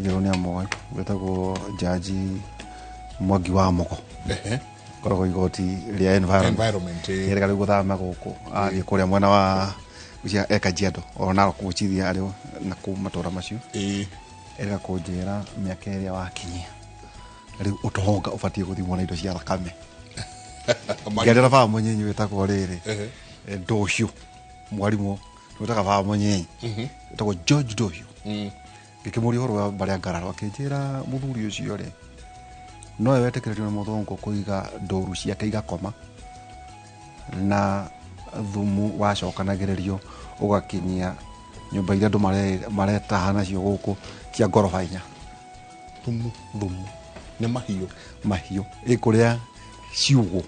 Akĩnjĩrwo nĩ amoĩ, wĩtagwo Jaji Mwangi wa Mogo. Koragwo igoti rĩa environment. Environment, ĩĩ. Erĩga rĩu gũthama gũkũ, athiĩ kũrĩa mwena wa cia e Kajiado, ona Narok gwĩciria arĩ na kũu matũra macio. Erĩga kũnjĩra mĩaka ĩrĩa wakinyia rĩu ũtonga ũbatiĩ gũthimwo na indo cia thakame. Ngĩaria na baba mũnyinyi wĩtagwo rĩrĩ, Ndũhiũ, mwarimũ wĩtaga baba mũnyinyi wĩtagwo George Ndũhiũ. Ngĩkĩmũria ũhoro wa mbarĩ ya Ngararo, akĩnjĩra mũthuri ũcio rĩ, nowe wetĩkĩrĩtio nĩ mũthũngũ kũiga ndũru ciake igakoma na thumu wacokanagĩrĩrio ũgakinyia nyũmba iria andũ maretaha nacio gũkũ cia ngoroba 4. Thumu. Thumu. Nĩ mahiũ. Mahiũ. Ĩ kũrĩa ciugũ.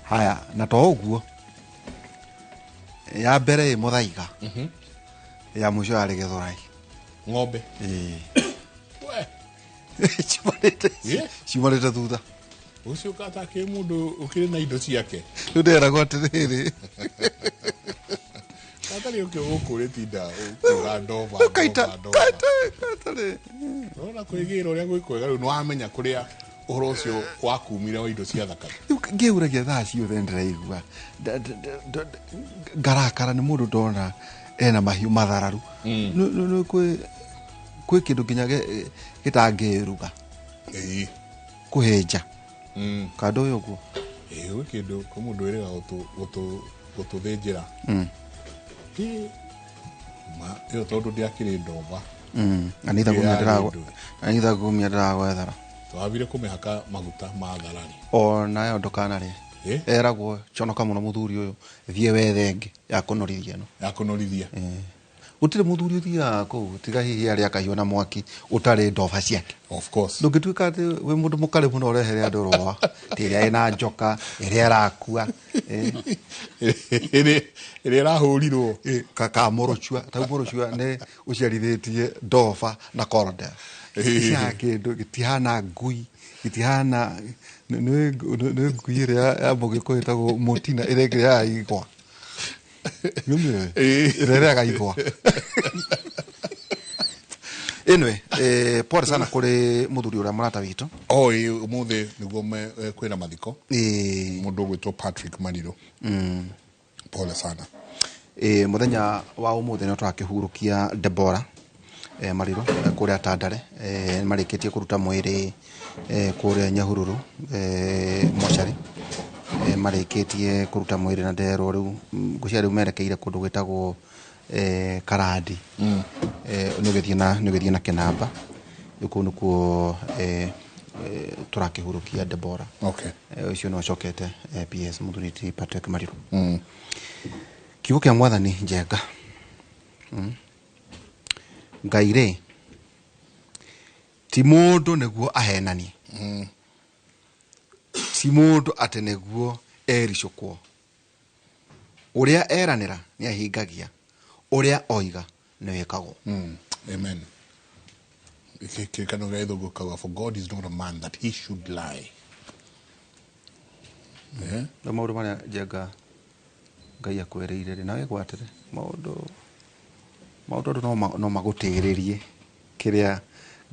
Haya, na to ũguo, ya mbere ĩ Mũthaiga, ya mũico yarĩ Gĩthũrai. Ng'ombe. Ĩĩ. We. Ciumanĩte, ciumanĩte thutha. Ũcio katakĩ mũndũ ũkĩrĩ na indo ciake. Rĩu ndĩragwo atĩrĩrĩ. Gatarĩ ũkĩ gũkũ ũrĩtinda ũkiuga ndova, Kaita, ndova, ndova. kaita, kaita rĩ. Ũrona kwĩgĩra ũrĩa gwĩ kwega rĩu nĩwamenya kũrĩa ũhoro ũcio wakumire wa indo cia thakame. Rĩu ngĩũragia thaa ciothe ndĩraigua ngarakara nĩ mũndũ ndona ena mahiũ mathararu. Nĩ kwĩ kĩndũ nginya gĩtangĩruga. Kũhĩnja. Kando ũyũ ũguo. Ĩĩ, gwĩ kĩndũ, kwĩ mũndũ wĩrĩga gũtũthĩnjĩra. Ĩ, ma, ĩyo tondũ ndĩakĩrĩ ndova. Anitha Ĩyo gumia yarĩ ndũĩ. Anitha gumia ndĩragwethera. Twambire kũmĩhaka maguta ma tharari. O nayo ndũkanarĩe. Eragwo conoka mũno mũthuri ũyũ, thiĩ wethe ĩngĩ ya kũnorithia ĩno. Ya kũnorithia. Gũtirĩ mũthuri ũthiaga kũu tiga hihi arĩa akahiũ na mwaki ũtarĩ ndoba ciake. Of course. Ndũngĩtuĩka atĩ wĩ mũndũ mũkarĩ mũno ũrehere andũ rũa, ti ĩrĩa ĩna njoka, ĩrĩa ĩrakua. Ĩrĩa ĩrahũrirwo. Ka mũrũcua, ta rĩu mũrũcua nĩ ũciarithĩtie ndoba na korodel. Cia kĩndũ gĩtihana ngui, gĩtihana nĩ ngui ĩrĩa ya mũgĩkũyũ ĩtagwo mũtina, ĩrĩa ĩngĩ ya igwa. Nĩũmĩũĩ? Ĩrĩa ĩrĩaga igwa. Anyway, pole sana kũrĩ mũthuri ũrĩa mũrata witũ. Oh, ĩĩ, ũmũthĩ nĩguo kwĩna mathiko. Mũndũ ũgwĩtwo Patrick Marirũ. Pole sana. Mũthenya wa ũmũthĩ nĩ tũrakĩhurũkia Deborah Marirũ, kũrĩa Tandare. Nĩmarĩkĩtie kũruta mwĩrĩ kũrĩa Nyahururu, mocarĩ. Marĩkĩtie kũruta mwĩrĩ na nderwo rĩu, ngwĩciria rĩu merekeire kũndũ gwĩtagwo Karandi. Nĩ ũgĩthiĩ na, nĩ ũgĩthiĩ na kĩnamba. Rĩu kũu nĩkuo tũrakĩhurũkia Deborah. Ũcio nĩ ũcokete, PS mũthuri ti Patrick Marirũ. Kiugo kĩa mwathani Njenga. Ngai rĩ, ti mũndũ nĩguo ahenanie. Ti mũndũ atĩ nĩguo ericũkwo. Ũrĩa eranĩra nĩ ahingagia, ũrĩa oiga nĩ wĩkagwo. Amen. Kĩrĩkanĩro gĩa Gĩthũngũ kauga, for God is not a man that he should lie. Nĩ maũndũ marĩa Njenga Ngai akwĩrĩire rĩ, na wĩgwatĩre maũndũ andũ no magũtĩrĩrie kĩrĩa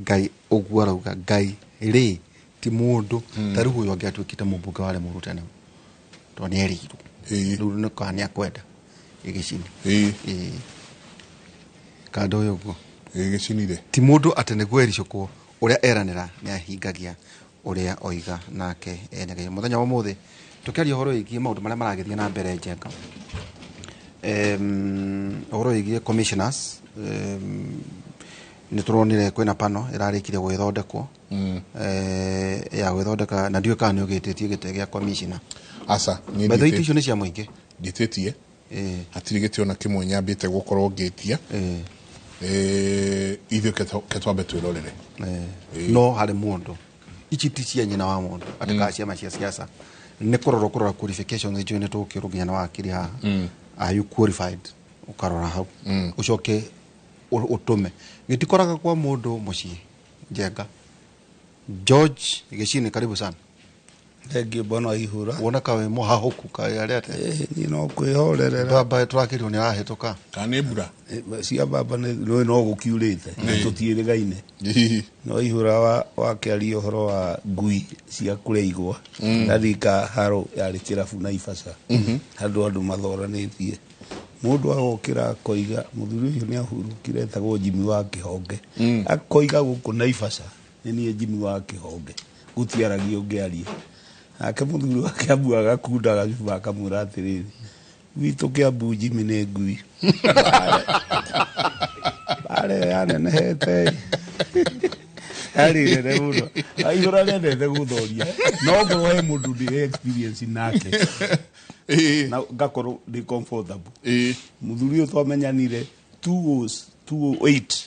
Ngai ũguo arauga. Ngai rĩ ti mũndũ. Ta rĩu ũyũ angĩatuĩkĩte mũmbunge warĩ mũru tene, tondũ nĩ erĩirwo. Rĩu nĩ kana nĩ akwenda gĩgĩcini. Kando ũyũ ũguo. Gĩgĩcinire. Ti mũndũ atĩ nĩguo ericũkwo, ũrĩa eranĩra nĩ ahingagia, ũrĩa oiga nake enyegeire. Mũthenya wa ũmũthĩ tũkĩaria ũhoro wĩgiĩ maũndũ marĩa maragĩthiĩ na mbere Njenga. Ũhoro wĩgiĩ commissioners, nĩ tũronire kwĩna panel ĩrarĩkirie gwĩthondekwo. Ya gwĩthondeka, na ndiũĩ kana nĩ ũgĩtĩtie gĩtĩ gĩa commissioner. Aca, niĩ By the way, nditĩtie. icio nĩ cia mũingĩ. Nditĩtie. Hatirĩ gĩtĩ ona kĩmwe nyambĩte gũkorwo ngĩtia. Ithuĩ ke twambe twĩrorere. No harĩ mũndũ. Ici ti cia nyina wa mũndũ, atĩ kana ciama cia siasa. Nĩ kũrora kũrora qualifications icio nĩ tũkĩrwo nginya na wakiri haha. Are you qualified? Ũkarora hau. Ũcoke ũtũme. Gĩtikoraga kwa mũndũ mũciĩ. Njenga. George Gĩcini, karibu sana. Thengiũ bwana Waihura. Wona kawe mũhahũku kaĩ arĩa atĩa? Niĩ no kwĩhorerera. Mbamba tũrakĩrwo nĩ arahĩtũka. Kana nĩ mbura? Cia mbamba nĩ no gũkiurĩte, tũtiĩrĩgaine. No Waihura wakĩaria ũhoro wa ngui cia kũrĩa igwa. Ndarika haro yarĩ kĩrabu Naivasha. Handũ andũ mathoranĩtie. Mũndũ agokĩra akoiga mũthuri ũcio nĩ ahurũkire etagwo Jimmy wa Kĩhonge. Akoiga gũkũ Naivasha nĩ niĩ Jimmy wa Kĩhonge. Gũtiaragia ũngĩaria. Nake mũthuri wa Kĩambu agakunda gacuba akamwĩra atĩrĩrĩ, gwitũ Kĩambu Jimmy nĩ ngui. Mbara ĩyo yanenehete. Yarĩ nene mũno. Waihura nĩendete gũthoria. No ngorwo he mũndũ ndĩ experience nake. Na ngakorwo ndĩ comfortable. Mũthuri ũyũ twamenyanire 2008.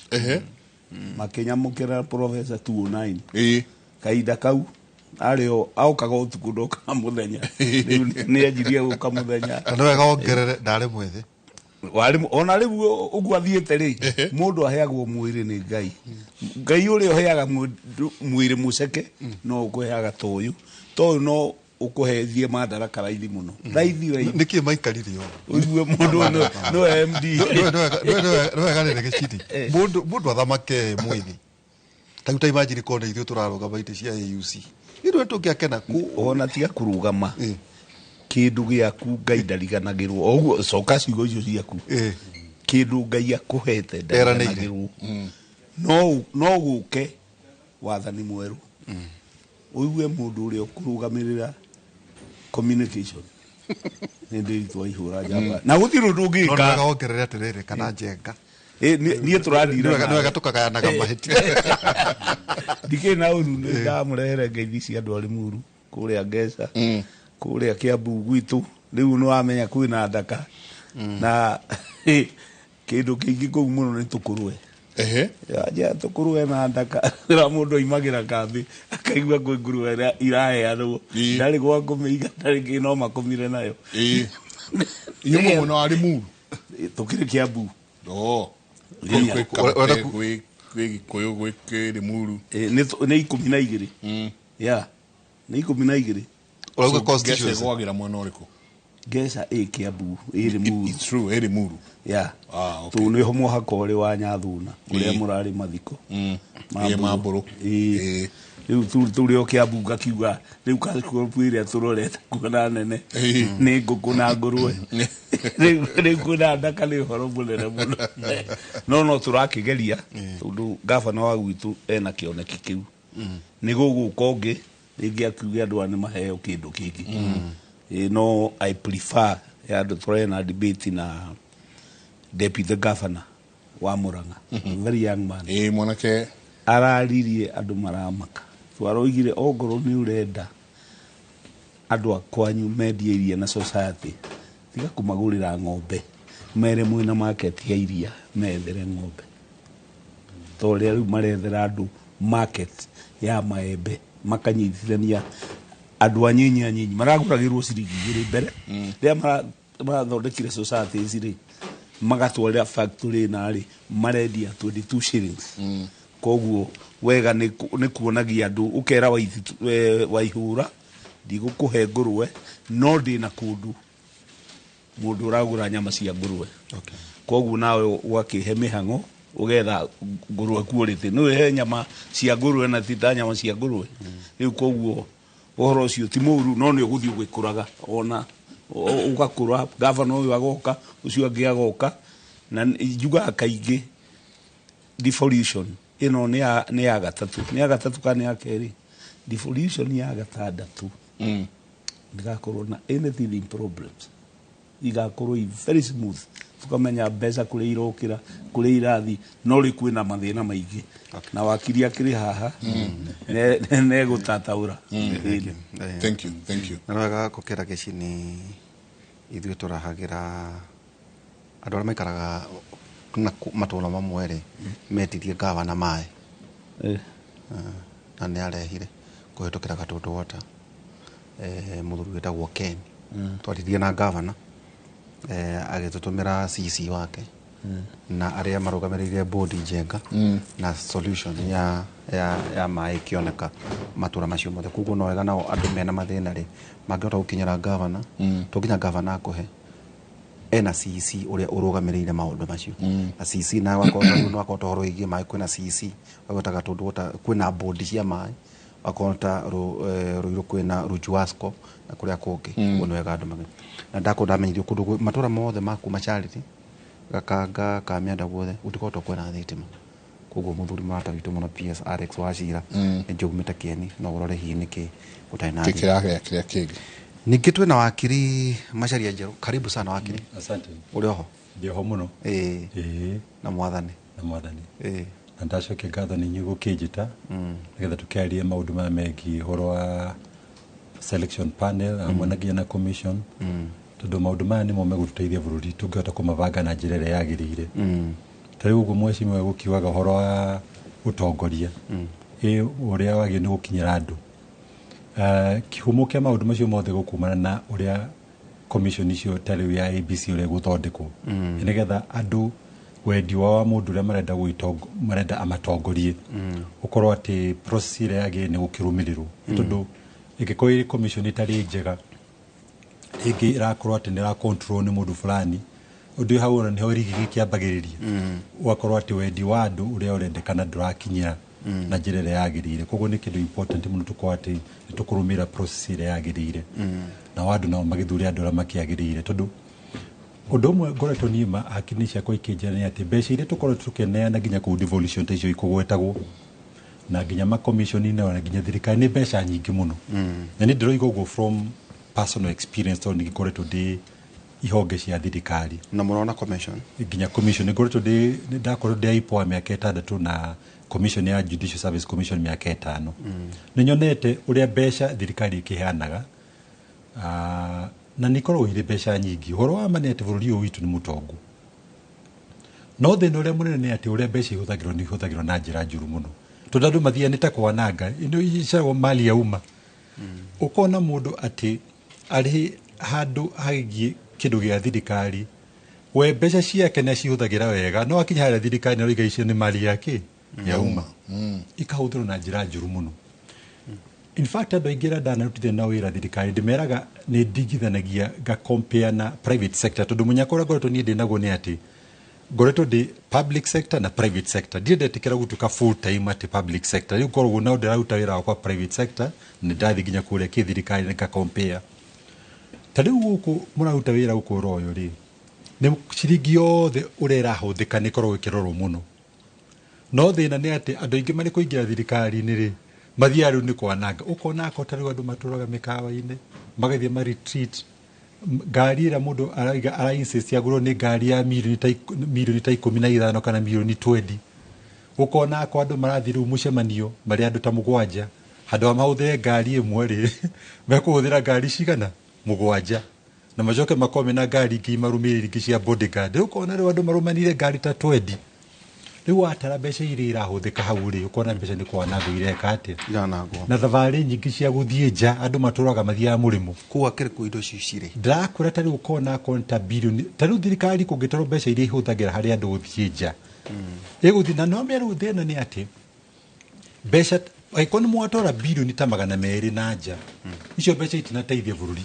Makĩnyamũkĩra professor 209. Kahinda kau arĩ o aũkaga ũtukũ ndokaga mũthenya. Rĩu nĩ anjirie gũka mũthenya. Na nĩ wega wongerere ndarĩ mwĩthĩ. Warĩ ona rĩu ũguo athiĩte rĩ, mũndũ aheagwo mwĩrĩ nĩ Ngai. Ngai ũrĩa ũheaga mũndũ mwĩrĩ mũceke no ũkũheaga ta ũyũ. Ta ũyũ no ũkũheithie madaraka raithi mũno. Raithi, raithi. Nĩkĩ maikarire ũguo? Ũigue mũndũ no MD. Nĩ wega rĩrĩ gĩciri. Mũndũ athamake mwĩthĩ. Ta rĩu ta imagine korwo nĩ ithuĩ tũrarũgama itĩ cia AUC. Ithuĩ tũngĩakena ku. Ona tiga kũrũgama. Kĩndũ gĩaku Ngai ndariganagĩrwo. O ũguo coka ciugo icio ciaku. Kĩndũ Ngai akũhete ndariganagĩrwo. No gũke wathani mwerũ. Ũigue mũndũ ũrĩa ũkũrũgamĩrĩra communication. Nĩ ndĩritũ Waihura njamba. Na gũtirĩ ũndũ ũngĩka. No nĩ wega wongerere atĩrĩrĩ kana njenga. Niĩ tũrathira Nĩ wega nawe. tũkagayanaga mahĩtia. Ndikĩrĩ na ũru, nĩ ndamũrehere ngeithi cia andũ a Limuru kũrĩa Ngeca, kũrĩa Kĩambu gwitũ. Rĩu nĩ wamenya kwĩna ndaka. Na kĩndũ kĩingĩ kũu mũno nĩ tũkũrwe. Ya tũkũrwe na ndaka. Rĩrĩa mũndũ aimagĩra kambĩ, akaigua kwĩ ngũrwe iraheanwo. Ndarĩ gwa kũmĩiga, ndarĩ kĩ, no makũmire nayo. Inyuĩ mwĩ mwena wa Limuru? Tũkĩrĩ Kĩambu. Kwĩ Kamate, kwĩ Gĩkũyũ, gwĩ Kĩrĩmuru. Nĩ ikũmi na igĩrĩ. Ya, nĩ ikũmi na igĩrĩ. Ũrauga So, constituency? Ngeca ĩgwagĩra mwena ũrĩkũ? Ngeca ĩ Kĩambu, ĩ Limuru. It's true, ĩ Limuru. Ya. Tondũ nĩho mũhaka ũrĩ wa Nyathuna, ũrĩa mũrarĩ mathiko. Ĩ, Mambũrũ. Rĩu tũrĩ o Kĩambu ngakiuga, rĩu kakobu ĩrĩa tũrorete kuona nene, nĩ ngũkũ na ngũrwe. Rĩu kwĩna ndaka nĩ ũhoro mũnene mũno. No no tũrakĩgeria, tondũ gavana wa gwitũ ena kĩoneki kĩu. Nĩ gũgũka ũngĩ, rĩngĩ akiuge andũ aya nĩ maheo kĩndũ kĩngĩ. No I prefer ya andũ tũrarĩ na debate na deputy governor wa Murang'a, very young man. Mwanake. Araririe andũ maramaka. Twaroigire ongorwo nĩ ũrenda andũ a kwanyu mendie iria na society, tiga kũmagũrĩra ng'ombe, mere mwĩna market ya iria, methere ng'ombe. Ta ũrĩa rĩu marethera andũ market ya maembe, makanyitithania andũ anyinyi anyinyi, maragũragĩrwo ciringi igĩrĩ mbere. Rĩrĩa marathondekire societies rĩ, magatwarĩra factory na rĩ, marendia 22 shillings. Koguo wega nĩ kuonagia andũ, ũkera Waihura, ndigũkũhe ngũrwe, no ndĩna kũndũ mũndũ ũragũra nyama cia ngũrwe. Koguo nawe ũgakĩhe mĩhang'o, ũgetha ngũrwe quality. Nĩ ũhe nyama cia ngũrwe na ti ta nyama cia ngũrwe. Rĩu koguo ũhoro ũcio ti mũũru, no nĩ ũgũthiĩ ũgĩkũraga. Ona ũgakũra, gavana ũyũ agoka, ũcio angĩ agoka. Na njugaga kaingĩ devolution ĩno nĩ ya gatatũ. Nĩ ya gatatũ kana nĩ ya kerĩ? Devolution ya gatandatũ. Ndĩgakorwo na anything problems. Igakorwo i very smooth. Tukamenya mbeca kũrĩa irokĩra, kũrĩa irathi, no rĩ kwĩna mathĩna maingĩ. Na wakiri akĩrĩ haha, negũtataũra. Thank you, thank you. Na wega gũkĩra gĩcini ithuĩ tũrahagĩra andũ arĩa maikaraga na matũũra mamwe rĩ, metirie gavana maĩ. Na nĩ arehire kũhĩtũkĩra Gatũndũ Water. Mũthuri wĩtagwo Ken. Twaririe na gavana, agĩtũtũmĩra CC wake. Na arĩa marũgamĩrĩire bodi Njenga na solution ya maĩ ĩkĩoneka matũra macio mothe. Koguo no wega nao andũ mena mathĩna rĩ mangĩhota gũkinyĩra gavana, to nginya gavana akũhe, ena CEC ũrĩa ũrũgamĩrĩire maũndũ macio. Na CEC na wakorwo no wakorwo ũhoro wĩgiĩ maĩ, kwĩna CEC wagweta Gatũndũ, kwĩna bodi cia maĩ, wakorwo ta Ruiru kwĩna Rujuasco na kũrĩa kũngĩ. Ũguo nĩ wega andũ mage na ndakorwo ndamenyithio kũndũ matũra mothe ma kuma Charity, Gakanga, Kamianda, guothe gũtikoretwo kwĩna thitima. Koguo mũthuri mũrata witũ mũno PS Alex Wachira, nĩ njũgumĩte kĩeni no ũrore hihi nĩkĩ gũtarĩ na thitima. Kĩragĩa kĩrĩa kĩngĩ. Ningĩ twĩna wakiri Macharia Njerũ. Karibu sana, wakiri. Asante. Ũrĩ oho? Ndĩ oho mũno. Ĩĩ. Ĩĩ. Na mwathani. Na mwathani. Ĩĩ. Na ndacokia ngatho nĩ inyuĩ gũkĩnjĩta nĩgetha tũkĩarie maũndũ maya megiĩ ũhoro wa selection panel hamwe na nginya na commission, tondũ maũndũ maya nĩmo megũtũteithia bũrũri tũngĩhota kũmabanga na njĩra ĩrĩa yagĩrĩire. Ta rĩu ũguo mheshimiwa gũkiugaga ũhoro wa ũtongoria, ĩ ũrĩa wagĩrĩire nĩ gũkinyĩra andũ. Kĩhumo kĩa maũndũ macio mothe gũkumana na ũrĩa commission icio ta rĩu ya ABC ũrĩa ĩgũthondekwo, nĩgetha andũ wendi wao wa mũndũ ũrĩa marenda marenda amatongorie ũkorwo atĩ process ĩrĩa yagĩrĩire nĩ gũkĩrũmĩrĩrwo. Tondũ ĩngĩkorwo ĩrĩ commission ĩtarĩ njega, ĩngĩ ĩrakorwo atĩ nĩ ĩra control nĩ mũndũ fulani, ũndũ hau ona nĩho rigigi kĩambagĩrĩria, ũgakorwo atĩ wendi wa andũ ũrĩa ũrendekana ndũrakinyĩra na njĩra ĩrĩa yagĩrĩire. Koguo nĩ kĩndũ important mũno tũkorwo atĩ nĩ tũkũrũmĩrĩra process ĩrĩa yagĩrĩire, nao andũ nao magĩthure andũ arĩa makĩagĩrĩire. Tondũ ũndũ ũmwe ngoretwo niĩ ma hakiri ciakwa ikĩnjĩra nĩ atĩ mbeca iria tũkoretwo tũkĩneana nginya kũu devolution ta icio ikũgwetagwo na nginya makomishoni-inĩ ona nginya thirikari nĩ mbeca nyingĩ mũno. Na nĩ ndĩroiga ũguo from personal experience, tondũ nĩ ngĩkoretwo ndĩ ihonge cia thirikari. Na mũrona commission. Nginya commission ngoretwo ndĩ, ndakoretwo ndĩ IPOA mĩaka 6 na commission ya Judicial Service Commission mĩaka 5. Nĩ nyonete ũrĩa mbeca thirikari ĩkĩheanaga, na nĩ ikoragwo irĩ mbeca nyingĩ. Ũhoro wa ma nĩ atĩ bũrũri ũyũ witũ nĩ mũtongu, no thĩna ũrĩa mũnene nĩ atĩ ũrĩa mbeca ihũthagĩrwo nĩ ihũthagĩrwo na njĩra njũru mũno, tondũ andũ mathiaga nĩ ta kwananga ĩno icagwo mali ya umma. Ũkona mũndũ atĩ arĩ handũ hagiĩ kĩndũ gĩa thirikari, we mbeca ciake nĩ acihũthagĩra wega, no akinya harĩa thirikari nĩ aroiga icio nĩ mali yake ya umma, ikahũthĩrwo na njĩra njũru mũno. In fact, andũ aingĩ arĩa ndanarutithia nao wĩra thirikari ndĩmeraga nĩ ndigithanagia nga compare na private sector, tondũ mũnyaka ũrĩa ngoretwo niĩ ndĩ naguo nĩ atĩ ngoretwo ndĩ public sector na private sector. Ndirĩ ndetĩkĩra gũtuĩka full time atĩ public sector. Rĩu ngoragwo no ndĩraruta wĩra wakwa private sector, nĩ ndathiĩ nginya kũrĩa kĩthirikari nga compare. Ta rĩu gũkũ mũraruta wĩra gũkũ Royal rĩ, nĩ ciringi yothe ũrĩa ĩrahũthĩka nĩ ĩkoragwo ĩkĩrorwo mũno. No thĩna nĩ atĩ andũ aingĩ marĩ kũingĩra thirikari-inĩ rĩ, mathiaga rĩu nĩ kwananga. Ũkona ako ta rĩu andũ matũraga mĩkawa-inĩ, magathiĩ ma retreat. Ngari ĩrĩa mũndũ araiga ara insist agũrwo nĩ ngari ya milioni ta 15 kana milioni 20. Ũkona ako andũ marathiĩ rĩu mũcemanio marĩ andũ ta 7, handũ ha mahũthĩre ngari ĩmwe rĩ, mekũhũthĩra ngari cigana? 7. Na macoke makorwo mena ngari ingĩ imarũmĩrĩire ingĩ cia bodyguard. Rĩu ũkona rĩu andũ marũmanĩire ngari ta 20. Rĩu watara mbeca iria irahũthĩka hau rĩ, ũkona mbeca nĩ kwanangwo ireka atĩa? Iranangwo. Na thabarĩ nyingĩ cia gũthiĩ nja andũ matũraga mathiaga mũrĩmo. Kũu akĩrĩ kũ indo icio cirĩ? Ndĩrakwĩra ta rĩu ũkona akorwo nĩ ta bilioni, ta rĩu thirikari kũngĩtarwo mbeca iria ihũthagĩra harĩ andũ gũthiĩ nja. Ĩgũthiĩ, na no mĩarĩ thĩna nĩ atĩ mbeca, angĩkorwo nĩ mwatwara bilioni ta 200 na nja, icio mbeca itinateithia bũrũri,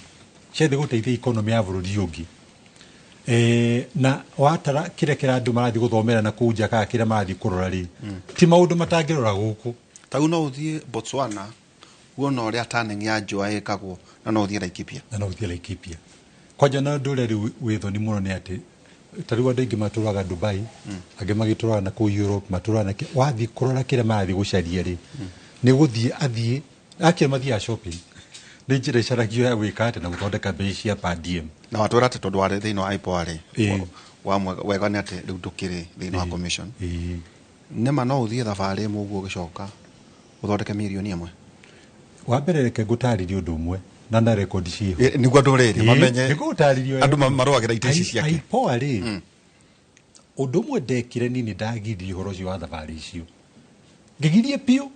ciathiĩ gũteithia economy ya bũrũri ũngĩ. Na watara kĩrĩa kĩrĩa andũ marathiĩ gũthomera na kũu nja kana kĩrĩa marathiĩ kũrora rĩ, ti maũndũ matangĩrora gũkũ. Ta rĩu no ũthiĩ Botswana wone ũrĩa turning ya njũa ĩkagwo, na no ũthiĩ Laikipia. Na no ũthiĩ Laikipia. Kwanja na ũndũ ũrĩa rĩu wĩ thoni mũno nĩ atĩ ta rĩu andũ aingĩ matũraga Dubai, angĩ magĩtũraga na kũu Europe, matũraga na wathiĩ kũrora kĩrĩa marathiĩ gũcaria rĩ, nĩ gũthiĩ athiĩ, akĩrĩ mathiaga shopping. Nĩ njĩra ĩcaragio ya gwĩka atĩ na gũthondeka mbeca cia per diem. Na watwĩra atĩ tondũ warĩ thĩinĩ wa IPOA rĩ, wa wega nĩ atĩ rĩu ndũkĩrĩ thĩinĩ wa commission. Nĩma no ũthiĩ thabarĩ ĩmwe ũguo ũgĩcoka ũthondeke mirioni ĩmwe? Wa mbere reke ngũtarĩrie ũndũ ũmwe na na rekondi ciĩho. Nĩguo andũ rĩrĩ mamenye. Nĩguo ngũtarĩrie Andũ marũagĩra itĩ ici ciake. IPOA rĩ, ũndũ ũmwe ndekire niĩ nĩ ndagiririe ũhoro ũcio wa thabarĩ icio. Ngĩgirie biũ.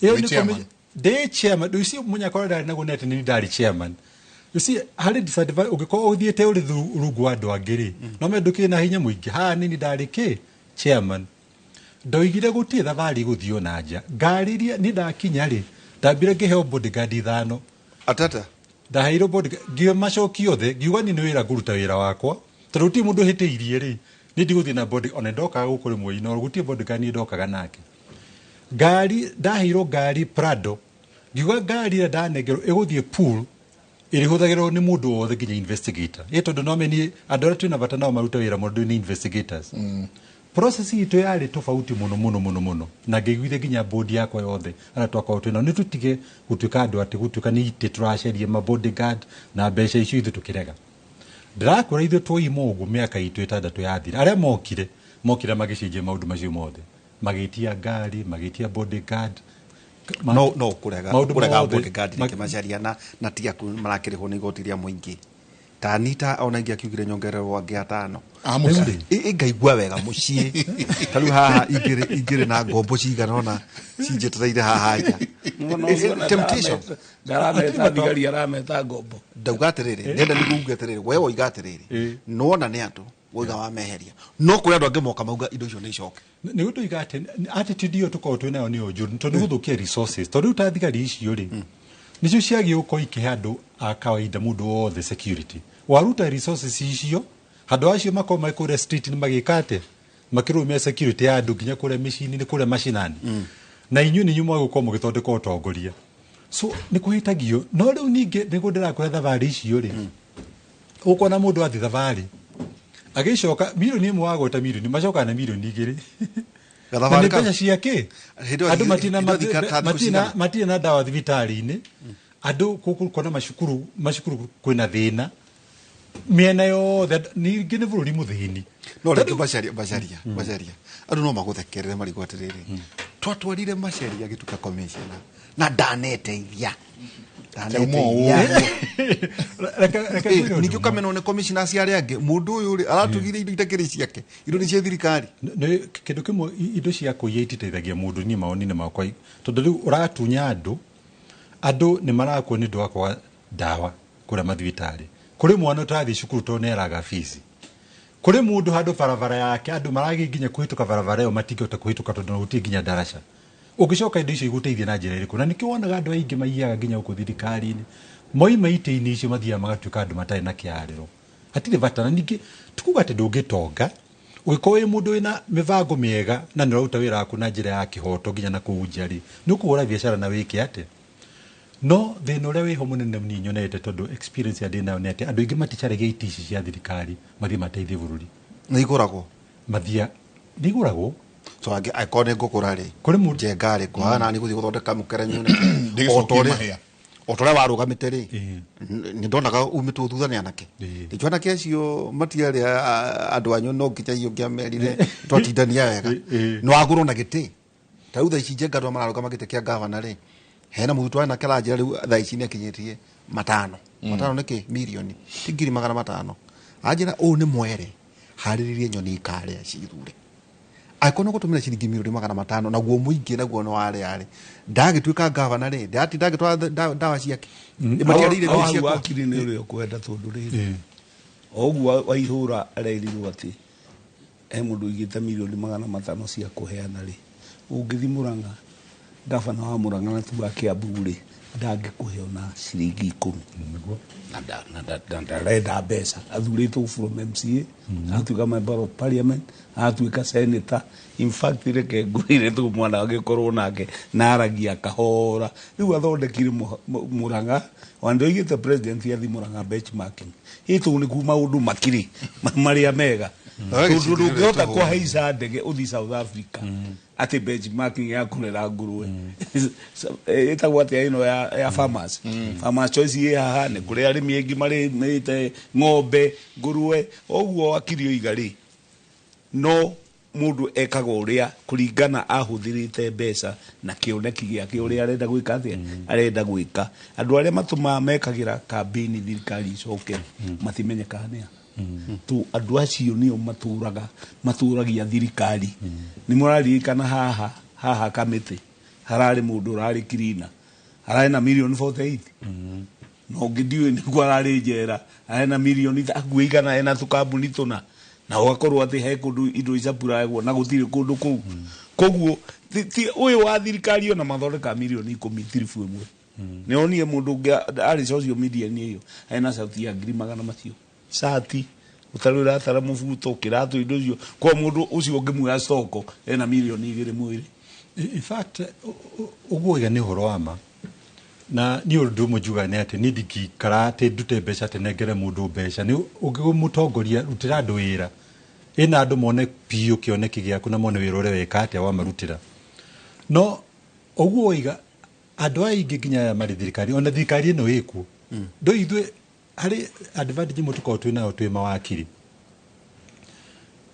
Ĩyo Wĩ nĩ chairman? ndĩ chairman. Rĩu icio mũnyaka ũrĩa ndarĩ naguo nĩ atĩ nĩ ndarĩ chairman. You see, harĩ disadvantage ũngĩkorwo ũthiĩte ũrĩ rungu wa andũ angĩ rĩ, no me ndũkĩrĩ na hinya mũingĩ. Haha nini ndarĩ kĩ chairman, ndoigire gũtirĩ thabarĩ gũthiĩ ona nja. Ngari iria niĩ ndakinya rĩ, ndambire ngĩheo bodyguard 5. Atata ndaheirwo bodyguard, ngiuga macoki othe, ngiuga niĩ nĩ wĩra ngũruta wĩra wakwa, tondũ gũtirĩ mũndũ hĩtĩirie rĩ, niĩ ndigũthiĩ na body, ona ndokaga gũkũ rĩmwe, no gũtirĩ bodyguard niĩ ndokaga nake. Ngari ndaheirwo ngari Prado, ngiuga ngari ĩrĩa ndanengerwo ĩgũthiĩ pool, ĩrĩhũthagĩrwo nĩ mũndũ wothe nginya investigator. Ĩ tondũ no meni andũ arĩa twĩna bata nao marute wĩra mũndũ nĩ investigators. Process itũ yarĩ tofauti mũno mũno mũno mũno, na ngĩiguithia nginya board yakwa yothe arĩa twakorwo twĩnao nĩ tũtige gũtuĩka andũ atĩ gũtuĩka nĩ itĩ tũracaria ma bodyguard na mbeca icio ithuĩ tũkĩrega. Ndĩrakwĩra ithuĩ twoima ũguo mĩaka itũ 6 yathira, arĩa mokire magĩcenjia maũndũ macio mothe, magĩtia ngari, magĩtia bodyguard. No kũrega bodyguard nĩ macaria na tiga marakĩrĩhwo nĩ igoti rĩa mũingĩ. Ta Anita ona ingĩ akiugire nyongererwo angĩ 5. Ĩngaigua wega mũciĩ. Ta rĩu haha ingĩrĩ na ngombo cigana ona cinjetereire haha nja. Temptation. Ndarameta thigari, arameta ngombo. Ndauga atĩrĩrĩ, ndenda nĩguo uge atĩrĩrĩ, we woiga atĩrĩrĩ, nĩwona nĩ andũ woiga wameheria, no kũrĩ andũ angĩ moka mauga indo icio nĩ icoke. Nĩ ũndũ iga atĩ attitude ĩyo tũkoragwo twĩ nayo nĩyo njũru, tondũ nĩ gũthũkia resources. Tondũ rĩu ta thigari icio rĩ, nĩcio ciagĩũka ikĩhe andũ a kawaida mũndũ wothe security. Waruta resources icio, andũ acio makorwo marĩ kũrĩa street nĩ magĩka atĩa? Makĩrũmia security ya andũ nginya kũrĩa mĩciĩ-inĩ, kũrĩa macinani. Na inyuĩ nĩ inyuĩ mwagũkorwo mũgĩthondeka ũtongoria. So nĩ kũhĩtagio. No rĩu ningĩ nĩguo ndĩrakwĩra thabarĩ icio rĩ, ũkona mũndũ athiĩ thabarĩ agĩcoka milioni 1 wagweta milioni, macokaga na milioni 2. Nĩ mbeca ciake. Andũ matirĩ na ndawa thibitarĩ-inĩ. Andũ kũona macukuru kwĩna thĩna mĩena yothe, ningĩ nĩ bũrũri mũthĩni. No rĩngĩ Macharia andũ no magũthekerere marigwo atĩrĩrĩ, twatwarire Macharia agĩtuĩka commissioner na ndaneteithia. Ningĩ ũkamenwo nĩ commissioners arĩa angĩ, mũndũ ũyũ rĩ aratugire indo itakĩrĩ ciake, indo nĩ cia thirikari. Kĩndũ kĩmwe, indo cia kũiya ititeithagia mũndũ niĩ mawoni-inĩ makwa, tondũ rĩu ũratunya andũ, andũ nĩ marakua nĩ ũndũ wa kwaga ndawa kũrĩa mathibitarĩ. Kũrĩ mwana ũtarathiĩ cukuru tondũ nĩ araga bici. Kũrĩ mũndũ handũ barabara yake, andũ maragĩ nginya kũhĩtũka barabara ĩyo matingĩhota kũhĩtũka tondũ gũtirĩ nginya ndaraca. Ũngĩcoka indo icio igũteithia na njĩra ĩrĩkũ? Na nĩkĩo wonaga andũ aingĩ maiyaga nginya gũkũ thirikari-inĩ. Moima itĩ-inĩ icio mathiaga magatuĩka andũ matarĩ na kĩarĩro. Hatirĩ bata. Na ningĩ tikuga atĩ ndũngĩtonga, ũngĩkorwo wĩ mũndũ wĩna mĩbango mĩega na nĩ ũraruta wĩra waku na njĩra ya kĩhoto nginya na kũu nja rĩ, nĩ ũkũhũra biacara na wĩke atĩa? No thĩna ũrĩa wĩho mũnene niĩ nyonete tondũ experience ya ndĩ nayo nĩ atĩ andũ aingĩ maticaragia itĩ ici cia thirikari mathiĩ mateithie bũrũri. Nĩ igũragwo? Mathia nĩ igũragwo. So angĩkorwo nĩ ngũkũra rĩ, Njenga rĩ, kũhana nĩ gũthiĩ gũthondeka mũkerenyo nĩ o ta ũrĩa warũgamĩte rĩ, nĩ ndonaga umĩtwo thutha nĩ anake. Nĩkĩo anake acio matiarĩ andũ anyu, no nginya icio ngĩamerire twatindania wega. Nĩ wagũrwo na gĩtĩ. Ta rĩu thaa ici Njenga andũ mararũgama gĩtĩ kĩa gavana rĩ, hena mũrutwo wena kĩranjĩra rĩu thaa ici nĩ akinyĩtie 5. 5 nĩ kĩ? Mirioni. Ti 500,000. Anjĩra ũũ nĩ mwere, harĩrĩrie nyoni ikarĩa cithure. Angĩkorwo nĩ ũgũtũmĩra ciringi milioni 500 naguo mũingĩ naguo nĩ warĩa rĩ, ndagĩtuĩka gavana rĩ, ndagĩtwara ndawa ciake. Matiarĩire mbia ciakwa. Wakiri nĩ ũrĩa ũkwenda tondũ rĩrĩ, o ũguo Waihũra arerirwo atĩ he mũndũ ũigĩte milioni 500 cia kũheana rĩ, ũngĩthiĩ Mũrang'a, gavana wa Mũrang'a na tu wa Kiambu rĩ, ndangĩkũhe ona ciringi 10. Na ndarenda mbeca. Athurĩtwo from MCA, atuĩka member of parliament, atuĩka senator. In fact, reke ngwĩre tu mwana agĩkorwo nake na aragia kahora. Rĩu athondekire Mũrang'a, ona ndoigĩte president athiĩ Mũrang'a benchmarking. Ĩtũ nĩ kuma maũndũ makĩrĩ marĩa mega. Tondũ ndũngĩhota kũhaica ndege ũthiĩ South Africa atĩ benchmarking ya kũrera ngũrwe. Ĩtagwo atĩa ĩno ya farmers? Farmers choice ĩ haha, nĩ kũrĩ arĩmi aingĩ marĩmĩte ng'ombe, ngũrwe, ũguo wakiri oiga rĩ, no mũndũ ekaga ũrĩa kũringana ahũthĩrĩte mbeca na kĩoneki gĩake ũrĩa arenda gwĩka atĩa, arenda gwĩka. Andũ arĩa matũmaga mekagĩra campaign thirikari icoke matimenyekaga nĩa. Tu andũ acio nĩo matũragia thirikari. Nĩ mũraririkana haha kamĩtĩ hararĩ mũndũ ũrarĩ kirina, hararĩ na milioni 48. Na ũngĩ ndiũĩ nĩguo ararĩ njera ena mirioni hakuhĩ igana, ena tũkambuni tũna, na ũgakorwo atĩ he kũndũ indo icapuragwo na gũtirĩ kũndũ kũu. Koguo ũyũ wa thirikari ona mathondeka mirioni 10 tiribu ĩmwe. Nĩ onire mũndũ ũngĩ arĩ social media-inĩ ĩyo ena sauti ya ngiri magana macio, cati ũtarĩ ũratara mũbuto, kĩratũ, indo icio. Kwa mũndũ ũcio ũngĩmuoya stoko ena mirioni 2 mwĩrĩ. In fact, ũguo oiga nĩ ũhoro wa ma, na niĩ ũndũ ũmwe njugaga nĩ atĩ niĩ ndingĩikara atĩ ndute mbeca atĩ nengere mũndũ mbeca. Nĩ ũngĩmũtongoria, rutĩra andũ wĩra, ĩna andũ mone biũ kĩoneki gĩaku na mone wĩra ũrĩa weka atĩa wamarutĩra. No ũguo oiga, andũ aingĩ nginya aya marĩ thirikari, ona thirikari ĩno ĩkuo, ndũ ithuĩ harĩ advantage ĩmwe tũkoragwo twĩ nayo twĩ mawakiri,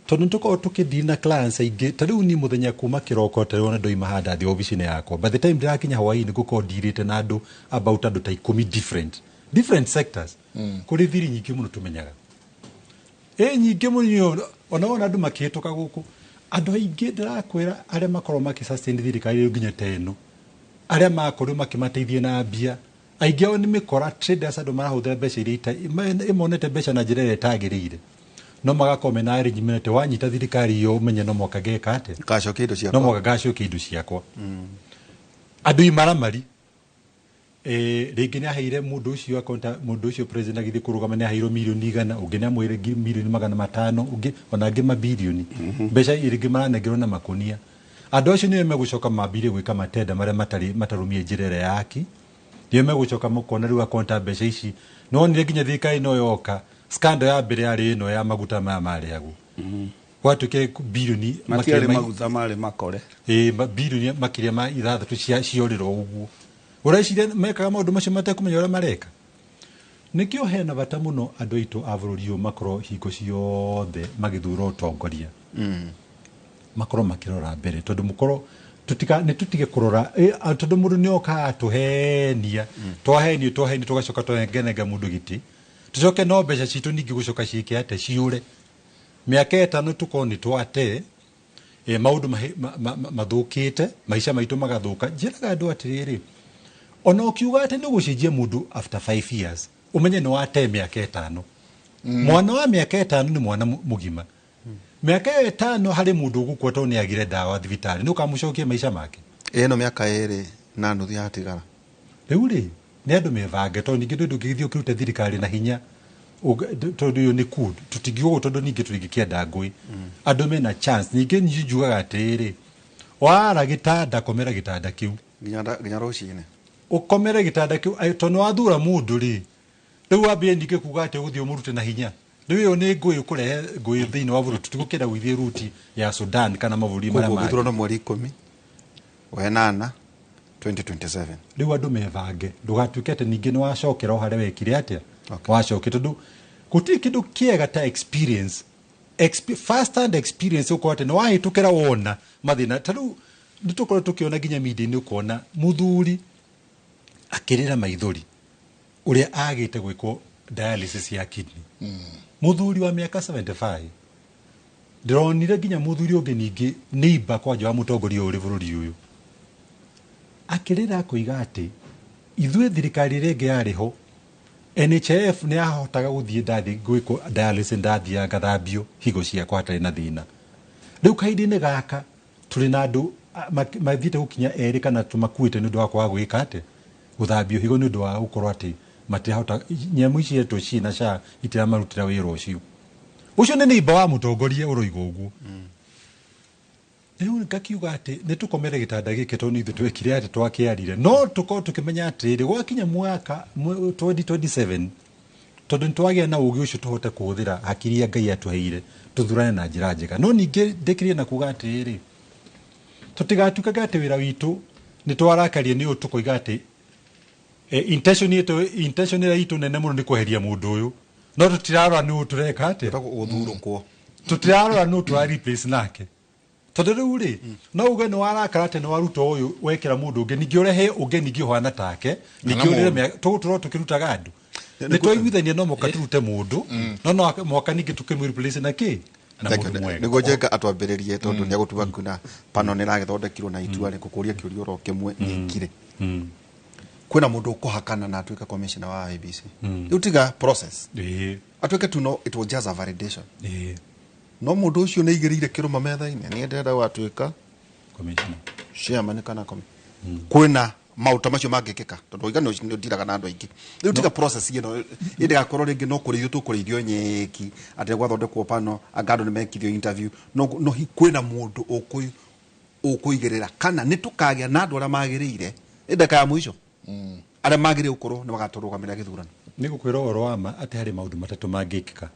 tondũ nĩ tũkoragwo tũkĩdeal na clients aingĩ. Ta rĩu niĩ mũthenya kuma kĩroko, ta rĩu ona ndoima haha ndathiĩ obici-inĩ yakwa, by the time ndĩrakinya hwaĩ-inĩ ngũkorwo ndirĩte na andũ about andũ ta 10 different sectors. Kũrĩ thiri nyingĩ mũno tũmenyaga, ĩ nyingĩ mũno, ona wona andũ makĩhĩtũka gũkũ, andũ aingĩ ndĩrakwĩra arĩa makoragwo makĩ sustain thirikari rĩu nginya ta ĩno, arĩa makorirwo makĩmateithia na mbia, aingĩ ao nĩ mĩkora traders, andũ marahũthĩra mbeca iria ĩmonete mbeca na njĩra ĩrĩa ĩtagĩrĩire, no magakorwo mena arrangement atĩ wanyita thirikari ĩyo ũmenye no mwaka ngeka atĩa, ngacokia indo ciakwa, no mwaka ngacokia indo ciakwa. Andũ imaramari, rĩngĩ nĩ aheire mũndũ ũcio akonta, mũndũ ũcio president agĩthiĩ kũrũgama nĩ aheirwo mirioni 100, ũngĩ nĩ amwĩre mirioni 500, ũngĩ ona angĩ mabirioni, mbeca rĩngĩ maranengerwo na makũnia. Andũ acio nĩo megũcoka mambirie gwĩka matenda marĩa matarĩ matarũmie njĩra ĩrĩa ya haki, nĩo megũcoka makona rĩu akonta mbeca ici. No nire nginya thirikari no yoka, scandal ya mbere yarĩ ĩno ya maguta maya marĩhagwo, gwatuĩkire birioni matiarĩ maguta, marĩ makore. Ĩ birioni makĩria ma 6 ciorĩrwo ũguo. Ũreciria mekaga maũndũ macio matekũmenya ũrĩa mareka? Nĩkĩo hena bata mũno andũ aitũ a bũrũri ũyũ makorwo hingo ciothe magĩthura ũtongoria, makorwo makĩrora mbere, tondũ mũkorwo tutika nĩ tũtige kũrora, tondũ mũndũ nĩ okaga atũhenia, twahenio twahenio, tũgacoka twanengenga mũndũ gĩtĩ, tũcoke no mbeca citũ ningĩ gũcoka ciĩke atĩa, ciũre. Mĩaka 5 tũkorwo nĩ twate, maũndũ mathũkĩte, maica maitũ magathũka. Njĩraga andũ atĩrĩrĩ, ona ũkiuga atĩ nĩ ũgũcenjia mũndũ after 5 years, ũmenye nĩ wate mĩaka 5. Mwana wa mĩaka 5 nĩ mwana mũgima. Mĩaka ĩyo 5 harĩ mũndũ ũgũkua tondũ nĩ agire ndawa thibitarĩ, nĩ ũkamũcokia maica make. Ĩno mĩaka 2.5 yatigara. Rĩu rĩ, nĩ andũ mebange, tondũ ningĩ ndũngĩgĩthiĩ ũkĩrute thirikari na hinya, tondũ ũyũ nĩ coup, tũtingiuga ũguo tondũ ningĩ tũtingĩkĩenda ngũĩ. Andũ mena chance. Ningĩ niĩ njugaga atĩrĩrĩ, wara gĩtanda, komera gĩtanda kĩu. Nginya rũcinĩ. Ũkomere gĩtanda kĩu, tondũ wathura mũndũ rĩ, rĩu wambie ningĩ kuga atĩ ũgũthiĩ ũmũrute na hinya. Rĩu ĩyo nĩ ngũĩ, ũkũrehe ngũĩ thĩinĩ wa bũrũri. Tũtigũkĩenda gũithiĩ ruti ya Sudan kana mabũrũri marĩa Koguo mangĩ. Gĩthurano mweri 10 wa 8 2027. Rĩu andũ mebange, ndũgatuĩke atĩ ningĩ nĩ wacokera o harĩa wekire atĩa. Wacoke, tondũ gũtirĩ kĩndũ kĩega ta experience. First hand experience, ũkorwo atĩ nĩ wahĩtũkĩra wona mathĩna. Ta rĩu nĩ tũkorwo tũkĩona nginya media-inĩ, ũkona mũthuri akĩrĩra maithori ũrĩa agĩte gwĩkwo dialysis ya kidney. Mũthuri wa mĩaka 75. Ndĩronire nginya mũthuri ũngĩ ningĩ neighbor kwanja wa mũtongoria ũyũ ũrĩ bũrũri ũyũ akĩrĩra akoiga atĩ ithuĩ thirikari ĩrĩa ĩngĩ yarĩ ho, NHIF nĩ yahotaga gũthiĩ ndathiĩ gwĩkwo dialysis, ndathiaga ngathambio higo ciakwa hatarĩ na thĩna. Rĩu kahinda-inĩ gaka tũrĩ na andũ mathiĩte gũkinya 2 kana tũmakuĩte nĩ ũndũ wa kwaga gwĩka atĩ gũthambio higo, nĩ ũndũ wa gũkorwo atĩ matirahota, nyamũ ici cietwo ciĩna SHA itiramarutĩra wĩra ũcio. Ũcio nĩ neighbor wa mũtongoria ũroiga ũguo. Rĩu ngakiuga atĩ nĩ tũkomere gĩtanda gĩkĩ, tondũ nĩ ithuĩ twekire atĩ twakĩarire, no tũkorwo tũkĩmenya atĩrĩrĩ, gwakinya mwaka 2027, tondũ nĩ twagĩa na ũgĩ ũcio tũhote kũhũthĩra hakiri ya Ngai atũheire, tũthurane na njĩra njega. No ningĩ ndĩkĩrie na kuga atĩrĩrĩ, tũtigatuĩkage atĩ wĩra witũ nĩ twarakaria nĩ ũũ, tũkoiga atĩ intention yetu, intention ĩrĩa itũ nene mũno nĩ kweheria mũndũ ũyũ, no tũtirarora nĩ ũũ tũreka atĩa, Gũthurũkwo. Tũtirarora nũ tũra replace nake, tondũ rĩu rĩ, no uge nĩ warakara atĩ nĩ waruta ũyũ wekĩra mũndũ ũngĩ, ningĩ ũrehe ũngĩ ningĩ ũhana take, ningĩ ũrĩre tũgũtũrwo tũkĩrutaga andũ. Nĩ twaiguithania no mũka tũrute mũndũ, no no mwaka ningĩ tũkĩmũ replace na kĩ, na Thank mũndũ you. mwega. Nĩguo Njenga atwambĩrĩrie, tondũ nĩ agũtua kuna pano nĩ ĩragĩthondekirwo na itua rĩ, ngũkũria kĩũria oro kĩmwe gĩkire. Kwĩna mũndũ ũkũhakana na atuĩke commissioner wa IEBC. Rĩu tiga process. Atuĩke tu, no it was just a validation. No mũndũ ũcio nĩ aigĩrĩire kĩrũma metha-inĩ, nĩ ndĩrenda gwatuĩka commissioner, chairman kana kwĩna maũndũ macio mangĩkĩka, tondũ oiga nĩ ũndiraga na andũ aingĩ. Rĩu tiga process ĩno ĩndĩgakorwo rĩngĩ no kũrĩithio tũkũrĩithio nyeki, atĩ gwathondekwo pano anga andũ nĩ mekithio interview, no kwĩna mũndũ ũkũigĩrĩra kana nĩ tũkagĩa na andũ arĩa magĩrĩire ĩ ndagĩka ya mũico, arĩa magĩrĩire gũkorwo nĩ magatũrũgamĩrĩra gĩthurano. Nĩ gũkwĩra ũhoro wa ma atĩ harĩ maũndũ matatũ mangĩkĩka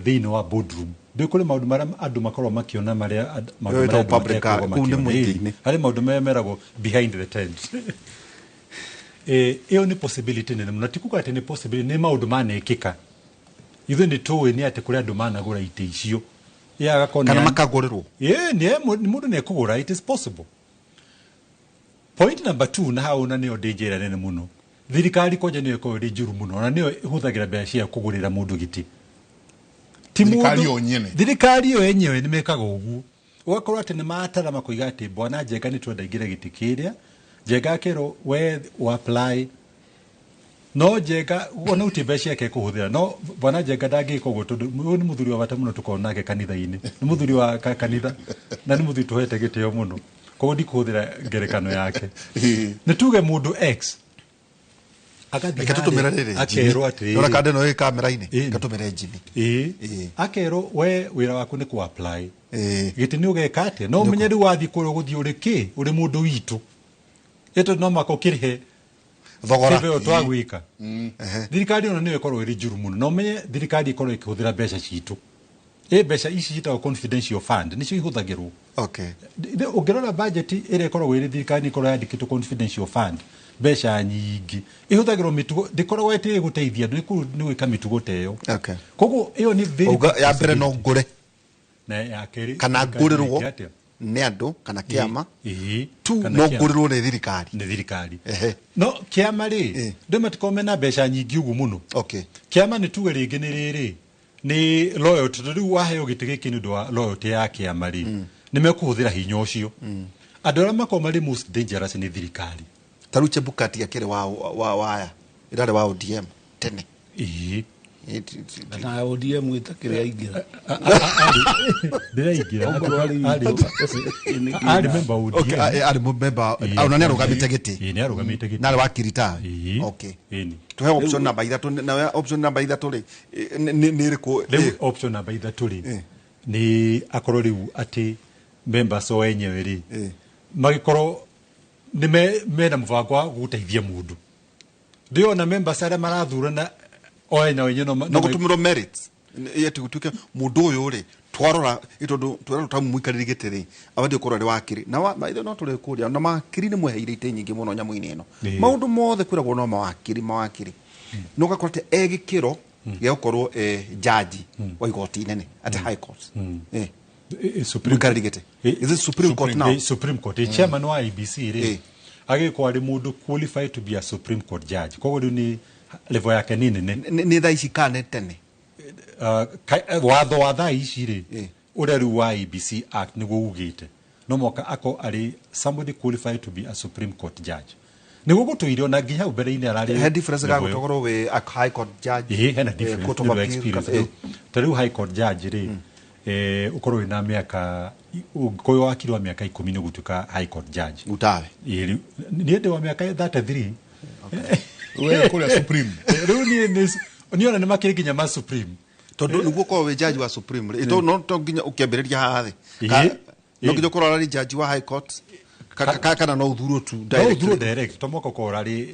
thĩinĩ wa boardroom. Ndĩ kũrĩ maũndũ marĩa andũ makoragwo makĩona, marĩa maũndũ Ĩyo marĩa ĩtagwo andũ public, matekoragwo kũu nĩ makĩona. mũingĩ-inĩ. Ĩĩ, harĩ maũndũ marĩa meragwo behind the tent. Ĩyo nĩ possibility nene mũno. Ti kuga atĩ nĩ possibility, nĩ maũndũ manekĩka. Ithuĩ nĩ tũĩ nĩ atĩ kũrĩ andũ managũra itĩ icio. Ĩ agakorwo kana makagũrĩrwo. Ĩĩ, nĩ mũndũ nĩ ekũgũra, it is possible. Point number 2, na hau na nĩyo ndĩ njĩra nene mũno, thirikari kwanja nĩyo ĩkoragwo ĩrĩ njũru mũno, na nĩyo ĩhũthagĩra mbeca ciayo kũgũrĩra mũndũ gĩtĩ. Ti Thirikari yo nyene. Thirikari yo yenyewe nĩ mekaga ũguo, ũgakorwo atĩ nĩ matara makoiga atĩ bwana Njenga nĩ twenda aingĩre gĩtĩ kĩrĩa. Njenga akerwo we wa apply, no Njenga ona uti mbeca ciake kũhũthĩra, no bwana Njenga ndangĩka ũguo, tondũ ũyũ nĩ mũthuri wa bata mũno tũkoragwo nake kanitha-inĩ, nĩ mũthuri wa kanitha na nĩ mũthuri tũhete gĩtĩo mũno, koguo ndikũhũthĩra ngerekano yake. Nĩ tuge mũndũ X agathiĩ Reke tũtũmĩre harĩa, rĩrĩ akerwo Jimmy. atĩrĩrĩ. Rora kanda ĩno ĩ kamera-inĩ. Ĩĩ. Reke tũmĩre Jimmy. Ĩĩ. Ĩĩ. Akerwo we wĩra waku nĩ kũ apply. Ĩĩ. Gĩtĩ nĩ ũgeka atĩa, no ũmenye rĩu wathiĩ kũrĩa ũgũthiĩ ũrĩ kĩ, ũrĩ mũndũ witũ, ĩtondũ no mũhaka ũkĩrĩhe thogora kĩheo twagwĩka. Thirikari ona nĩyo ĩkoragwo ĩrĩ njũru mũno, na ũmenye thirikari ĩkoragwo ĩkĩhũthĩra mbeca citũ. Ĩ mbeca ici ciĩtagwo confidential fund, nĩcio ihũthagĩrwo. Ũngĩrora budget ĩrĩa ĩkoragwo ĩrĩ thirikari, ĩkoragwo yandĩkĩtwo confidential fund, mbeca nyingĩ ihũthagĩrwo mĩtugo, ndĩkoragwo ĩtĩ gũteithia andũ, nĩ gwĩka mĩtugo ta ĩyo. Koguo ĩyo nĩ very Uga ya mbere no possibility. ngũre Na ya kerĩ, kana thirikari ngũrĩrwo ĩke atĩa? nĩ andũ kana kĩama. Ĩĩ, Tu kana no kĩama. ngũrĩrwo nĩ thirikari. Nĩ thirikari. No kĩama rĩ, ndũ matikorwo mena mbeca nyingĩ ũguo mũno. Kĩama nĩ tuge rĩngĩ nĩ rĩrĩ nĩ loyalty, tondũ rĩu waheo gĩtĩ gĩkĩ nĩ ũndũ wa loyalty ya kĩama rĩ, nĩ mekũhũthĩra hinya ũcio. Andũ arĩa makoragwo marĩ most dangerous nĩ thirikari. Ta rĩu Chebukati akĩrĩ wa waya ĩrarĩ wa ODM tene. Ĩĩ. Na ODM ĩtakĩrĩ aingĩra. Ndĩraingĩra. Ongorwo arĩ Arĩ member ODM. Okay, arĩ member, ona nĩ arũgamĩte gĩtĩ. Ĩĩ, nĩ arũgamĩte gĩtĩ. Na arĩ wakiri tawe. Ĩĩ. Ĩni. Tuhe option namba 3, na option namba 3 rĩ, nĩ ĩrĩkũ? Rĩu option namba 3 rĩ, nĩ akorwo rĩu atĩ members o enyewe rĩ, magĩkorwo nĩ mena mũbango wa gũteithia mũndũ. Ndĩona members arĩa marathurana o ene wenyewe no No gũtũmĩrwo merits ati gũtuĩke mũndũ ũyũ rĩ, twarora tondũ twerwo ta mũikarĩri gĩtĩ rĩ, abatiĩ gũkorwo arĩ wakiri. Na ithuĩ no tũrĩ kũrĩa na mawakiri nĩ mweheire itĩ nyingĩ mũno nyamũ-inĩ ĩno. Maũndũ mothe kwĩragwo no mawakiri, mawakiri. No ũgakora atĩ e gĩkĩro gĩa gũkorwo jaji wa igoti inene at high court. Supreme Mũikarĩri gĩtĩ. Is it Supreme Court now? Supreme Court. Chairman wa IEBC rĩ, agĩkorwo arĩ mũndũ qualified to be a Supreme Court judge. Koguo rĩu nĩ level yake nĩ nene. Nĩ thaa ici kana nĩ tene? Watho wa thaa ici rĩ, ũrĩa rĩu wa IEBC Act nĩguo ugĩte no mũhaka akorwo arĩ somebody qualified to be a Supreme Court judge. Nĩguo gũtũire ona nginya hau mbere-inĩ ararĩ He difference ga level ĩyo. gũkorwo wĩ a high court judge? Ĩĩ, hena difference court of nĩ ũndũ wa appeal, experience. Ta rĩu high court judge rĩ, ũkorwo wĩna mĩaka, ũngĩkorwo wĩ wakiri wa mĩaka 10 nĩ ũgũtuĩka high court judge. Utawe. Ĩĩ, rĩu niĩ ndĩ wa mĩaka 33. We kũrĩa Supreme. Rĩu niĩ niĩ ona nĩ makĩrĩ nginya ma Supreme. Tondũ nĩguo ũkorwo wĩ judge wa Supreme rĩ, no to nginya ũkĩambĩrĩria haha thĩ. No nginya ũkorwo ũrarĩ judge wa high court, kana no ũthurwo tu No direct? ũthurwo direct, to mũhaka ũkorwo ũrarĩ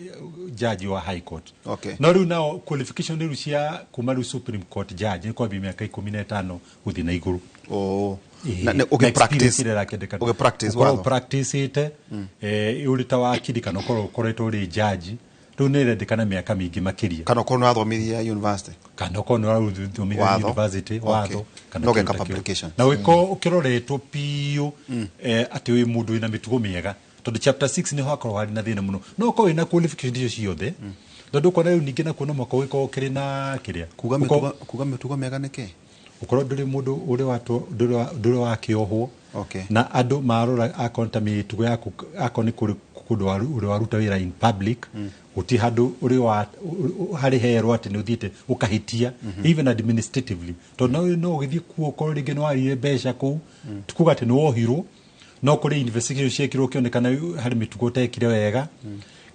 judge wa high court. No rĩu nao qualification rĩu cia kuma rĩu Supreme Court judge nĩ kwambia mĩaka 15 gũthiĩ na igũrũ. Ĩĩ. Na nĩ Na ũgĩ experience practice. ĩrĩa ĩrakĩendekana. Ũgĩ practice Ũkorwo watho. practice-ĩte, ũrĩ ta wakiri kana ũkorwo ũkoretwo ũrĩ judge, rĩu nĩ ĩrendekana mĩaka mĩingĩ makĩria. Kana ũkorwo nĩ wathomithia university. Kana ũkorwo nĩ wathomithia Watho. university, watho, kana No geka kĩndũ ta kĩu. publication. Na ũgĩkorwo ũkĩroretwo biũ, atĩ wĩ mũndũ wĩna mĩtugo mĩega, tondũ chapter 6 nĩho hakoragwo harĩ na thĩna mũno. No ũkorwo wĩna qualification icio ciothe, tondũ ũkona rĩu ningĩ nakuo no mũhaka ũgĩkorwo ũkĩrĩ na kĩrĩa. Kuga mĩtugo mĩega nĩ kĩ? Ũkorwo ndũrĩ mũndũ ũrĩ watwo, ndũrĩ wakĩohwo. Na andũ marora akorwo ta mĩtugo yaku, akorwo nĩ kũrĩ kũndũ ũrĩ waruta wĩra in public, gũtirĩ handũ ũrĩ wa harĩ herwo atĩ nĩ ũthiĩte ũkahĩtia, even administratively, tondũ no ũgĩthiĩ kuo ũkorwo rĩngĩ nĩ warire mbeca kũu, ti kuga atĩ nĩ wohirwo, no kũrĩ investigation ciekirwo ũkĩonekana harĩ mĩtugo ũtekire wega,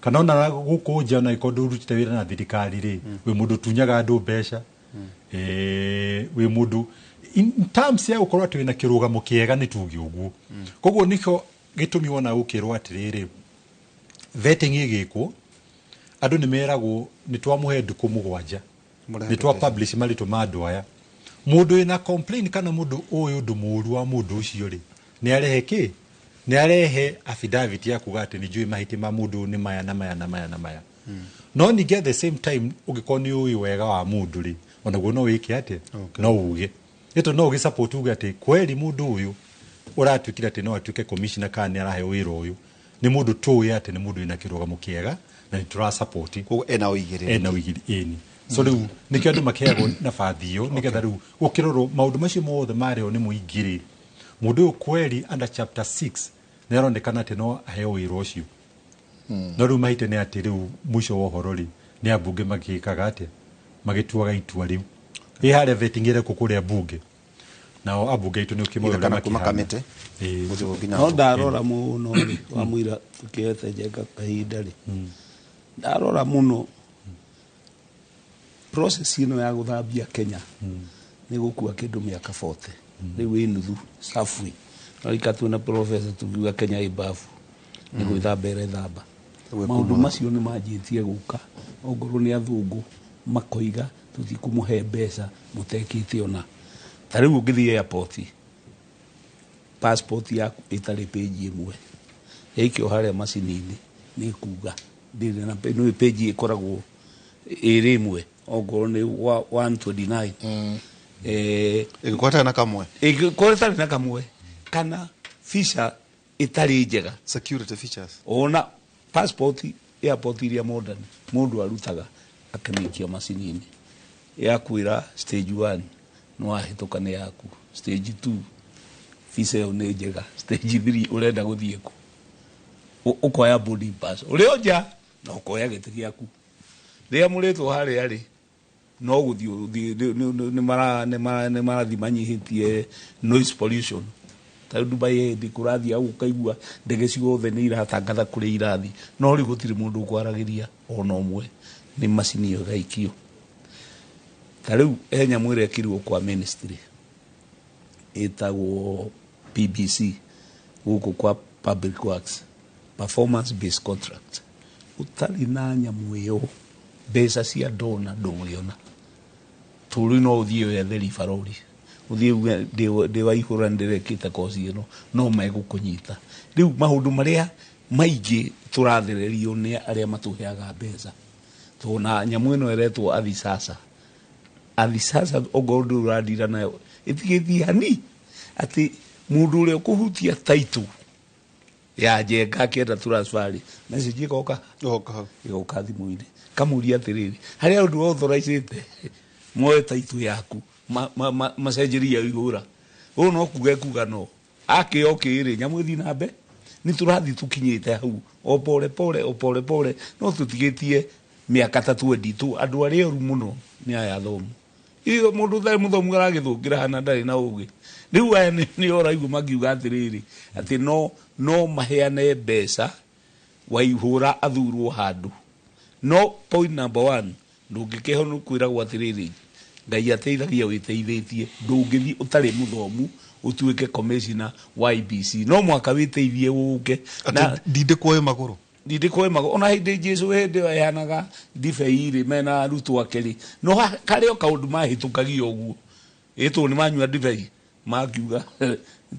kana ona gũkũ nja ona ĩkorwo ndũrutĩte wĩra na thirikari rĩ, wĩ mũndũ ũtunyaga andũ mbeca, wĩ mũndũ in terms ya gũkorwo atĩ wĩna kĩrũgamo kĩega, nĩ tuge ũguo. Koguo nĩkĩo gĩtũmi wona gũkĩrwo atĩrĩrĩ, vetting ĩgĩkwo, andũ nĩ meragwo nĩ twamũhe ndukũ 7 Mũrehe nĩ twa petition. Publish marĩtwa ma andũ aya. Mũndũ wĩna complain kana mũndũ ũĩ ũndũ mũũru wa mũndũ ũcio rĩ, nĩ arehe kĩ, nĩ arehe affidavit ya kuga atĩ nĩ njũĩ mahĩtia ma mũndũ ũyũ nĩ maya na maya na maya na maya. No ningĩ at the same time, ũngĩkorwo nĩ ũĩ wega wa mũndũ rĩ, onaguo no wĩke atĩa, no uge ĩto no ũgĩ support, uge atĩ kweri mũndũ ũyũ ũratuĩkire atĩ no atuĩke commissioner kana nĩ araheo wĩra ũyũ nĩ mũndũ tũĩ atĩ nĩ mũndũ wĩna kĩrũgamo kĩega na nĩ tũra support. Koguo ena ũigĩrĩrĩki. Ena ũigĩrĩ ĩni. So rĩu nĩkĩo andũ makĩheagwo nabathi ĩyo, nĩgetha rĩu gũkĩrorwo maũndũ macio mothe marĩo nĩ mũingĩ rĩ, mũndũ ũyũ kweri under chapter 6 nĩ aronekana atĩ no aheo wĩra ũcio. No rĩu mahĩtia nĩ atĩ rĩu mũico wa ũhoro rĩ, nĩ ambunge magĩkaga atĩa, magĩtuaga itua rĩu ĩ harĩa vetting ĩrekwo kũrĩa mbunge, nao ambunge aitũ nĩ ũkĩmoĩ Either ũrĩa kana kuma makĩhana. kamĩtĩ Ĩĩ. gũthiĩ gũkinya No hau. ndarora mũno rĩ, wa mũira tũkĩhete Njenga kahinda rĩ, ndarora mũno process ĩno ya gũthambia Kenya nĩ gũkua kĩndũ mĩaka 40 rĩu ĩ nuthu safi. No ikatue na professor tukiuga Kenya ĩ bafu nĩ gwĩthamba ĩrethamba. Gwĩ Maũndũ kuma. Macio nĩ manjĩtie gũka ongorwo nĩ athũngũ makoiga tũtikũmũhe mbeca mũtekĩte ona ta rĩu ũngĩthiĩ airport, passport yaku ĩtarĩ page ĩmwe yaikio harĩa macini-inĩ nĩ kuga ndĩrĩ na nĩ page ĩkoragwo ĩrĩ ĩmwe ongorwo nĩ 129 Ĩngĩkorwo ĩtarĩ na kamwe. Ĩngĩkorwo ĩtarĩ na kamwe kana feature ĩtarĩ njega. Security features. Ona passport airport iria modern mũndũ arutaga akamĩikia macini-inĩ ya kwĩra stage 1 nĩ wahĩtũka nĩ yaku, stage 2 visa ĩyo nĩ njega, stage 3 ũrenda gũthiĩ kũ. Ũkoya boarding pass ũrĩ o nja na ũkoya gĩtĩ gĩaku rĩrĩa mũrĩtwo harĩa rĩ, no gũthiĩ ũthiĩ nĩ marathiĩ manyihĩtie noise pollution. Ta rĩu Dubai hĩndĩ kũrathiĩ hau ũkaigua ndege ciothe nĩ iratangatha kũrĩa irathiĩ, no rĩu gũtirĩ mũndũ ũkwaragĩria ona ũmwe, nĩ macini ĩyo ĩgaikio. Ta rĩu he nyamũ ĩrekirwo kwa ministry ĩtagwo PBC gũkũ kwa Public Works, performance based contract. Ũtarĩ na nyamũ ĩyo, mbeca cia ndona ndũngĩona. Tũrĩ no ũthiĩ wethe ribarori, ũthiĩ uge ndĩ wa ihũra nĩndĩrekĩte koci ĩno, no megũkũnyita. Rĩu maũndũ marĩa maingĩ tũrathererio nĩ arĩa matũheaga mbeca, tona nyamũ ĩno ĩretwo athisasa athisasa, ongorwo ndũrĩ ũrandira nayo ĩtigĩthiĩ hani atĩ mũndũ ũrĩa ũkũhutia title ya Njenga akĩenda transfer rĩ, message ĩgoka. Ĩgoka hau. Ĩgoka thimũ-inĩ kamũria atĩrĩrĩ, harĩa ũndũ authorizĩte moe title yaku macenjerie ihũra ũũ, no kuga ekuga no akĩo kĩrĩ nyamũ ĩthiĩ na mbe. Nĩ tũrathiĩ tũkinyĩte hau o pole pole o pole pole, no tũtigĩtie mĩaka ta 22. Andũ arĩa oru mũno nĩ aya athomu. Iyo mũndũ ũtarĩ mũthomu aragĩthũkĩra hana ndarĩ na ũgĩ. Rĩu aya nĩ ũraigua makiuga atĩrĩrĩ atĩ no maheane mbeca Waihũra athurwo handũ. No point number one, ndũngĩkĩho nĩ kwĩragwo atĩrĩrĩ, Ngai ateithagia wĩteithĩtie. Ndũngĩthiĩ ũtarĩ mũthomu ũtuĩke commissioner wa IEBC, no mwaka wĩteithie ũke na Atĩ ndindĩkwo ĩ magũrũ. Ndindĩkwo ĩ magũrũ. Ona hĩndĩ Jesu hĩndĩ ĩyo aheanaga ndibei rĩ mena arutwo ake rĩ, no karĩ o kaũndũ mahĩtũkagia ũguo ĩtwo nĩ manyua ndibei makiuga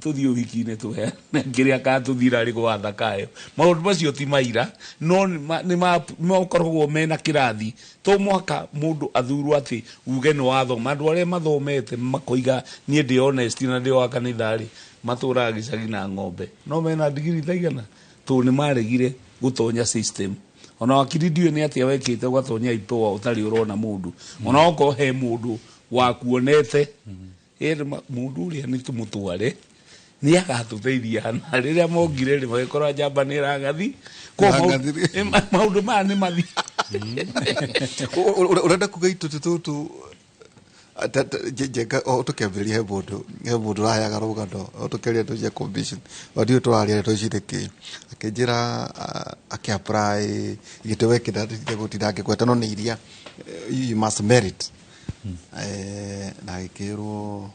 tũthiĩ ũhiki-inĩ tũheane kĩrĩa katũthira rĩ gwatha kayo. Maũndũ macio ti maira, no nĩ makoragwo mena kĩrathi. To mwaka mũndũ athurwo atĩ uge nĩ wathoma. Andũ arĩa mathomete makoiga niĩ ndĩ honest na ndĩ wa kanitha rĩ, matũraga gĩcagi na ng'ombe no mena ndigiri taigana tondũ nĩ maregire gũtonya system. Ona wakiri ndiũĩ nĩ atĩa wekĩte ũgatonya IPOA ũtarĩ ũrona mũndũ, ona okorwo he mũndũ wakuonete. Ĩrĩ mũndũ ũrĩa nĩ tũmũtware Nĩ agatũteithia na rĩrĩa mongire rĩ magĩkorwo njamba nĩ ĩragathi. Ĩragathire. Maũndũ maya nĩ mathi. Ũrenda kuga itũtĩ tũtũ Njenga o tũkĩambĩrĩria he mũndũ ũraheaga rũgano o tũkĩaria ndeto cia commission, o ndiũĩ tũraria ndeto ici nĩkĩ, akĩnjĩra akĩ-apply gĩtĩ wekĩra gũtinda ngĩgweta, no nĩ iria you must merit. Na agĩkĩrwo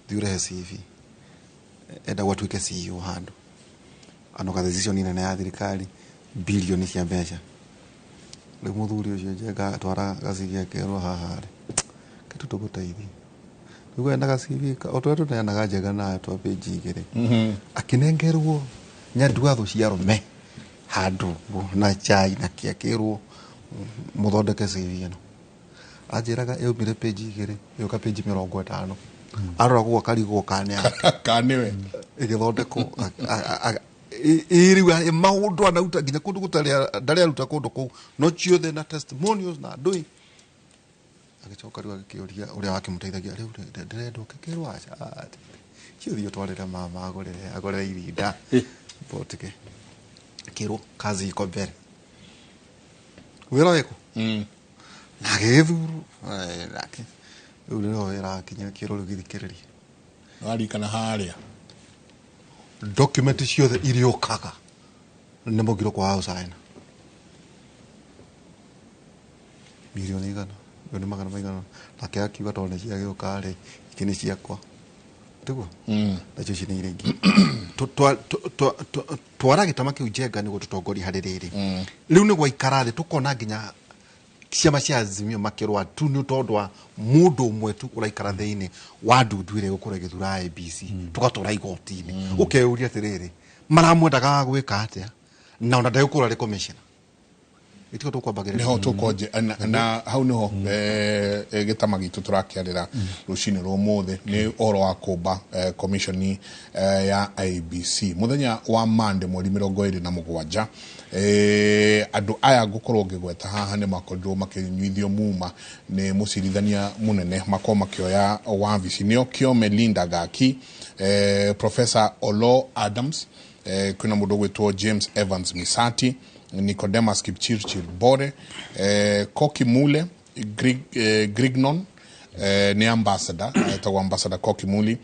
thiĩ ũrehe CV, endagwo atuĩke CEO handũ anoka decision nene ya thirikari, bilioni cia mbeca. Rĩu mũthuri ũcio Njenga atwara ga CV, akerwo haha rĩ kĩtu tũgũteithie. Rĩu ena ga CV o tũrĩa tũneanaga Njenga nayo twa page 2, akĩnengerwo nyanduathu cia arũme handũ ũguo na chai na kĩ, akĩrwo mũthondeke CV ĩno. Anjĩraga yaumire page 2 ĩgĩũka page 50. Arora guo akarigwo kana yake Kanĩwe. Ĩgĩthondekwo ĩ rĩu maũndũ anauta nginya kũndũ gũtarĩ ndarĩ aruta kũndũ kũu, no ciothe na testimonials na ndũi. Agĩcoka rĩu agĩkĩũria ũrĩa wakĩmũteithagia, rĩu ndĩrenda ũkĩkĩrwo aca cio thiĩ ũtwarĩre mama agũrĩre irinda botike. Akĩrwo kazi iko mbere, wĩra wĩkũ na agĩgĩthurwo. Nake rĩu nĩho wĩra akinya, akĩrwo rĩu gĩthikĩrĩrie. Warikana harĩa Document ciothe iriũkaga nĩ mũgiro kwaga gũcaina 100,000,000, milioni magana maigana. Nake akiuga tondũ nĩ ciagĩũka rĩ, ingĩ nĩ ciakwa tiguo, nacio ici nĩ iria ingĩ. Twara gĩtama kĩu Njenga nĩguo tũtongorie harĩ rĩrĩ. Rĩu nĩ gwaikara thĩ tũkona nginya ciama cia Azimio makĩrũa tu nĩ tondũ wa mũndũ ũmwe tu ũraikara thĩinĩ wa ndundu ĩrĩa ĩgũkorwo ĩgĩthura IEBC, tũgatwara igoti-inĩ. Ũkeyũria atĩrĩrĩ, maramwendaga gwĩka atĩa na ona ndegũkorwo arĩ commissioner ĩtigo tũkwambagĩrĩria. Niho tũkonje na hau niho gĩtama gitũ tũrakĩarĩra rũcinĩ rwa ũmũthĩ nĩ ũhoro wa kũmba commission ya IEBC mũthenya wa Monday mweri 27. Andũ aya ngũkorwo ngĩgweta haha nĩ makorirwo makĩnyuithio muma nĩ mũcirithania mũnene makorwo makĩoya wabici, nĩo Kĩome Linda Gaki, Professor Olo Adams, kwĩna mũndũ ũgwĩtwo James Evans Misati, Nicodemus Kipchirchir Bore, Koki Mule Grignon, nĩ ambassador, etagwo Ambassador Koki Muli,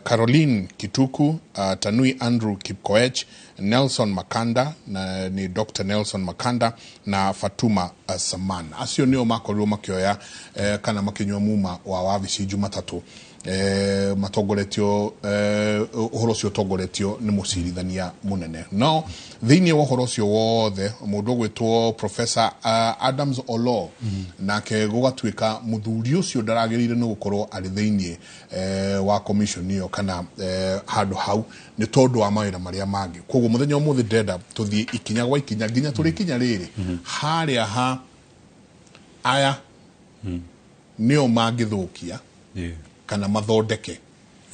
Caroline Kituku, Tanui Andrew Kipkoech, Nelson Makanda na ni Dr. Nelson Makanda na Fatuma Saman. Acio nĩo makorirwo makĩoya kana makĩnyua muma wa wabici Jumatatũ, matongoretio ũhoro ũcio ũtongoretio nĩ mũcirithania mũnene. No thĩinĩ wa ũhoro ũcio wothe, mũndũ ũgwĩtwo Professor Adams Olo nake gũgatuĩka mũthuri ũcio ndaragĩrĩire nĩ gũkorwo arĩ thĩinĩ wa commission ĩyo kana handũ hau nĩ tondũ wa mawĩra marĩa mangĩ. Koguo mũthenya ũmũthĩ ndĩrenda tũthiĩ ikinya gwa ikinya nginya tũrĩkinya rĩrĩ harĩa ha aya nĩo mangĩthũkia kana mathondeke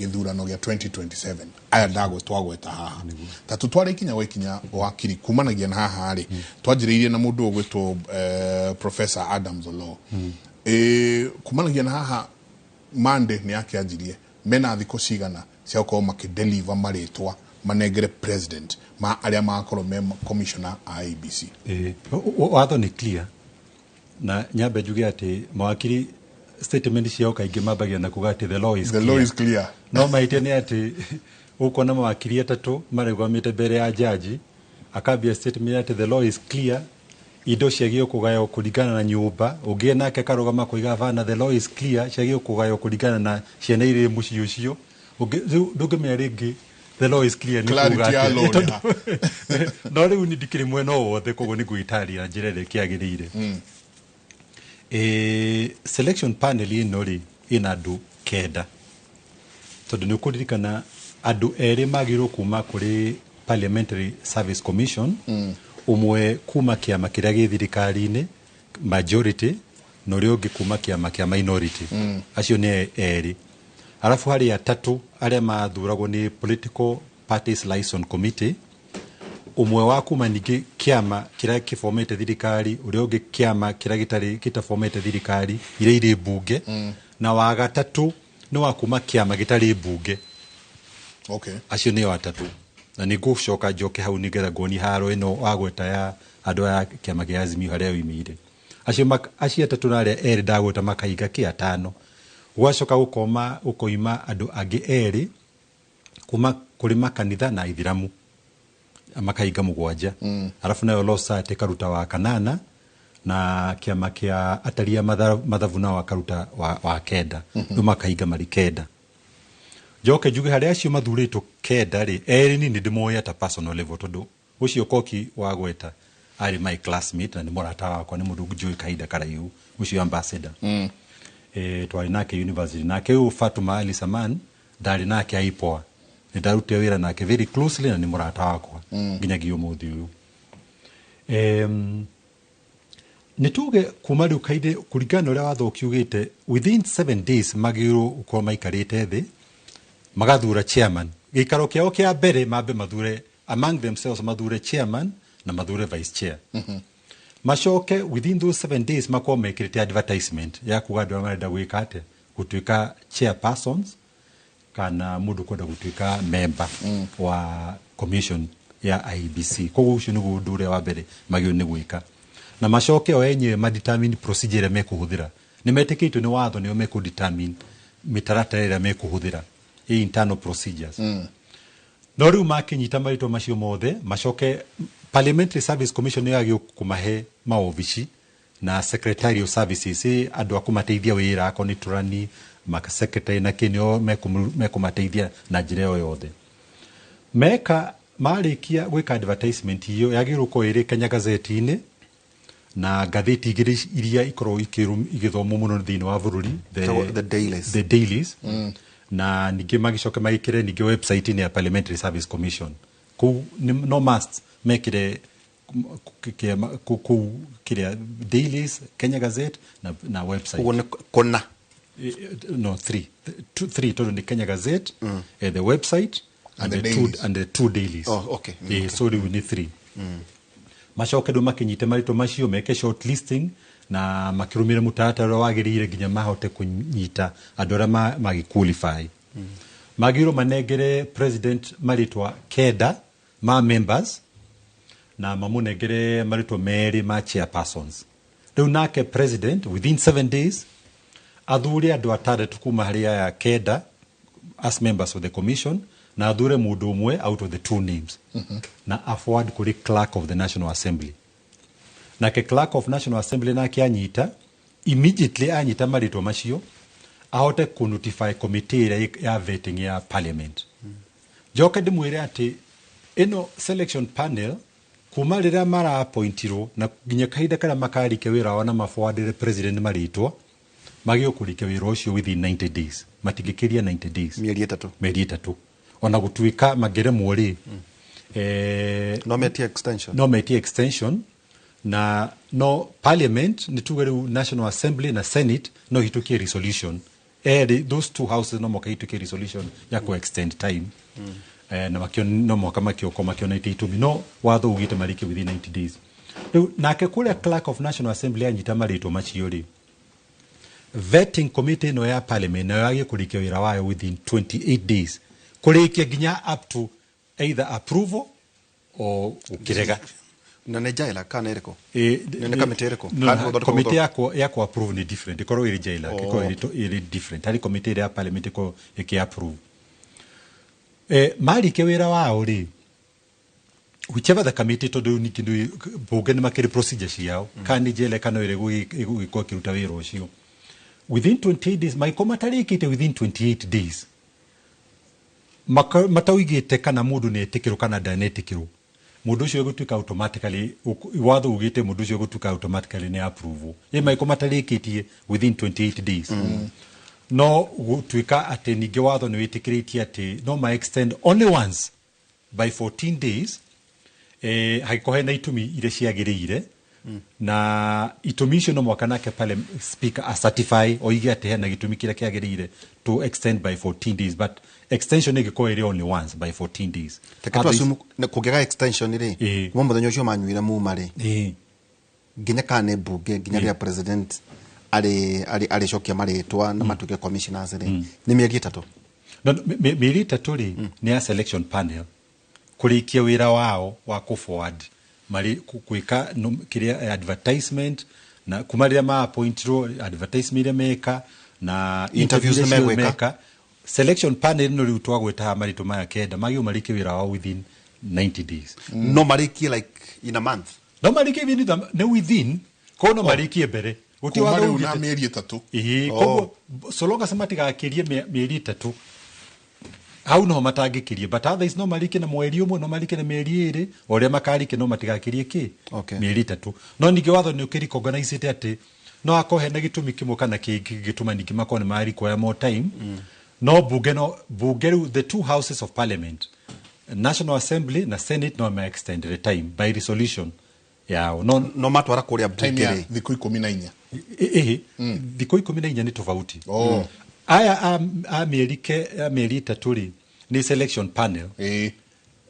gĩthurano gĩa 2027, aya ndagwe twagweta haha. Ta tũtware ikinya gwa ikinya, wakiri, kumanagia na haha rĩ twanjĩrĩirie na mũndũ ũgwĩtwo Professor Adams Olo. Kumanagia na haha Monday nĩ akĩanjirie mena thikũ cigana cia gũkorwo makĩdeliver marĩtwa manengere president ma arĩa magakorwo me commissioner a IEBC? Watho nĩ clear, na nyambe njuge atĩ mawakiri statement ciao kaingĩ mambagia na kuga atĩ the law is The clear. law is clear. No mahĩtia nĩ atĩ ũkuona mawakiri atatũ marũgamĩte mbere ya jaji, akambia statement atĩ the law is clear, indo ciagĩrĩirwo kũgaywo kũringana na nyũmba, ũngĩ nake akarũgama koiga bana, the law is clear, ciagĩrĩirwo kũgaywo kũringana na ciana irĩ mũciĩ ũcio. Rĩu ndũngĩmenya rĩngĩ the law is clear nĩ Clarity kuga ya atĩa. law nĩ ha? No rĩu ni ndikĩrĩ mwena o wothe, koguo nĩ ngwĩtarĩria na njĩra ĩrĩa ĩkĩagĩrĩire. Selection panel ĩno rĩ ĩna andũ 9, tondũ nĩ ũkũririkana andũ erĩ magĩrĩirwo kuma kũrĩ Parliamentary Service Commission, ũmwe kuma kĩama kĩrĩa gĩ thirikari-inĩ majority na ũrĩa ũngĩ kuma kĩama kĩa minority. Acio nĩ erĩ, arabu harĩ atatũ arĩa mathuragwo nĩ Political Parties Liaison Committee, ũmwe wa kuma ningĩ kĩama kĩrĩa kĩbomete thirikari, ũrĩa ũngĩ kĩama kĩrĩa gĩtarĩ gĩtabomete thirikari iria irĩ mbunge, na wa gatatũ nĩ wa kuma kĩama gĩtarĩ mbunge. Okay. Acio nĩo atatũ, na nĩ ngũcoka njoke hau nĩgetha nguonie haro ĩno wagweta ya andũ aya kĩama kĩa Azimio harĩa yoimĩire. Acio acio atatũ na arĩa erĩ ndagweta makahinga kĩ atano. Gwacoka gũkoma gũkoima andũ angĩ erĩ kuma kũrĩ makanitha na ithiramu, makahinga mũgwanja. Arabu nayo Law Society ĩkaruta wa kanana, na kĩama kĩa atari a mathabu nao akaruta wa kenda. Rĩu makahinga marĩ kenda. Njoke njuge harĩa acio mathurĩtwo kenda rĩ, erĩ ni nĩ ndĩmoĩ at a personal level, tondũ ũcio Koki wa gweta arĩ my classmate na nĩ mũrata wakwa, nĩ mũndũ njũĩ kahinda karaihu, ũcio ambassador. Twarĩ nake university. Nake ũyũ Fatuma Ali Saman ndarĩ nake IPOA, nĩ ndarutire wĩra nake very closely na nĩ mũrata wakwa nginyagia ũmũthĩ ũyũ. Nĩ tuge kuma rĩu kainde kũringana na ũrĩa watho ũkiugĩte, within 7 days magĩrĩirwo gũkorwo maikarĩte thĩ magathura chairman. Gĩikaro kĩao kĩa mbere mambe mathure among themselves, mathure chairman na mathure vice chair. Macoke within those 7 days makorwo mekĩrĩte advertisement ya kuga andũ arĩa marenda gwĩka atĩa, gũtuĩka chairpersons kana mũndũ kwenda gũtuĩka member wa commission ya IEBC. Koguo ũcio nĩguo ũndũ ũrĩa wa mbere magĩrĩirwo nĩ gwĩka, na macoke o enyewe madetermine procedure ĩrĩa mekũhũthĩra. Nĩ metĩkĩtio nĩ watho nĩo mekũdetermine mĩtaratara ĩrĩa mekũhũthĩra, ĩ internal procedures. No rĩu makĩnyita marĩtwa macio mothe, macoke Parliamentary Service Commission nĩyo yagĩrĩirwo kũmahe maobici na secretarial services, ĩ andũ a kũmateithia wĩra, akorwo nĩ tũrani secretary na kĩ, nĩo mekũmateithia na njĩra ĩyo yothe. Meka marĩkia gwĩka advertisement iyo yagĩrĩirwo gũkorwo ĩrĩ Kenya Gazette-inĩ na ngathĩti igĩrĩ iria ikoragwo igĩthomwo mũno thĩinĩ wa bũrũri, The dailies. The dailies. Na ningĩ magĩcoke magĩkĩre ningĩ website-inĩ ya Parliamentary Service Commission. Kũu no must mekĩre kũu kĩrĩa dailies, Kenya Gazette na website. Ũguo nĩ kũna. No, three. Two, three tondũ nĩ Kenya Gazette, the website And and the the two, dailies. and the two dailies. Oh, okay. So rĩu nĩ three. Macoke rĩu makĩnyite marĩtwa macio, meke short listing na makĩrũmĩrĩra mũtaratara ũrĩa wagĩrĩire nginya mahote kũnyita andũ arĩa magĩ-qualify. Magĩrĩirwo manengere president marĩtwa kenda ma members na mamũnengere marĩtwa merĩ ma chairpersons. Rĩu nake president within 7 days athure andũ atandatũ kuma harĩ aya kenda as members of the commission, na athure mũndũ ũmwe out of the two names, na a forward kũrĩ clerk of the National Assembly. Nake clerk of National Assembly nake anyita immediately anyita marĩtwa macio ahote ku notify committee ĩrĩa ya vetting ya parliament. Njoke ndĩmwĩre atĩ ĩno selection panel kuma rĩrĩa maraappointirwo na nginya kahinda karĩa makarĩkia wĩra wao na maforwardĩre president marĩtwa, magĩrĩirwo kũrĩkia wĩra ũcio within 90 days, matingĩkĩria 90 days. Mĩeri ĩtatũ. Mĩeri ĩtatũ. Ona gũtuĩka mangĩremwo rĩ, no metie extension. No metie extension, na no parliament nĩ tuge rĩu National Assembly na Senate no hĩtũkie resolution. Erĩ, those two houses no mũhaka hĩtũkie resolution ya ku extend time. Na makio no mũhaka makĩokorwo makĩonete itũmi, no watho ugĩte marĩkie within 90 days. Rĩu nake kũrĩa clerk of National Assembly anyita marĩtwa macio rĩ, vetting committee ĩno ya parliament nayo yagĩrĩirwo kũrĩkia wĩra wayo within 28 days, kũrĩkia nginya up to either approval or gũkĩrega. Na nĩ jaila kana ĩrĩkũ? Nĩ committee ĩrĩkũ? No, Kana no, gũthondeka committee ya ku approve ni different, ĩkorwo ĩrĩ jaila, ĩkorwo ĩrĩ different harĩ committee ĩrĩa ya parliament ĩkorwo ĩkĩ approve. Marĩkia wĩra wao rĩ, whichever the committee, tondũ rĩu ningĩ nĩ bunge nĩ makĩrĩ procedure ciao, kana nĩ jela kana ĩrĩa ĩgũgĩkorwo ĩkĩruta wĩra ũcio within 28 days, mangĩkorwo matarĩkĩte within 28 days mataugĩte kana mũndũ nĩ etĩkĩrwo kana ndanetĩkĩrwo, mũndũ ũcio egũtuĩka automatically, watho ugĩte mũndũ ũcio egũtuĩka automatically nĩ approve ĩ mangĩkorwo matarĩkĩtie within 28 days. No gũtuĩka atĩ ningĩ watho nĩ wĩtĩkĩrĩtie atĩ no ma extend only once by 14 days, hangĩkorwo hena itũmi iria ciagĩrĩire, na itũmi icio no mũhaka nake pale speaker a certify oige atĩ hena gĩtũmi kĩrĩa kĩagĩrĩire to extend by 14 days, but extension ĩngĩkorwo ĩrĩ only once by 14 days. Reke tu assume kũngĩaga extension rĩ, kuma mũthenya ũcio manyuire muma rĩ, nginya kana nĩ mbunge, nginya rĩrĩa president arĩcokia marĩtwa na matuĩke commissioners rĩ, nĩ mĩeri ĩtatũ. No, mĩeri 3 rĩ, nĩ ya selection panel kũrĩkia wĩra wao wa kũ forward marĩ gwĩka kĩrĩa advertisement, na kuma rĩrĩa ma appointirwo advertisement iria meka na interviews iria nĩ megwĩka. Meka. Selection panel no rĩu twagwĩta marĩtũ maya 9 magĩrĩirwo marĩkie wĩra wao within 90 days. No marĩkie like in a month. No marĩkie within nĩ within, koguo no marĩkie mbere. Gũtirĩ Kuma watho rĩu na ugĩte. mĩeri 3. Ĩĩ, koguo so long as matigakĩrie mĩeri 3, hau noho matangĩkĩrie, but otherwise no marĩkie na mweri 1, no marĩkie na mĩeri 2, o ũrĩa makarĩkia no matigakĩrie kĩ? Okay. Mĩeri 3. No ningĩ watho nĩ ũkĩrecognizĩte atĩ no akorwo hena gĩtũmi kĩmwe kana kĩngĩ gĩtũma ningĩ makorwo nĩ ma require more time. No bunge, no bunge rĩu, the two houses of parliament, National Assembly na Senate, no ma extend the time by resolution yao. No no matwara kũrĩa Time bunge ya rĩ. thikũ 14. Ĩhĩ, thikũ 14 nĩ tofauti. Oh. Aya a mĩeri 3 rĩ, nĩ selection panel.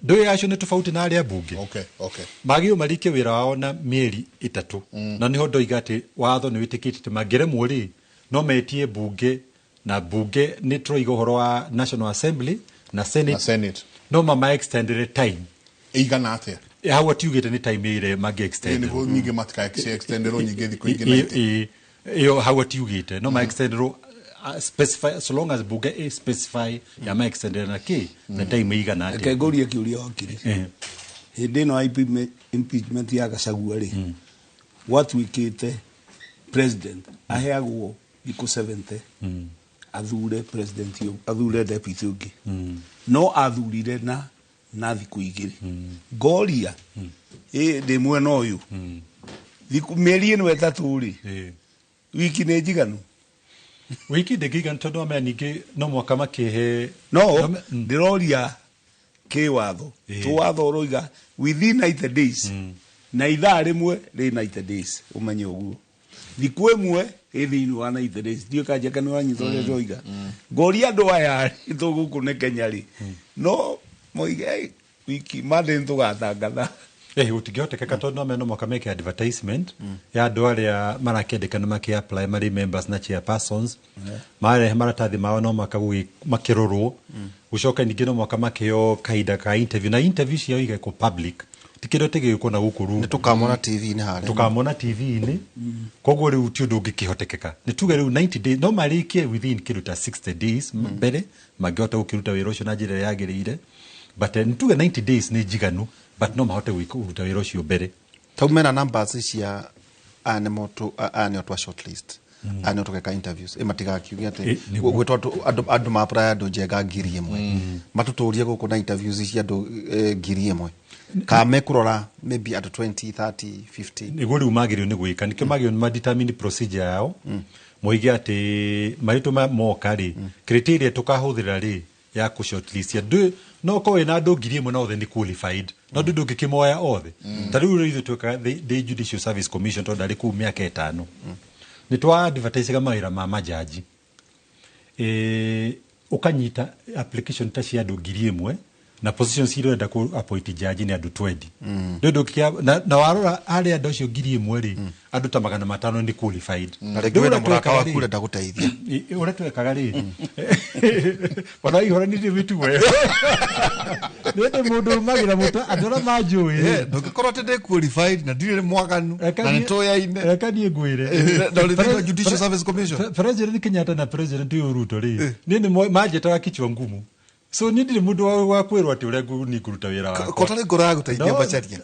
Ndũĩ acio nĩ tofauti na arĩa bunge. Okay, okay. Magĩrĩirwo marĩkie wĩra wao na mĩeri 3. Na nĩho ndoiga atĩ watho nĩ wĩtĩkĩtie atĩ mangĩremwo rĩ, no metie bunge, na bunge nĩ tũroiga ũhoro wa National Assembly na Senate. Na Senate. No mama extend the time. Ĩigana atĩa? Hau atiugĩte nĩ time ĩrĩa mangĩ extend. Nĩguo nyingĩ matika extenderwo nyingĩ thikũ ingĩ 90. Ĩyo hau atiugĩte no ma extenderwo, specify, so long as bunge ĩ specify ya ma extender na kĩ na time ĩigana atĩa. Reke ngũrie kĩũria wakiri. Hĩndĩ ĩno ya impeachment ya Gachagua rĩ, gwatuĩkĩte president aheagwo thikũ 70 athure president athure deputy ũngĩ. No athurire na thikũ 2. Ngoria, ndĩ mwena ũyũ. Thikũ mĩeri ĩno 3 rĩ, wiki nĩ njiganu? Wiki ndĩngĩigana tondũ amenya ningĩ no mwaka makĩhe. No, ndĩroria kĩwatho. Tũwatho ũroiga within 90 days. Na ithaa rĩmwe rĩ 90 days, ũmenye ũguo. Thikũ ĩmwe ĩ thĩinĩ wa 90 days. Ndiũĩ kana Njeka nĩ wanyita ũrĩa ndĩroiga. Ngoria andũ aya rĩ, tũgũkũ nĩ Kenya rĩ, no moige, hey, wiki Monday nĩtũgatangatha. Gũtingĩhotekeka tondũ no mena mwaka meke advertisement ya andũ arĩa marakĩendekana makĩ apply marĩ members na chairpersons. Marehe maratathi mao no mwaka makĩrorwo. Gũcoka ningĩ no mwaka makĩheo kahinda ka interview, na interview ciao igekwo public. Ti kĩndũ atĩ gĩgĩkwo na gũkũ rungu. Nĩ tũkamona TV-inĩ harĩa. Tũkamona TV-inĩ. Koguo rĩu ti ũndũ ũngĩkĩhotekeka. Nĩ tuge rĩu 90 days, no marĩkie within kĩndũ ta 60 days mbere, mangĩhota gũkĩruta wĩra ũcio na njĩra ĩrĩa yagĩrĩire. But nĩ tuge 90 days nĩ njiganu, but no mahote kũruta wĩra ũcio mbere. Tau mena numbers cia aya nĩ moto, aya nĩo twa shortlist. Aya nĩo tũgeka interviews. Matigakiuge atĩ Nĩguo. gwĩtwo andũ ma apply andũ njenga 1000. Matũtũrie gũkũ na interviews cia andũ 1000. Ka mekũrora maybe andũ 20, 30, 50. Nĩguo rĩu magĩrĩirwo nĩ gwĩka. Nĩkĩo magĩrĩirwo nĩ ma determine procedure yao. Moige atĩ marĩtũ moka rĩ, criteria tũkahũthĩra rĩ ya kũ shortlist. Andũ no ũkorwo wĩna andũ 1000 na othe nĩ qualified. No andũ ndũngĩkĩmoya othe. Ta rĩu ithuĩ twĩkaga the Judicial Service Commission tondũ ndarĩ kũu mĩaka 5. Nĩ twa advertise mawĩra ma majaji. Ũkanyita application ta cia andũ 1000 na positions iria ũrenda kũ appoint judge nĩ andũ 20. Nĩ ũndũ ũngĩkĩa-, na warora harĩa andũ acio 1000 rĩ, andũ ta 500 nĩ qualified. Na rĩngĩ Rĩu wĩna ũrĩa mũrata twekaga waku rĩ, ũrenda gũteithia. Ũrĩa twekaga rĩ, ona ihũranĩtie mĩtugo ĩyo. Nĩ ndĩ mũndũ ũmagĩra mũtwe, andũ arĩa manjũĩ rĩ. Ndũngĩkorwo atĩ ndĩ qualified na ndirĩ mwaganu, na nĩ tũyaine. Reke niĩ ngwĩre. Na ũrĩ thĩinĩ wa Judicial Service Commission? President Kenyatta na President ũyũ Ruto rĩ, niĩ nĩ manjĩtaga kichwa ngumu. So niĩ ndirĩ mũndũ wa kwĩrwo atĩ ũrĩa niĩ ngũruta wĩra wakwa. Kota nĩ ngoro ya gũteithia No, Macharia.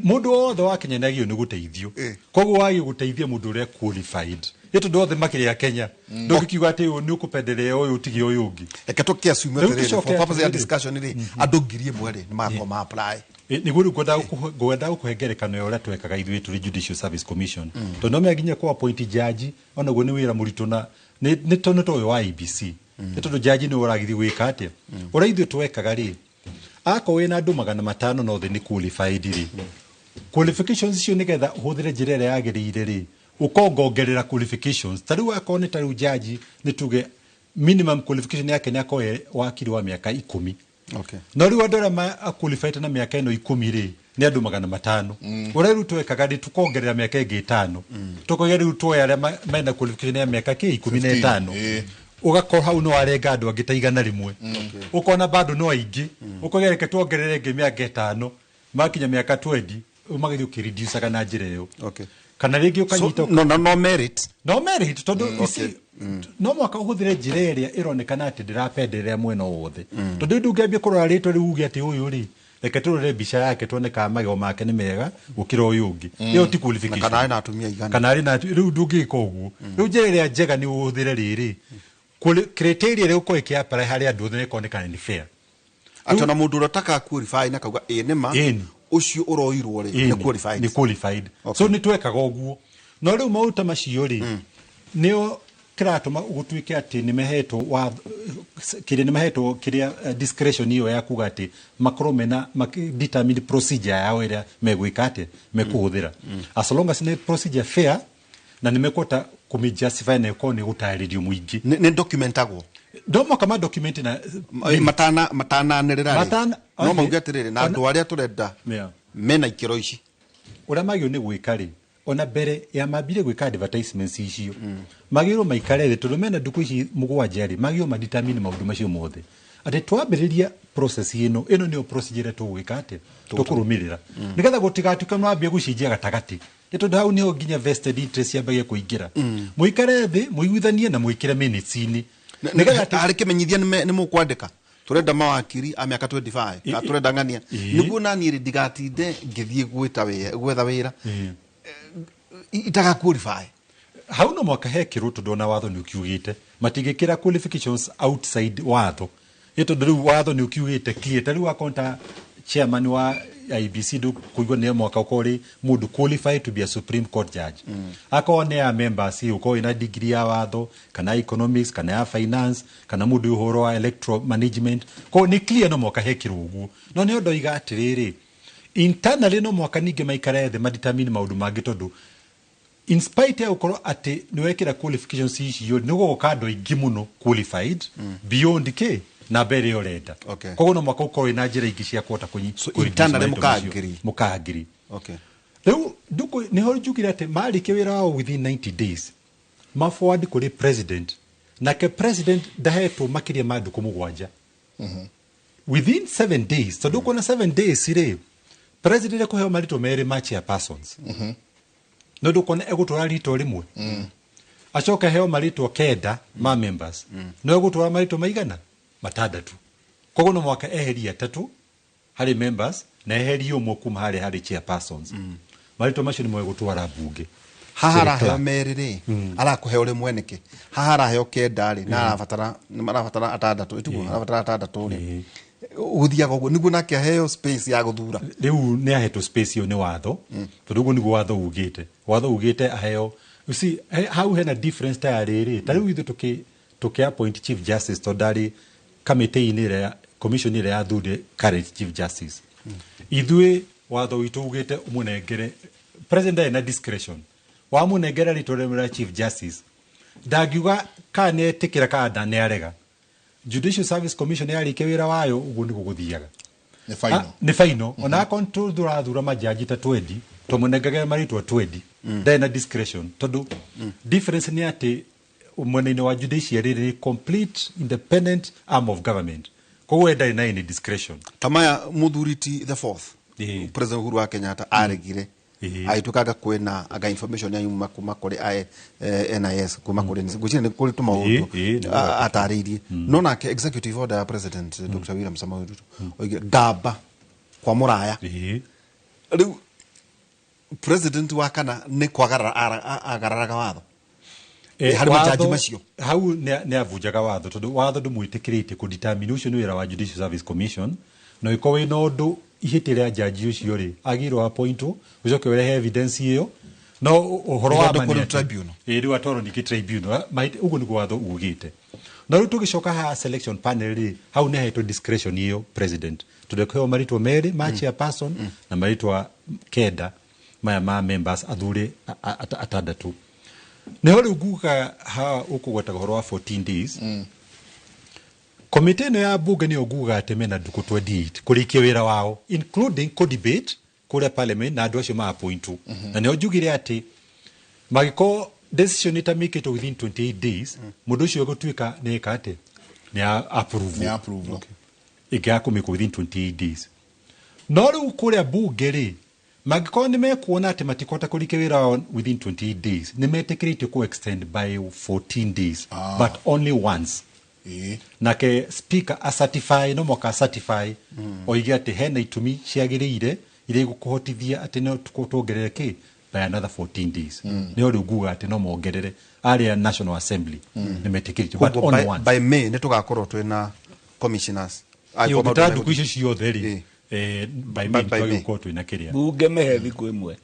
Mũndũ wothe wa Kenya nĩagĩrĩirwo nĩ gũteithio. Koguo wagĩrĩirwo gũteithia mũndũ ũrĩa qualified. Nĩ tondũ othe makĩrĩ a Kenya. Ndũngĩkiuga atĩ ũyũ nĩ ũkũpenderea ũyũ ũtige ũyũ ũngĩ. Reke tũkĩ assume Rĩu atĩrĩrĩ, tũcoke for purpose ya atĩrĩrĩ. discussion rĩ, andũ 1000 rĩ, nĩ magakorwo ma apply. Nĩguo rĩu ngwenda gũkũhe ngerekano ya ũrĩa twekaga ithuĩ tũrĩ Judicial Service Commission. Tondũ no menya nginya kũ appoint judge, onaguo nĩ wĩra mũritũ na nĩ tondũ ũyũ wa IEBC. Nĩ tondũ judge nĩ ũragĩthiĩ gwĩka atĩa. Ũrĩa ithuĩ twekaga rĩ, akorwo wĩna andũ 500 na othe nĩ qualified rĩ, qualifications icio nĩgetha ũhũthĩre njĩra ĩrĩa yagĩrĩire rĩ, ũkongongerera qualifications. Ta rĩu akorwo nĩ ta rĩu judge, nĩ tuge minimum qualification yake nĩ akorwo e wakiri wa mĩaka 10. No rĩu andũ arĩa qualified na mĩaka ĩno 10 rĩ, nĩ andũ 500. Ũrĩa rĩu twekaga nĩ tũkongerera mĩaka ĩngĩ 5. Tũkoiga rĩu tuoe arĩa mena qualification ya mĩaka kĩ 15. Ũgakorwo hau no warenga andũ angĩ ta 100. Ũkona bado no aingĩ, ũkauga reke tuongerere ĩngĩ mĩaka 5, makinya mĩaka 20 ũmagathiĩ ũkĩreducaga na njĩra ĩyo. Kana rĩngĩ ũkanyita So, no merit. No merit, tondũ you see, no mwaka ũhũthĩre njĩra ĩrĩa ĩronekana atĩ ndĩrapenderea mwena o wothe, tondũ rĩu ndũngĩambia kũrora rĩtwa rĩu uge atĩ ũyũ rĩ, reke tũrore mbica yake tuone kana magego make nĩ mega gũkĩra ũyũ ũngĩ. Ĩyo ti qualification. Na kana arĩ na atumia aigana. Kana arĩ na rĩu ndũngĩka ũguo. Rĩu njĩra ĩrĩa njega nĩ ũhũthĩre rĩrĩ criteria ĩrĩa ĩgũkorwo ĩkĩ-apply harĩ andũ othe na ĩkonekana nĩ fair. Atĩ ona mũndũ ũrĩa ũtaka qualify na kauga ĩ nĩma, ũcio ũroirwo rĩ, nĩ qualified. Nĩ qualified. So nĩ twekaga ũguo. No rĩu maũndũ ta macio rĩ, nĩo kĩratũma gũtuĩke atĩ nĩ mahetwo watho, kĩrĩa nĩ mahetwo kĩrĩa discretion ĩyo ya kuga atĩ makorwo mena determined procedure yao ĩrĩa megwĩka atĩ mekũhũthĩra. As long as nĩ procedure fair na nĩ mekũhota kũmĩ-justify na ĩkorwo nĩ gũtarĩrio mũingĩ. Nĩ documentagwo. No mwaka ma document na Matananĩrĩra rĩ. No mauge atĩrĩrĩ, na andũ arĩa tũrenda mena ikĩro ici. Ũrĩa magĩrĩirwo nĩ gwĩka rĩ, ona mbere ya mambire gwĩka advertisements icio, magĩrĩirwo maikare thĩ, tondũ mena ndukũ ici 7 rĩ, magĩrĩirwo ma determine maũndũ macio mothe. Atĩ twambĩrĩria process ĩno, ĩno nĩyo procedure ĩrĩa tũgwĩka atĩ tũkũrũmĩrĩra. Nĩgetha gũtigatuĩke mwambie gũcenjia gatagatĩ. Nĩ tondũ hau nĩho nginya vested interest ciambagia kũingĩra. Mũikare thĩ, mũiguithanie na mũĩkĩre minutes-inĩ. Nĩgetha atĩ Harĩ kĩmenyithia nĩ mũkwandĩka. Tũrenda mawakiri a mĩaka 25, na tũrenda ng'ania. Nĩguo naniĩ rĩ, ndigatinde ngĩthiĩ gwetha wĩra. Itaga qualify. Hau no mwaka hekĩrwo, tondũ ona watho nĩ ũkiugĩte matingĩkĩra qualifications outside watho. Nĩ tondũ rĩu watho nĩ ũkiugĩte clear. Ta rĩu akorwo ta chairman wa IEBC ndũkũigua nĩ mwaka ũkorwo rĩ mũndũ qualified to be a Supreme Court judge. Akorwo nĩ ya members, ũkorwo wĩna degree ya watho kana economics kana ya finance kana mũndũ ũhoro wa electoral management. Koguo nĩ clear no mwaka hekĩrwo ũguo. No nĩ ndoiga atĩrĩrĩ, internally no mwaka ningĩ maikare thĩ ma determine maũndũ mangĩ, tondũ in spite ya gũkorwo atĩ nĩ wekĩra qualifications icio, nĩ gũgoka andũ aingĩ mũno qualified beyond kĩ namba ĩrĩa ũrenda. Koguo no mwaka ũkorwo wĩna njĩra ingĩ cia kũhota So kũ-reduce internally marĩtwa macio. mũka-agree. Mũka-agree. Rĩu ndukũ nĩho njugire atĩ marĩkia wĩra wao within 90 days, ma forward kũrĩ president, nake president ndahetwo makĩria ma ndukũ 7. Within 7 days, tondũ ũkuona 7 days rĩ, president ekũheo marĩtwa merĩ ma chairpersons. No ndũkuona egũtwara rĩtwa rĩmwe. Acoke aheo marĩtwa 9 ma members. No egũtwara marĩtwa maigana? 6. Koguo no mwaka eherie 3 harĩ members na eherie 1 kuma harĩ chairpersons. Marĩtwa macio nĩmo egũtwara mbunge. Haha araheo Clear. merĩ rĩ, arakũheo rĩmwe nĩkĩ? Haha araheo 9 rĩ, na arabatara 6, ĩtiguo? Arabatara 6 rĩ. Gũthiaga ũguo nĩguo nake aheo space ya gũthura. Rĩu nĩ ahetwo space ĩyo nĩ watho, tondũ ũguo nĩguo watho ugĩte. Watho ugĩte aheo, you see, hau hena difference ta ya rĩrĩ. Ta rĩu ithuĩ tũkĩ appoint Chief Justice, tondũ ndarĩ kamĩtĩ-inĩ ĩrĩa, commission ĩrĩa yathurire current Chief Justice. Ithuĩ watho witũ ugĩte ũmũnengere, president ndarĩ na discretion. Wamũnengera rĩtwa rĩmwe rĩa Chief Justice, ndangiuga kana nĩ etĩkĩra kana nĩ arega. Judicial Service Commission yarĩkia wĩra wayo, ũguo nĩguo gũthiaga. Nĩ final. Nĩ final. Ona akorwo tũrathura majaji ta 20, tũmũnengagĩra marĩtwa 20. Ndarĩ na discretion, tondũ difference nĩ atĩ mwena-inĩ wa judiciary nĩ complete independent arm of government. Koguo we ndarĩ na any discretion. Ta maya mũthuri ti the fourth, President Uhuru wa Kenyatta aregire. Agĩtuĩka kwĩna anga information ya yuma kuma kũrĩ NIS, kuma kũrĩ NIS. Ngwĩciria nĩ kũrĩ tũmaũndũ Nĩ atarĩirie. No nake executive order ya President Dr. William Samoei Ruto oigire ngamba kwa mũraya. Rĩu president wa kana nĩ kwagarara agararaga watho. Harĩ majaji macio. Hau nĩ abunjaga watho, tondũ watho ndũmwĩtĩkĩrĩtie kũ determine. Ũcio nĩ wĩra wa Judicial Service Commission, na ũngĩkorwo wĩna ũndũ ihĩtia rĩa jaji ũcio rĩ, agĩrĩirwo appointwo, ũcoke ũrehe evidence ĩyo. No ũhoro wa Ithondekwo ma nĩ rĩu atĩ tribunal. Rĩu atwarwo ningĩ tribunal. Ũguo nĩguo watho ugĩte. No rĩu tũgĩcoka haha selection panel rĩ, hau nĩ ahetwo discretion ĩyo president, tondũ ekũheo marĩtwa merĩ ma chairperson na marĩtwa 9 maya ma members athure 6. Nĩho rĩu nguga haha ũkũgwetaga ũhoro wa 14 days. Komĩtĩ ĩno ya bunge nĩyo nguga atĩ mena ndukũ 28 kũrĩkia wĩra wao, including kũ-debate kũrĩa parliament na andũ acio ma-appointwo. Na nĩho njugire atĩ mangĩkorwo Decision itamĩkĩtwo within 28 days, mũndũ ũcio gũtuĩka nĩ ĩka atĩ nĩ approve. Nĩ approve. Ĩngĩaga kũmĩkwo within 28 days, no rĩu kũrĩa bunge rĩ, mangĩkorwo nĩ mekuona atĩ matikũhota kũrĩkia wĩra wao within 28 days, nĩ metĩkĩrĩtio kũ extend by 14 days, but only once. Nake speaker acertify, no mwaka acertify, oige atĩ hena itũmi ciagĩrĩire iria igũkũhotithia atĩ no tuongerere kĩ by another 14 days. Nĩo rĩu nguga atĩ no mongerere arĩa National Assembly nĩ metĩkĩrĩtio, but Koguo only by, once. by May nĩ tũgakorwo twĩna commissioners. Angĩkorwo maũndũ Ũngĩtara megũthiĩ- ndukũ icio ciothe rĩ, by May By May. twagĩrĩirwo gũkorwo twĩna kĩrĩa. Bunge mehe thikũ ĩmwe.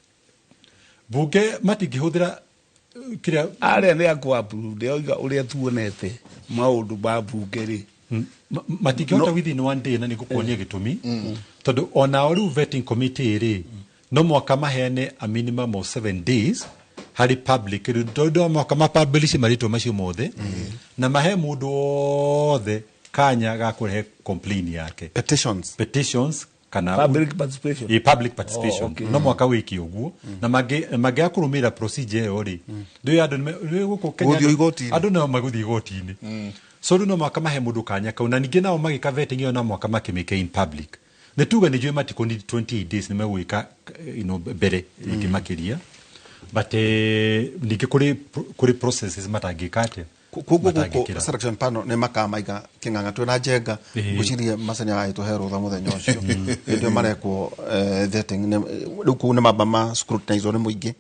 Bunge matingĩhũthĩra kĩrĩa. Arĩa nĩ akũ approve, ndĩoiga ũrĩa tuonete maũndũ ma bunge rĩ. Matingĩhota within one day, na nĩngũkuonia gĩtũmi, tondũ onao rĩu vetting committee rĩ, no mwaka maheane a minimum of 7 days harĩ public. Rĩu tondũ no mwaka mapublish marĩtwa macio mothe na mahe mũndũ wothe kanya ga kũrehe complain yake. Petitions. Petitions kana Public participation. Public participation. Oh, okay. No mwaka wĩke ũguo na mangĩaga kũrũmĩrĩra procedure ĩyo rĩ, ndũĩ andũ rĩu gũkũ Kenya Gũthiĩ igoti-inĩ. Andũ no magũthiĩ igoti-inĩ. So rĩu no mwaka mahe mũndũ kanya kau, na ningĩ nao magĩka vetting ĩyo no mwaka makĩmĩke in public. Nĩ tuga nĩ njũĩ matikũ need 28 days, nĩ megwĩka mbere rĩngĩ makĩria, but ningĩ kũrĩ processes matangĩka atĩa. Koguo gũkũ Matangĩkĩra. Selection panel nĩ makamaiga kĩng'ang'a twĩna Njenga. Ngwĩciria Macani agagĩtũhe rũtha mũthenya ũcio hĩndĩ ĩyo marekwo vetting. Rĩu kũu nĩ mamba ma scrutinizwo nĩ mũingĩ,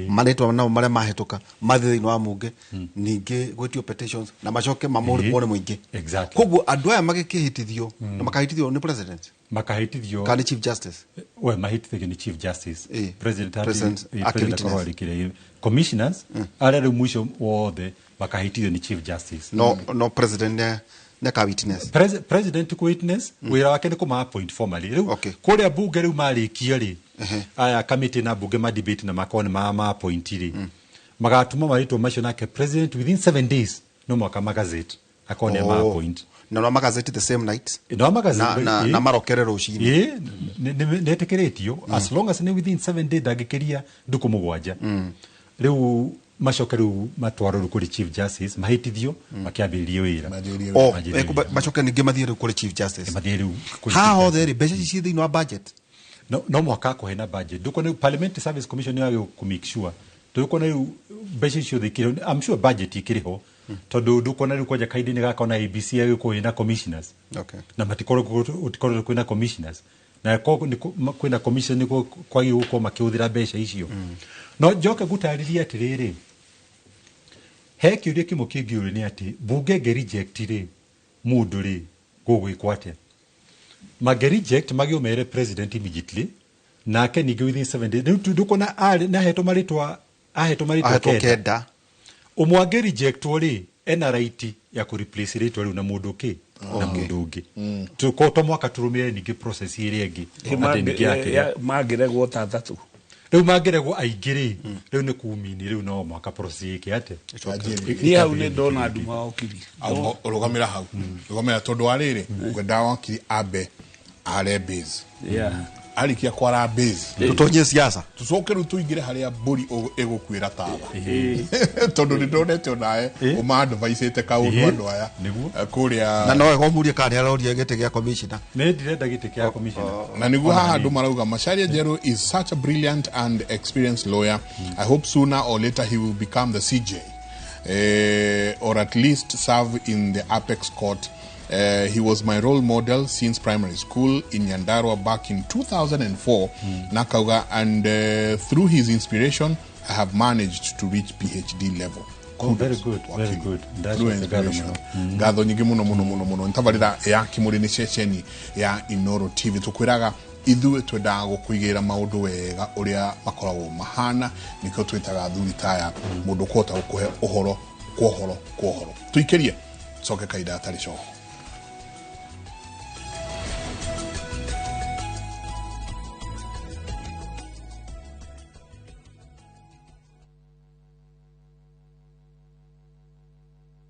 marĩtwa nao marĩa mahĩtũka mathiĩ thĩinĩ wa bunge, ningĩ gwĩtio petitions na macoke mamũrĩkwo nĩ mũingĩ. Koguo andũ aya magĩkĩhĩtithio na makahĩtithio nĩ president Makahĩtithio. Kana nĩ chief justice? We mahĩtithagio nĩ chief justice. President President president akorwo akĩ-witness. arĩkĩrĩa commissioners arĩa rĩu mũico wothe makahĩtithio nĩ chief justice. No president nĩ aka witness? President ku witness, wĩra wake nĩ kũma appoint formally rĩu. Kũrĩa bunge rĩu marĩkia rĩ, aya committee na bunge ma debate na makorwo nĩ ma appoint rĩ, magatũma marĩtwa macio nake president within 7 days no mwaka magazette akorwo nĩ ma appoint. Na no magazeti the same night? No magazette. Na marokere rũcinĩ? Ĩ, nĩetĩkĩrĩtio as long as nĩ within 7 days, ndangĩkĩria ndukũ 7. Rĩu macoke rĩu matwarwo rĩu kũrĩ chief justice mahĩtithio makĩambĩrĩrie wĩra. Manjĩrĩrie. Oh, Manjĩrĩrie wĩra. Macoke ningĩ mathiĩ rĩu kũrĩ chief justice. Mathiĩ rĩu kũrĩ Haha chief hothe rĩ, mbeca ici ciĩ thĩinĩ wa budget? No mwaka kũhe na budget. Ndũkona rĩu Parliamentary Service Commission nĩ kũ make sure, ndũkona rĩu mbeca icio ikĩrĩ, I'm sure budget ikĩrĩ ho, tondũ ndũkona rĩu kwanja kahinda-inĩ gaka ona ABC yagĩkorwo ĩna commissioners na matikorwo gũtikorwo kwĩna commissioners na korwo nĩ kwĩna commission nĩ kwagĩrĩirwo gũkorwo makĩhũthĩra mbeca icio. No njoke ngũtarĩrie atĩrĩrĩ, he kĩũria kĩmwe kĩngĩũrio nĩ atĩ bunge ĩngĩ reject rĩ mũndũ rĩ, gũgwĩkwo atĩa? Mangĩ reject magĩũmere president immediately, nake ningĩ within 7 days. Rĩu ndũkuona arĩ nĩ ahetwo marĩtwa, ahetwo marĩtwa Ahetwo 9. 9. Ũmwe angĩ rejectwo rĩ, ena right ya kũ replace rĩtwa rĩu na mũndũ kĩ na mũndũ ũngĩ. To mwaka tũrũmĩrĩre ningĩ process ĩrĩa ĩngĩ atĩ ningĩ ya kĩrĩa. Mangĩregwo ta atatũ? Rĩu mangĩregwo aingĩ rĩ, rĩu nĩ kumini rĩu no mwaka process ĩke atĩa. Niĩ hau nĩ ndona nduma okiri. Rũgamĩra hau, rũgamĩra, tondũ wa rĩrĩ ngwendaga wakiri ambe are base. Arĩkia kwara base, Tũtonye siasa. Tũcoke rĩu tũingĩre harĩa mbũri ĩgũkuĩra tawa, tondũ nĩ ndonete onawe ũmaadvaicĩte kaũndũ andũ aya. Nĩguo. Kũrĩa Na no wega kana nĩ aroria gĩtĩ gĩa commissioner. Nĩ ndirenda gĩtĩ kĩa commissioner. Na nĩguo haha andũ marauga Macharia Njeru is such a brilliant and experienced lawyer. I hope sooner or later he will become the CJ, or at least serve in the apex court. He was my role model since primary school in Nyandarua back in 2004, Nakauga, and through his inspiration I have managed to reach PhD level. Oh, very good, very Wakili. good. Through Ndacokia ngatho inspiration. mũno. Ngatho nyingĩ mũno mũno mũno mũno. Ntabarĩra ya Kimũri nĩ ceceni ya Inoro TV. Tũkwĩraga ithuĩ twendaga gũkũigĩra maũndũ wega ũrĩa makoragwo mahana, nĩkĩo twĩtaga athuri taya, mũndũ ũkũhota gũkũhe ũhoro kwa ũhoro kwa ũhoro. Tũikĩrie coke kahinda gatarĩ coho.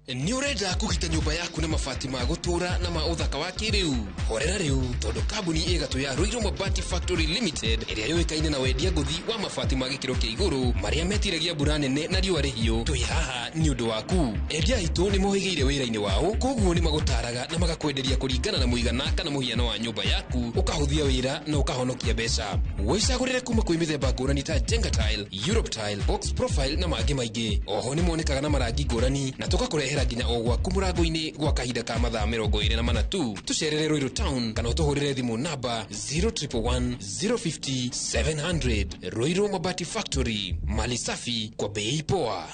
Nĩ ũrenda kũgita nyũmba yaku na mabati ma gũtũũra na ma ũthaka wa kĩrĩu? Horera rĩu, tondũ kambuni ĩgatũ ya Ruiru Mabati Factory Limited ĩrĩa yũĩkaine na wendia ngũthi wa mabati ma gĩkĩro kĩa igũrũ marĩa metiragia mbura nene na riũa rĩhiũ, twĩ haha nĩ ũndũ waku. Endia aitũ nĩ mohĩgĩire wĩra-inĩ wao, koguo nĩ magũtaraga na magakwenderia kũringana na mũigana kana mũhiano wa nyũmba yaku, ũkahũthia wĩra na ũkahonokia mbeca. Wĩcagũrĩre kuma kwĩ mĩthemba ngũrani ta Jenga Tile, Europe Tile, Box Profile na mangĩ maingĩ. Oho nĩ monekaga na marangi ngũrani na tũgakũrehera nginya o gwaku mũrango-inĩ gwa kahinda ka mathaa 24 tu. Tũcerere Ruiru Town kana ũtũhũrĩre thimũ namba 0111 050 700. Ruiru Mabati Factory, mali safi kwa bei poa.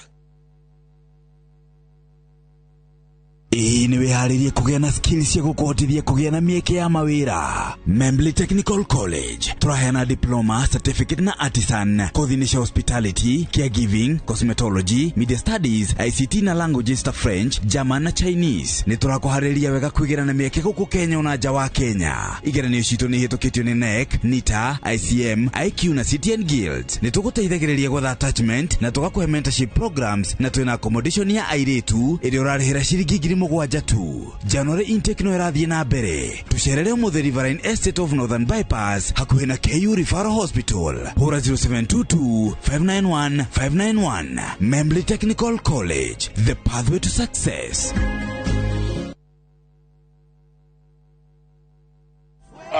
Ĩĩ nĩ wĩharĩrie kũgĩa na skills cia gũkũhotithia kũgĩa na mĩeke ya mawĩra. Membley Technical College tũraheana diploma, certificate na artisan, kothi nĩ cia hospitality, caregiving, cosmetology, media studies, ICT na languages ta French, German na Chinese. Nĩ tũrakũharĩria wega kwĩgĩra na mĩeke gũkũ Kenya ona nja wa Kenya. Igeranio citũ nĩ ihĩtũkĩtio nĩ KNEC, NITA, ICM, IQ na CTN Guild. Nĩ tũgũteithagĩrĩria gwetha attachment na tũgakũhe mentorship programs na twĩna accommodation ya airĩtu ĩrĩa ũrarĩhĩra ciringi 7,000 tu. January intake no ĩrathiĩ na mbere. Tũcerere ũmũthĩ Riverine Estate of Northern Bypass hakuhĩ na KU Referral Hospital. Hũra 0722 591 591. Membley Technical College, the pathway to success.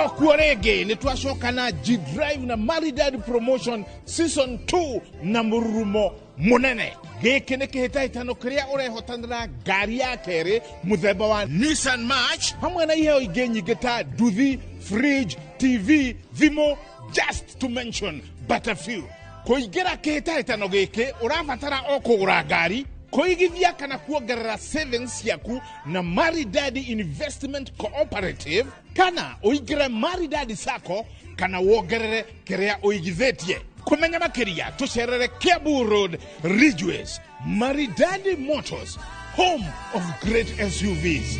Okuo rĩngĩ nĩ twacoka na G-Drive na Maridad Promotion Season 2 na mũrurumo mũnene. Gĩkĩ nĩ kĩhĩtahĩtano kĩrĩa ũrehotanĩra ngari ya kerĩ mũthemba wa Nissan March hamwe na iheo ingĩ nyingĩ ta nduthi, fridge, TV, thimũ, just to mention but a few. Kũingĩra kĩhĩtahĩtano gĩkĩ ũrabatara o kũgũra ngari, kũigithia kana kuongerera savings ciaku na Maridadi Investment Cooperative, kana ũingĩre Maridadi Sacco kana wongerere kĩrĩa ũigithĩtie. Kũmenya makĩria tũcerere Kiambu Road, Ridgeways. Maridadi Motors, home of great SUVs.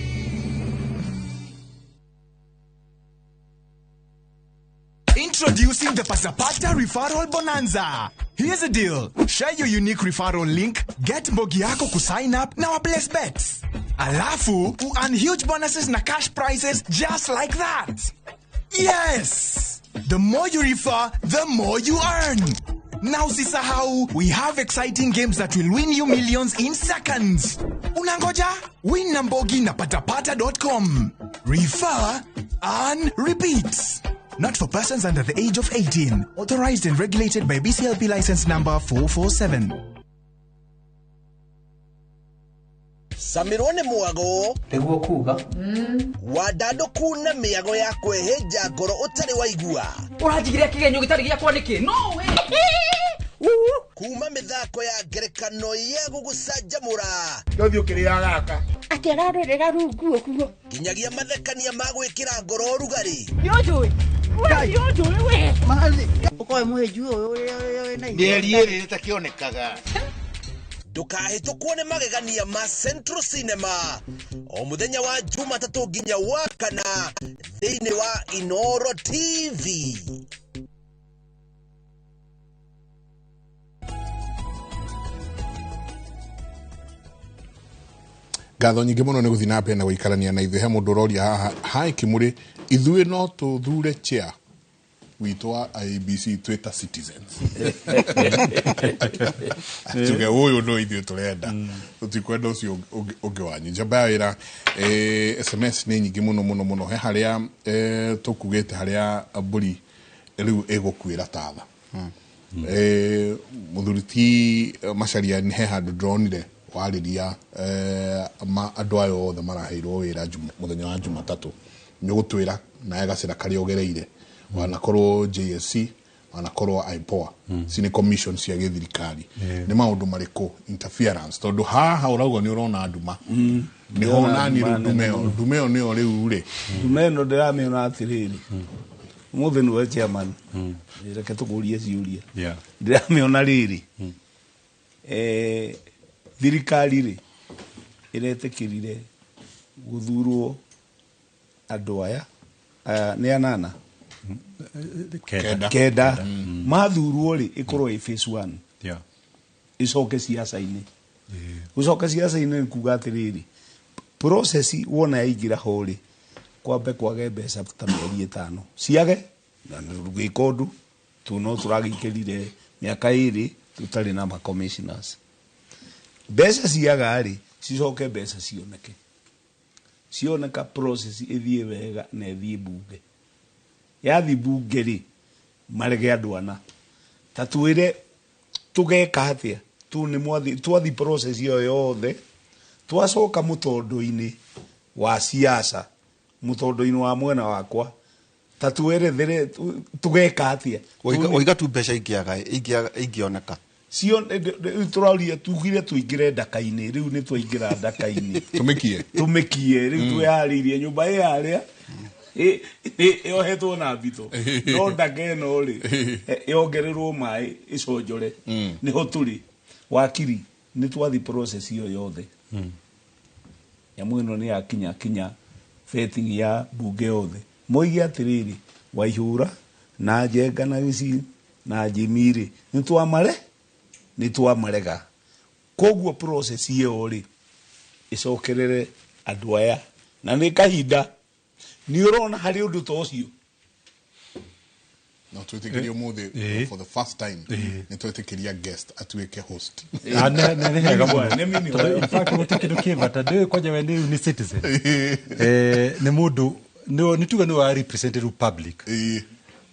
Introducing the Pasapata Referral Bonanza. Here's a deal. Share your unique referral link, get mbogi yako kusign up na wa place bets. Alafu, earn huge bonuses na cash prizes just like that. Yes! The more you refer, the more you earn. Now usisahau, we have exciting games that will win you millions in seconds. Unangoja? Win na mbogi na patapata.com. Refer, earn, repeat. Not for persons under the age of 18. Authorized and regulated by BCLP license number 447. Samirwo nĩ mwago nĩguo kuga wandandũku na mĩago ya kwĩhĩnja ngoro ũtarĩ waigua. Ũranjigĩra kĩgenyo gĩtarĩ gĩakwa nĩkĩ? No way. Kuma mĩthako ya ngerekano ya gũgũcanjamũra Ndothiĩ ũkĩrĩaga gaka. Atĩ ararorera rungu ũguo. Nginyagia mathekania ma gwĩkĩra ngoro ũrugarĩ. Nĩũnjũĩ? We nĩũnjũĩ we? Ũkoe mũhĩnju ũyũ ũrĩa wĩna Mĩeri ĩrĩ ĩtakĩonekaga. Ndũkahĩtũkwo nĩ magegania ma Central Cinema o mũthenya wa Jumatatũ nginya wa kana thĩinĩ wa Inoro TV. Ngatho nyingĩ mũno nĩ gũthiĩ na mbere na gũikarania na ithuĩ. He mũndũ ũroria haha, hi Kĩmũrĩ, ithuĩ no tũthure chair witũ wa IEBC twĩ ta citizens. Tuge ũyũ no ithuĩ tũrenda, tũtikwenda ũcio ũngĩ wanyu. Njamba ya wĩra, SMS nĩ nyingĩ mũno mũno mũno. He harĩa tũkugĩte harĩa mbũri rĩu ĩgũkuĩra tatha. Mũthuri ti Macharia he handũ ndĩronire warĩria andũ aya othe maraheirwo wĩra mũthenya wa Jumatatũ. Nĩ ũgũtwĩra nawe gacĩra karĩa ũgereire, wanakorwo JSC, wanakorwo IPOA, ci nĩ commission cia gĩthirikari. Nĩ maũndũ marĩkũ interference, tondũ haha ũrauga nĩ ũrona nduma. Nĩho nani rĩu ndume ĩyo, ndume ĩyo nĩyo rĩu rĩ. Ndume ĩno ndĩramĩona atĩrĩrĩ, ũmũthĩ nĩwe chairman, reke tũkũrie ciũria. Ndĩramĩona rĩrĩ, thirikari rĩ ĩretĩkĩrire gũthurwo andũ aya nĩ anana kenda mathurwo rĩ ĩkorwo ĩ phase 1 ĩcoke ciaca-inĩ. Gũcoka ciaca-inĩ nĩ kuga atĩrĩrĩ, process wona yaingĩra ho rĩ, kwambe kwage mbeca ta mĩeri 5 ciage na ndũgĩka ũndũ tu, no tũragĩikĩrire mĩaka 2 tũtarĩ na ma commissioners. Mbeca ciaga rĩ, cicoke mbeca cioneke, cioneka process ĩthiĩ wega na ĩthiĩ bunge. Yathi bunge rĩ, marege andũ ana ta twĩre tũgeka atĩa tu nĩ mwathi twathi process ĩyo yothe, twacoka mũtondo-inĩ wa siasa, mũtondo-inĩ wa mwena wakwa, ta twerethere tũgeka atĩa. Waiga tu mbeca ingĩaga ingĩoneka cio tũraria tugire tũingĩre ndaka-inĩ, rĩu nĩ twaingĩra ndaka-inĩ tũmĩkie rĩu twĩharĩirie nyũmba ĩ harĩa yohetwo na mbito, no ndaka ĩno rĩ yongererwo maĩ ĩconjore, nĩho tũrĩ. Wakiri nĩ twathi process ĩyo yothe, nyamũ ĩno nĩ yakinya kinya vetting ya bunge yothe, moige atĩrĩrĩ, Waihũra na Njenga na Gĩcii na Jimmy rĩ, nĩ twamarega. Koguo process ĩyo rĩ ĩcokerere andũ aya, na nĩ kahinda. Nĩ ũrona harĩ ũndũ ta ũcio No twĩtĩkĩrie ũmũthĩ for the first time nĩ twĩtĩkĩria guest atuĩke host. Nĩ hega mũno. Tondũ in fact gũtirĩ kĩndũ kĩ bata, ndĩũĩ kwanja we nĩ rĩu nĩ citizen, nĩ mũndũ nĩ tuge nĩ wa represent rĩu public,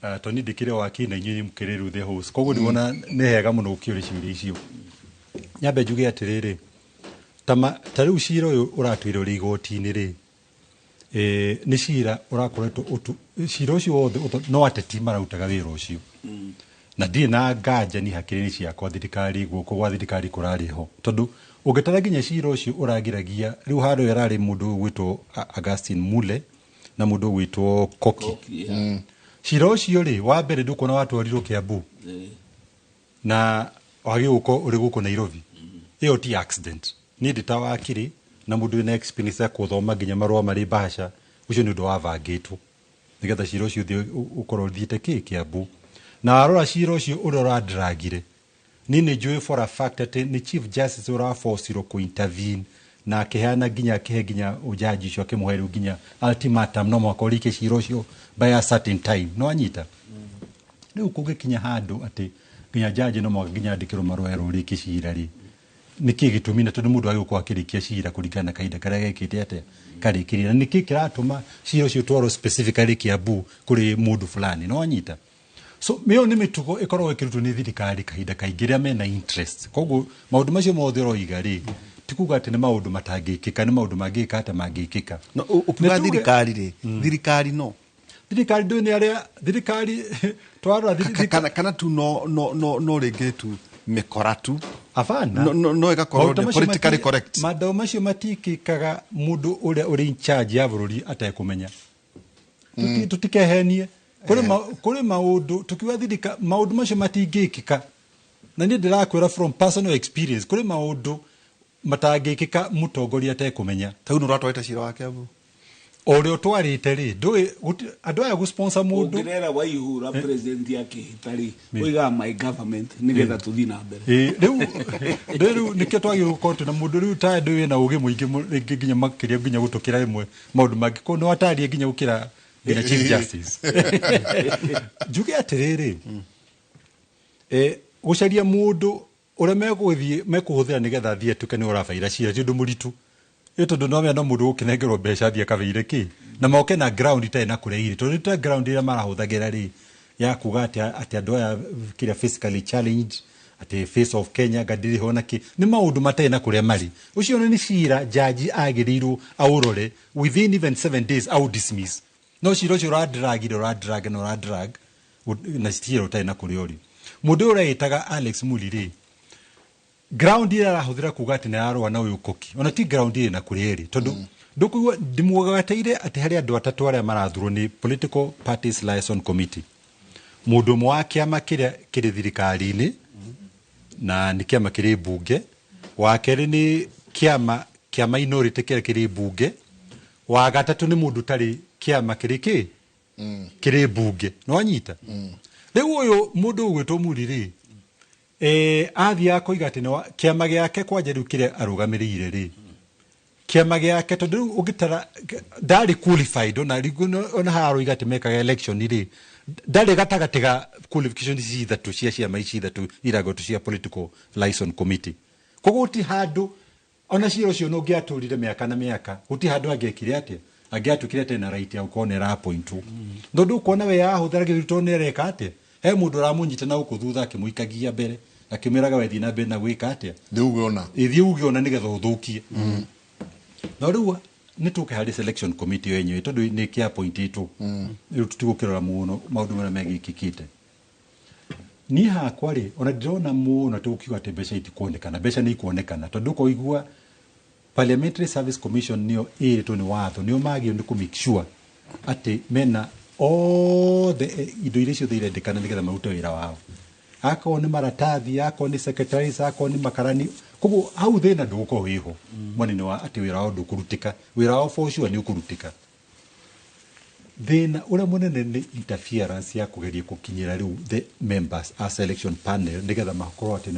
tondũ niĩ ndĩkĩrĩ wakiri na inyuĩ mũkĩrĩ rĩu the host, koguo ndĩwona nĩ hega mũno gũkĩũria ciũria icio. Nyambe njuge atĩrĩrĩ, ta rĩu cira ũyũ ũratwĩre ũrĩ igoti-inĩ rĩ, nĩ cira ũrakoretwo cira ũcio wothe no ateti mararutaga wĩra ũcio, na ndirĩ na nganja ni hakiri-inĩ ciakwa thirikari guoko gwa thirikari kũrarĩ ho, tondũ ũngĩtara nginya cira ũcio ũragiragia rĩu handũ yararĩ mũndũ ũgwĩtwo Augustine Mule na mũndũ ũgwĩtwo Koki. Cira ũcio rĩ wa mbere ndũkuona watwarirwo Kiambu na wagĩũka ũrĩ gũkũ Nairobi, ĩyo ti accident. Niĩ ndĩ ta wakiri na mũndũ wĩna experience ya gũthoma nginya marũa marĩ bahasha, ũcio nĩ ũndũ wabangĩtwo nĩgetha cira ũcio ũthiĩ ũkorwo ũthiĩte kĩ Kiambu. Na warora cira ũcio ũrĩa ũradragire, niĩ nĩ njũĩ for a fact atĩ nĩ Chief Justice ũraforcirwo kũ intervene na akĩheana nginya akĩhe nginya ũjaji ũcio akĩmũhe rĩu nginya ultimatum, no mũhaka ũrĩkie cira ũcio by a certain time. No anyita rĩu kũngĩkinya handũ atĩ nginya jaji no mũhaka nginya andĩkĩrwo marũa erwo ũrĩkie cira rĩ, nĩkĩ gĩtũmi? Na tondũ mũndũ agĩũka akĩrĩkia cira kũringana na kahinda karĩa gekĩte atĩa karĩkĩrie, na nĩkĩ kĩratũma cira ũcio ũtwarwo specifically Kiambu kũrĩ mũndũ fulani? No anyita. So mĩyo nĩ mĩtugo ĩkoragwo ĩkĩrutwo nĩ thirikari kahinda kaingĩ rĩrĩa mena interest. Koguo maũndũ macio mothe ũroiga rĩ, ti kuga atĩ nĩ maũndũ matangĩkĩka, nĩ maũndũ mangĩka atĩ mangĩkĩka. No ũkiuga thirikari rĩ, thirikari no thirikari ndũĩ nĩ arĩa thirikari twarora kana tu no no no no rĩngĩ tu mĩkora tu. Abana. No ĩgakorwo nĩ politically correct. Maũndũ macio matikĩkaga mũndũ ũrĩa ũrĩ in charge ya bũrũri atekũmenya. Tũtikehenie. Kũrĩ maũndũ tukiuga thirika maũndũ macio matingĩkĩka, na niĩ ndĩrakwĩra from personal experience, kũrĩ maũndũ matangĩkĩka mũtongoria atekũmenya. Tau nĩ ũratwarĩte cira wa Kiambu ũrĩa ũtwarĩte rĩ, ndũĩ andũ aya gũ-sponsor mũndũ. Ũngĩrera Waihura president akĩhĩta rĩ, oigaga my government nĩgetha tũthiĩ na mbere. Rĩu nĩkĩo twagĩrĩirwo gũkorwo twĩna mũndũ rĩu ta ndũĩ wĩna ũgĩ mũingĩ rĩngĩ nginya makĩria nginya gũtũkĩra rĩmwe maũndũ mangĩ, koguo nĩ watarie nginya gũkĩra nginya Chief Justice. Njuge atĩrĩrĩ, gũcaria mũndũ ũrĩa megũthiĩ mekũhũthĩra nĩgetha athiĩ atuĩke nĩ ũrabaira cira ti ũndũ mũritũ. Ĩ tondũ no no mũndũ gũkĩnengerwo mbeca athiĩ akabaire kĩ, na moke na ground itarĩ na kũrĩa irĩ, tondũ ta ground ĩrĩa marahũthagĩra rĩ ya kuga atĩ andũ aya kĩrĩa physically challenged, atĩ face of Kenya ngandĩrĩ ho na kĩ, nĩ maũndũ matarĩ na kũrĩa marĩ. Ũcio nĩ cira jaji agĩrĩirwo aũrore within even 7 days au dismiss. No cira ũcio ũradragire, ũradrag na ũradrag na cira ũtarĩ na kũrĩa ũrĩ. Mũndũ ũyũ ũreĩtaga Alex Muli rĩ, ground ĩrĩa arahũthĩra kuga atĩ nĩ ararũa na ũyũ Koki, ona ti ground ĩrĩ na kũrĩa ĩrĩ, tondũ ndũkũigua ndĩmuogateire atĩ harĩ andũ atatũ arĩa marathurwo nĩ Political Parties Liaison Committee. Mũndũ ũmwe wa kĩama kĩrĩa kĩrĩ thirikari-inĩ na nĩ kĩama kĩrĩ mbunge, wa kerĩ nĩ kĩama kĩa minority kĩrĩa kĩrĩ mbunge, wa gatatũ nĩ mũndũ ũtarĩ kĩama kĩrĩ kĩ kĩrĩ mbunge. No anyita rĩu ũyũ mũndũ ũgwĩtwo Muri rĩ, Athiaga koiga atĩ nĩ kĩama gĩake kwanja rĩu kĩrĩa arũgamĩrĩire rĩ, kĩama gĩake tondũ rĩu ũngĩtara ndarĩ qualified, ona rĩngĩ ona haha aroiga atĩ mekaga election rĩ, ndarĩ gatagatĩ ga qualification ici ithatũ cia ciama ici ithatũ iragwetwo cia political liaison committee. Koguo gũtirĩ handũ ona cira ũcio nĩ ũngĩatũrire mĩaka na mĩaka, gũtirĩ handũ angĩekire atĩa, angĩatuĩkire atĩ na right ya gũkorwo nĩ arapointwo, tondũ ũkuona we ahũthĩra gĩthurano tondũ nĩ areka atĩa, he mũndũ ũramũnyita na gũkũ thutha akĩmũikagia mbere akĩmwĩraga we thiĩ na mbere na gwĩka atĩa, Thiĩ uge ona. Thiĩ uge ona nĩgetha ũthũkie. No rĩu nĩ tũke harĩ selection committee yo yenyewe tondũ nĩ kĩapointĩtwo, rĩu tũtigũkĩrora mũno maũndũ marĩa megĩkĩkĩte. Niĩ hakwa rĩ, ona ndĩrona mũno tũgũkiuga atĩ mbeca itikuonekana, mbeca nĩ ikuonekana tondũ ũkoigua Parliamentary Service Commission nĩyo ĩrĩtwo nĩ watho, nĩo magĩrĩirwo nĩ kũ make sure atĩ mena othe indo iria ciothe irendekana nĩgetha marute wĩra wao, akorwo nĩ maratathi, akorwo nĩ secretaries, akorwo nĩ makarani. Koguo hau thĩna ndũgũkorwo wĩho mwena-inĩ wa atĩ wĩra wao ndũkũrutĩka, wĩra wao for sure nĩ ũkũrutĩka. Thĩna ũrĩa mũnene nĩ interference ya kũgeria gũkinyĩra rĩu the members a selection panel nĩgetha makorwo atĩ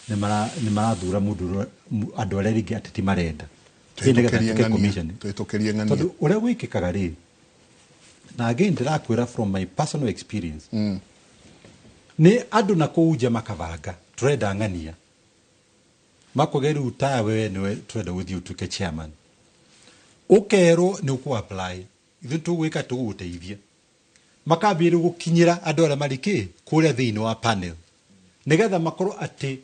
nĩ marathura mũndũ andũ arĩa rĩngĩ ateti marenda. Nĩgetha atuĩke commission. Tũhĩtũkĩrie ng'ania. Tondũ ũrĩa gwĩkĩkaga rĩ, na again ndĩrakwĩra from my personal experience, nĩ andũ na kũu nja makabanga tũrenda ng'ania, makuge rĩu tawe nĩwe tũrenda gũthiĩ ũtuĩke chairman, ũkerwo nĩ ũkũ apply, ithuĩ tũgwĩka tũgũgũteithia, makambĩrĩria gũkinyĩra andũ arĩa marĩ kĩ kũrĩa thĩinĩ wa panel nĩgetha makorwo atĩ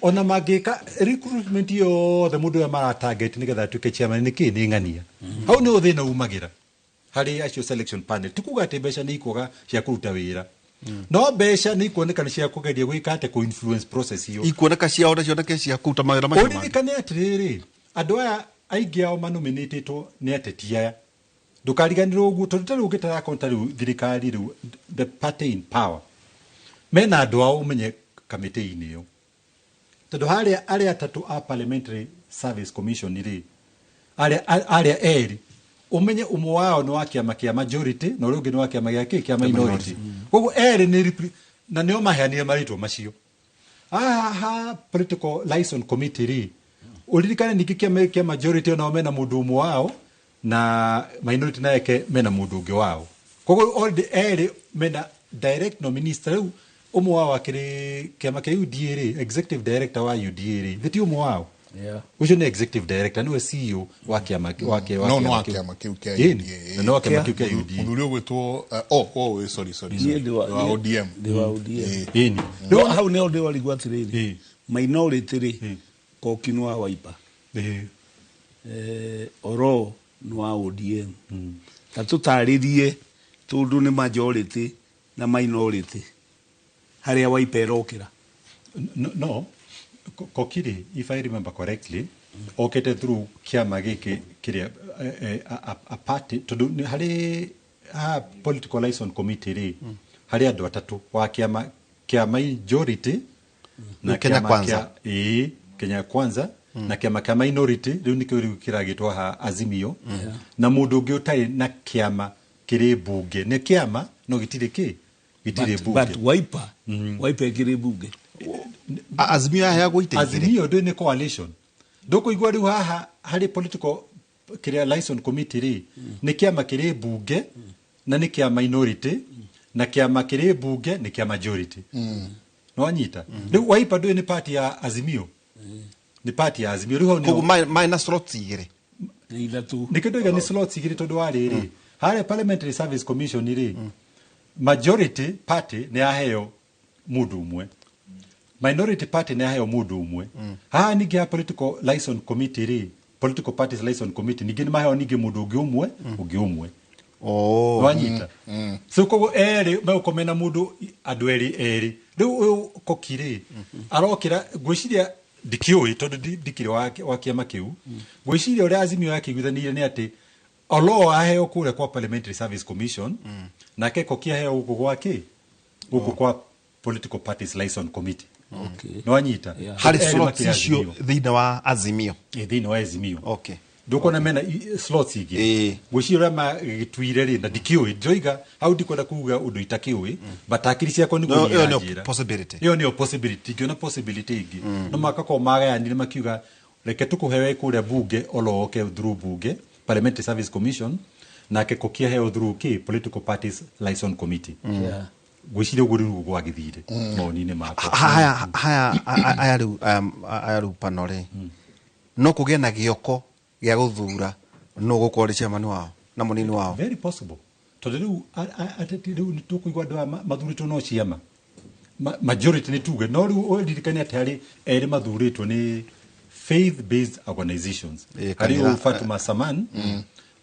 ona mangĩka recruitment yothe mũndũ ũrĩa maratarget nĩgetha atuĩke chairman nĩ kĩ, nĩ ng'ania. Hau nĩho thĩna umagĩra harĩ acio selection panel. Ti kuga atĩ mbeca nĩ ikwaga cia kũruta wĩra, no mbeca nĩ ikuoneka nĩ cia kũgeria gwĩka atĩ kũ influence process ĩyo. Ikuoneka ciao na cioneke cia kũruta mawĩra macio mangĩ. Ũririkane atĩrĩrĩ, andũ aya aingĩ ao manominĩtĩtwo nĩ ateti aya, ndũkariganĩrwo ũguo tondũ ta rĩu ũngĩtara konta rĩu thirikari rĩu the party in power mena andũ ao ũmenye kamĩtĩ-inĩ ĩyo, tondũ harĩa arĩa atatũ a Parliamentary Service Commission rĩ, arĩa erĩ ũmenye ũmwe wao nĩ wa kĩama kĩa majority na ũrĩa ũngĩ nĩ wa kĩama gĩa kĩ, kĩa minority. Koguo erĩ nĩ na nĩo maheanire marĩtwa macio. Haha political liaison committee rĩ, ũririkane ningĩ kĩama kĩa majority onao mena mũndũ ũmwe wao na minority nake mena mũndũ ũngĩ wao. Koguo already erĩ mena direct nominees. Rĩu ũmwe wao akĩrĩ kĩama kĩa UDA rĩ, executive director wa UDA rĩ, thĩ ti ũmwe wao? Ũcio nĩ executive director, nĩwe CEO wa kĩama wa No, no wa kĩama kĩu kĩa UDA. No wa kĩama kĩu kĩa UDA. Mũthuri ũgwĩtwo oh sorry sorry. Wa ODM. Ndĩ wa ODM. Ĩni. No hau nĩho ndĩwarigwo atĩrĩrĩ, minority rĩ, Koki nĩ wa Wiper. Oro nĩ wa ODM. Ta tũtarĩrie tondũ nĩ majority na minority harĩa Wiper ĩrokĩra. No, Kokiri, if I remember correctly, okete through kĩama gĩkĩ kĩrĩa a party, tondũ harĩ political liaison committee rĩ, harĩ andũ atatũ wa kĩama kĩa majority na Kenya Kwanza. Kenya Kwanza na kĩama kĩa minority rĩu nĩkĩo rĩu kĩragĩtwo ha Azimio, na mũndũ ũngĩ ũtarĩ na kĩama kĩrĩ mbunge, nĩ kĩama no gĩtirĩ kĩ, gĩtirĩ mbunge. But Wiper, Wiper ĩkĩrĩ mbunge. Azimio yaheagwo itĩ igĩrĩ. Azimio ndũ nĩ coalition. Ndũkũigua rĩu haha harĩ political kĩrĩa liaison committee rĩ, nĩ kĩama kĩrĩ mbunge na nĩ kĩa minority na kĩama kĩrĩ mbunge nĩ kĩa majority. Nĩwanyita? Rĩu Wiper ndũĩ nĩ party ya Azimio. Nĩ party ya Azimio. Rĩu hau nĩho- Koguo maĩ na slots igĩrĩ. Nĩ ithatũ. Nĩkĩo ndoiga nĩ slots igĩrĩ tondũ wa rĩrĩ, harĩa Parliamentary Service Commission rĩ, majority party nĩ yaheo mũndũ ũmwe, minority party nĩ yaheo mũndũ ũmwe. Haha ningĩ ha political liaison committee rĩ, political parties liaison committee ningĩ nĩ maheo ningĩ mũndũ ũngĩ ũmwe, ũngĩ ũmwe. Nĩwanyita? So koguo erĩ megũkorwo mena mũndũ andũ erĩ erĩ. Rĩu ũyũ Koki rĩ, arokĩra ngwĩciria ndikĩũĩ tondũ ndikĩrĩ wa kĩama kĩu. Ngwĩciria ũrĩa Azimio yakĩiguithanĩirie nĩ atĩ Oloo aheo kũrĩa kwa Parliamentary Service Commission, nake Koki aheo gũkũ gwa kĩ? Gũkũ kwa Political Parties Liaison Committee. Nĩwanyita? Harĩ Erĩ slots makĩrĩ icio Azimio. thĩinĩ wa Azimio. Thĩinĩ wa Azimio. Ndũkuona mena slots ingĩ. Ngwĩciria ũrĩa magĩtuire rĩ, na ndikĩũĩ, ndĩroiga hau, ndikwenda kuga ũndũ itakĩũĩ, but hakiri ciakwa nĩguo No, ĩyo nĩyo iranjĩra. Possibility. Ĩyo nĩyo possibility. Ingĩona possibility ĩngĩ, no makakorwo magayanire makiuga reke tũkũhe we kũrĩa bunge oloke through bunge, Parliamentary Service Commission, nake kokia heo through kĩ Political Parties Liaison Committee. Ngwĩciria ũguo rĩu gwagĩthire mawoni-inĩ makwa. Haya, haya, aya rĩu, aya rĩu pano rĩ, no kũgĩe na gĩoko gĩa gũthura no gũkorwo rĩ chairman wao na mũnini wao. Very possible, tondũ rĩu ateti rĩu nĩ tũkũigua andũ aya mathurĩtwo no ciama. Majority nĩ tuge, no rĩu ũririkane atĩ harĩ erĩ mathurĩtwo nĩ faith based organizations. Ĩ, harĩ kanitha. ũyũ Fatuma Saman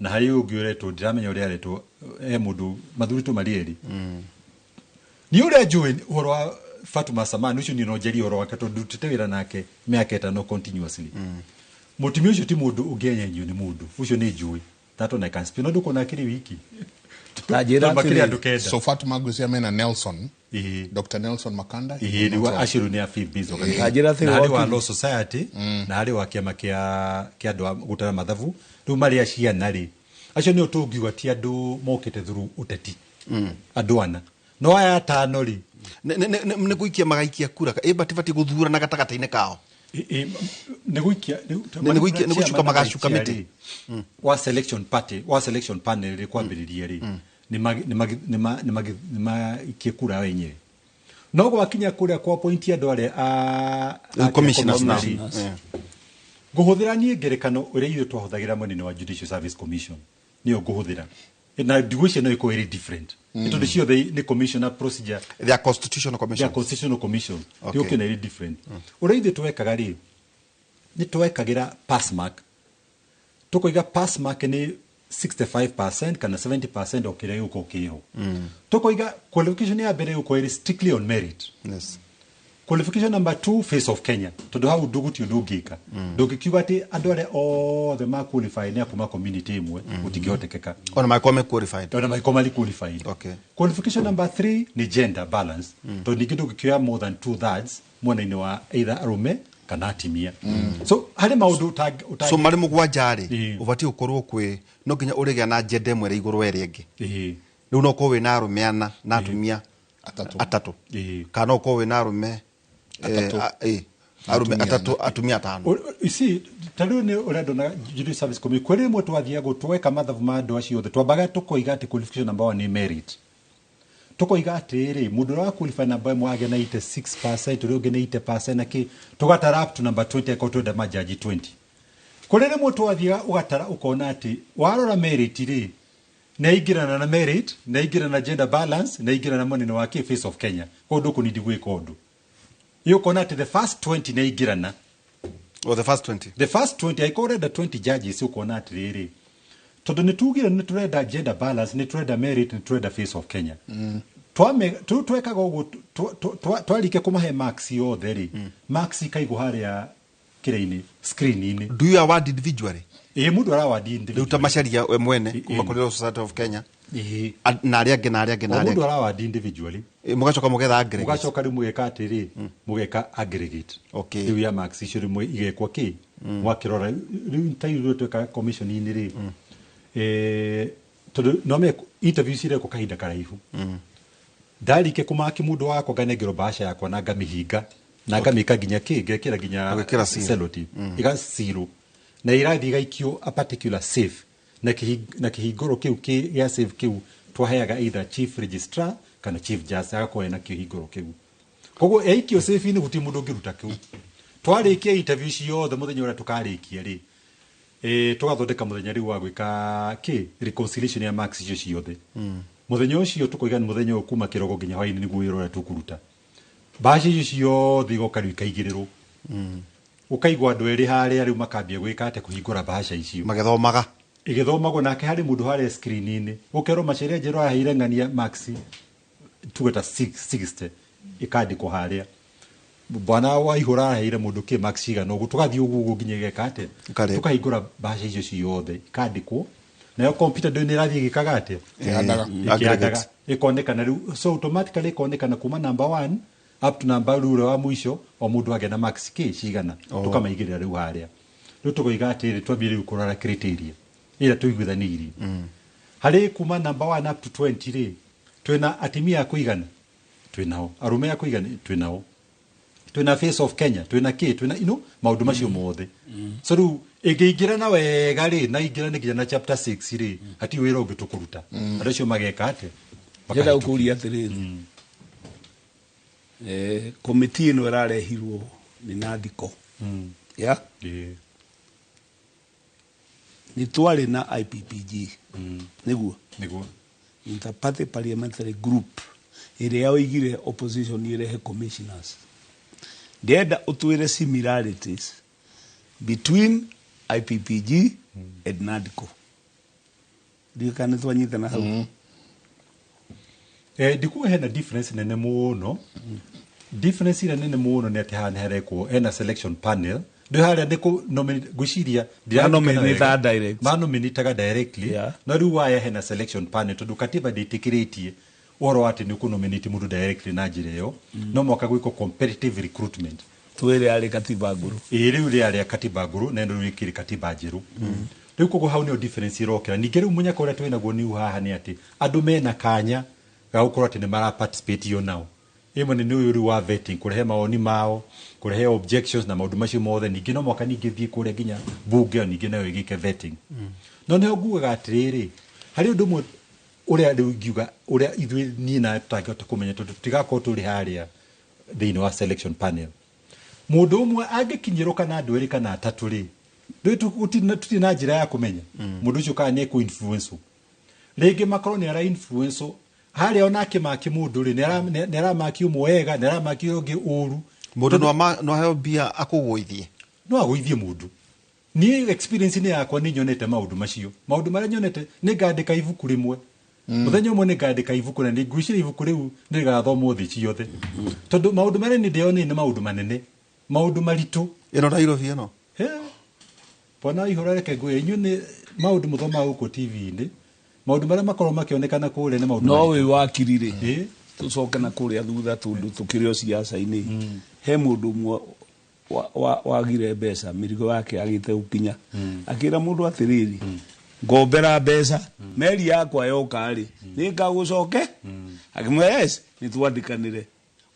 na harĩ ũyũ ũngĩ ũretwo, ndiramenya ũrĩa aretwo, e mũndũ mathurĩtwo marĩ erĩ. Niĩ ũrĩa njũĩ ũhoro wa Fatuma Saman ũcio, niĩ no njarie ũhoro wake tondũ ndutĩte wĩra nake mĩaka 5 continuously. Mũtumia ũcio ti mũndũ ũngĩenyenyio nĩ mũndũ ũcio, nĩ njũĩ. That one I can speak. No ndũkuona akĩrĩ wiki. Ta njĩra Tondũ makĩrĩ atĩrĩrĩ. andũ 9. So Fatuma ngwĩciria mena Nelson, Dr Nelson Makanda. Ĩĩ, rĩu acio rĩu nĩ a faith based organization. Ta njĩra atĩrĩ, Na harĩ wa wakiri. Law Society na harĩ wa kĩama kĩa andũ a gũtara mathabu, rĩu marĩ a ciana rĩ, acio nĩo tũngiuga ti andũ mokĩte through ũteti, andũ ana, no aya atano rĩ, Nĩ gũikia magaikia kura ĩ batibati gũthurana gatagatĩ-inĩ kao. Nĩ gũikia Nĩ gũcuka magacuka mĩtĩ. Rĩ, wa selection party, wa selection panel rĩ, kwambĩrĩria rĩ, nĩ maikie kura wenyewe, no gwakinya kũrĩa kwa point andũ arĩa Rĩu commissioners now. commissioners rĩ, ngũhũthĩra niĩ ngerekano ũrĩa ithuĩ twahũthagĩra mwena-inĩ wa Judicial Service Commission, nĩyo ngũhũthĩra, na ndigwĩciria no ĩkorwo ĩrĩ different, tondũ ciothe nĩ commissioner procedure. They are constitutional They are commissions. Constitutional commission. Ndĩgũkĩona ĩrĩ different. Ũrĩa ithuĩ twekaga rĩ, nĩ twekagĩra pass mark, tũkoiga pass mark nĩ 65% kana 70% o kĩrĩa gĩgũkorwo kĩho. Tũkoiga qualification ya mbere ĩgũkorwo ĩrĩ strictly on merit. Qualification number 2, face of Kenya, tondũ hau ndũgũti ũndũ ũngĩka, ndũngĩkiuga atĩ andũ arĩa othe ma qualify nĩ a kuma community ĩmwe, gũtingĩhotekeka. Ona mangĩkorwo me qualified. Ona mangĩkorwo marĩ qualified. Qualification number 3 nĩ gender balance, tondũ ningĩ ndũngĩkĩoya more than 2/3 mwena-inĩ wa either arũme kana atimia. So harĩ maũndũ So marĩ mũgwanja rĩ, ũbatiĩ gũkorwo kwĩ no nginya ũrĩgĩa na njenda ĩmwe ĩrĩ igũrũ wa ĩrĩa ĩngĩ. Rĩu no ũkorwo wĩna arũme ana na atumia atatũ, kana no ũkorwo wĩna arũme Atatũ. Arũme Atumia atatũ, atumia atano. You see, ta rĩu nĩ ũrĩa ndonaga Judicial Service Commission, kwĩ rĩmwe twathiaga tweka mathabu ma andũ acio othe, twambaga tũkoiga atĩ qualification number 1 nĩ merit, tũkoiga atĩrĩrĩ, mũndũ ũrĩa wa qualify namba 1 agĩa na 86%, ũrĩa ũngĩ nĩ 80% na kĩ, tũgatara up to number 20 akorwo twenda majaji 20. Kũrĩ rĩmwe twathiaga ũgatara ũkona atĩ warora merit rĩ, nĩ aingĩrana na merit, nĩ aingĩrana na gender balance, nĩ aingĩrana na mwena wa kĩ face of Kenya, koguo ndũkũnindi gwĩka ũndũ. Ĩ ũkona atĩ the first 20 nĩ aingĩrana. Oh, the first 20. The first 20, angĩkorwo ũrenda 20 judges, ũkona atĩrĩrĩ, tondũ nĩ tugire nĩ tũrenda gender balance, nĩ tũrenda merit, nĩ tũrenda face of Kenya. Twame tu twekaga ũguo, twarĩkia kũmahe marks yothe rĩ, marks ikaigwo harĩa kĩrĩa-inĩ, screen-inĩ. Do you award individually? Ĩ, mũndũ araward Rĩu ta individually. Macharia we mwene kuma kũrĩ Law Society of Kenya, na arĩa angĩ na arĩa angĩ na O arĩa mũndũ angĩ. araward individually. Ĩ, mũgacoka mũgetha aggregate. Mũgacoka rĩu mũgeka atĩrĩ, mũgeka aggregate. Rĩu ya marks icio rĩmwe igekwo kĩ, mwakĩrora rĩu ta ithuĩ tweka commission-inĩ rĩ, tondũ no me interview cirekwo kahinda karaihu, ndarike kũmaki mũndũ wakwa, nganengerwo bahasha yakwa na ngamĩhinga na ngamĩka nginya kĩ, ngekĩra nginya Ũgekĩra seal. Sellotape, ĩgacirwo na irathiĩ igaikio a particular safe, na kĩhingũro kĩu gĩa safe kĩu twaheaga either chief registrar kana chief justice, agakorwo ena kĩhingũro kĩu. Koguo yaikio safe-inĩ, gũtirĩ mũndũ ũngĩruta kĩu. Twarĩkia interview ciothe, mũthenya ũrĩa tũkarĩkia rĩ, tũgathondeka mũthenya rĩu wa gwĩka kĩ, reconciliation ya marks icio ciothe. Mũthenya ũcio tũkoiga nĩ mũthenya ũyũ kuma kĩroko nginya hwaĩ-inĩ nĩguo wĩra ũrĩa tũkũruta. Mbaca icio ciothe igoka rĩu ikaigĩrĩrwo, ũkaigua andũ erĩ harĩa rĩu makambia gwĩka atĩ kũhingũra mbaca icio. Magĩthomaga. Igĩthomagwo nake harĩ mũndũ harĩa screen-inĩ, ũkerwo Macharia Njerũ aheire ng'ania marks tuge ta 60, ĩkandĩkwo harĩa, bwana Waihũra aheire mũndũ kĩ marks cigana ũguo, tũgathiĩ ũguo ũguo nginya ĩgeka atĩa, Ĩkarĩka. Tũkahingũra mbaca icio ciothe, ikandĩkwo, nayo computer ndũ nĩ ĩrathiĩ ĩgĩkaga atĩa? Ĩkĩhandaga. Ĩkĩhandaga. Aggregate. Ĩkonekana rĩu, so automatically ĩkonekana kuma number 1 up to number rĩu ũrĩa wa mũico, o mũndũ agĩa na marks kĩ cigana. Oh. Tũkamaigĩrĩra rĩu harĩa. Rĩu tũkoiga atĩrĩ, twambie rĩu kũrora criteria ĩrĩa tũiguithanĩirie harĩ kuma number 1 up to 20 rĩ, twĩna atimia a kũigana, twĩnao arũme a kũigana, twĩnao, twĩna Face of Kenya, twĩna kĩ, twĩna maũndũ macio mothe. So rĩu ĩngĩingĩra na wega rĩ, na ingĩra nginya na chapter 6 rĩ, hatirĩ wĩra ũngĩ tũkũruta. Andũ acio mageka atĩa? Ndĩrenda gũkũria atĩrĩrĩ, komiti ĩno ĩrarehirwo nĩ Nandiko. Ya? Nĩ twarĩ na IPPG. Nĩguo? Nĩguo. Inter-Party Parliamentary Group ĩrĩa yoigire opposition ĩrehe commissioners. Ndĩrenda ũtwĩre similarities between IPPG and NADCO. Ndiũĩ kana nĩ twanyitana hau. Ndikuga hena difference nene mũno. Difference ĩrĩa nene mũno nĩ atĩ haha nĩ harekwo hena selection panel. Ndĩ harĩa nĩ kũ nominate, ngwĩciria Manominataga direct. Manominataga directly. No rĩu waya hena selection panel tondũ katiba ndĩtĩkĩrĩtie ũhoro wa atĩ nĩ ũkũnominate mũndũ directly na njĩra ĩyo. No mũhaka gwĩkwo competitive recruitment. Twĩre arĩ katiba ngũrũ. Ĩĩ, rĩu rĩarĩ katiba ngũrũ na ĩno rĩu ĩkĩrĩ katiba njerũ. Rĩu koguo hau nĩyo difference ĩrokĩra. Ningĩ rĩu mũnyaka ũrĩa twĩnaguo nĩ haha nĩ atĩ andũ mena kanya ga gũkorwo atĩ nĩ mara participate o nao. Ĩmwe nĩ ũyũ rĩu wa vetting, kũrehe mawoni mao, kũrehe objections na maũndũ macio mothe. Ningĩ no mũhaka ningĩ thiĩ kũrĩa nginya bunge ningĩ nayo ĩgĩke vetting. No nĩho ngugaga atĩrĩrĩ, harĩ ũndũ ũmwe ũrĩa rĩu ingiuga ũrĩa ithuĩ niĩ nawe tũtangĩhota kũmenya tondũ tũtigakorwo tũrĩ harĩa thĩinĩ wa selection panel. Mũndũ ũmwe angĩkinyĩrwo kana andũ erĩ kana atatũ rĩ, tũtirĩ na njĩra ya kũmenya mũndũ ũcio kana nĩ ekũ-influence. Rĩngĩ makorwo nĩ ara-influence harĩa ona akĩmaki mũndũ rĩ, nĩ aramaki ũmwe wega, nĩ aramaki ũyũ ũngĩ ũru. Mũndũ no aheo mbia akũgũithie. No agũithie mũndũ. Niĩ experience nĩ yakwa nĩ nyonete maũndũ macio. Maũndũ marĩa nyonete nĩ ngandĩka ibuku rĩmwe. Mũthenya ũmwe nĩ ngandĩka ibuku na nĩ ngwĩciria ibuku rĩu nĩ rĩgathomwo thĩ ciothe. Tondũ maũndũ marĩa nĩ ndĩonire nĩ maũndũ manene, maũndũ maritũ. Ĩno Nairobi ĩno? He. Bwana ihũra reke ngwĩre, inyuĩ nĩ maũndũ mũthomaga gũkũ T V-inĩ. Maũndũ marĩa makoragwo makĩonekana kũrĩa nĩ maũndũ No maritũ. wĩ wakiri rĩ, tũcoke na kũrĩa thutha tondũ tũkĩrĩ o ciaca-inĩ. He mũndũ ũmwe wagire mbeca, mĩrigo yake yagĩte gũkinya. Akĩra mũndũ atĩrĩrĩ, ngombera mbeca, meri yakwa yoka rĩ, nĩ ngagũcoke? Akĩmwĩra, yes, nĩ twandĩkanĩre.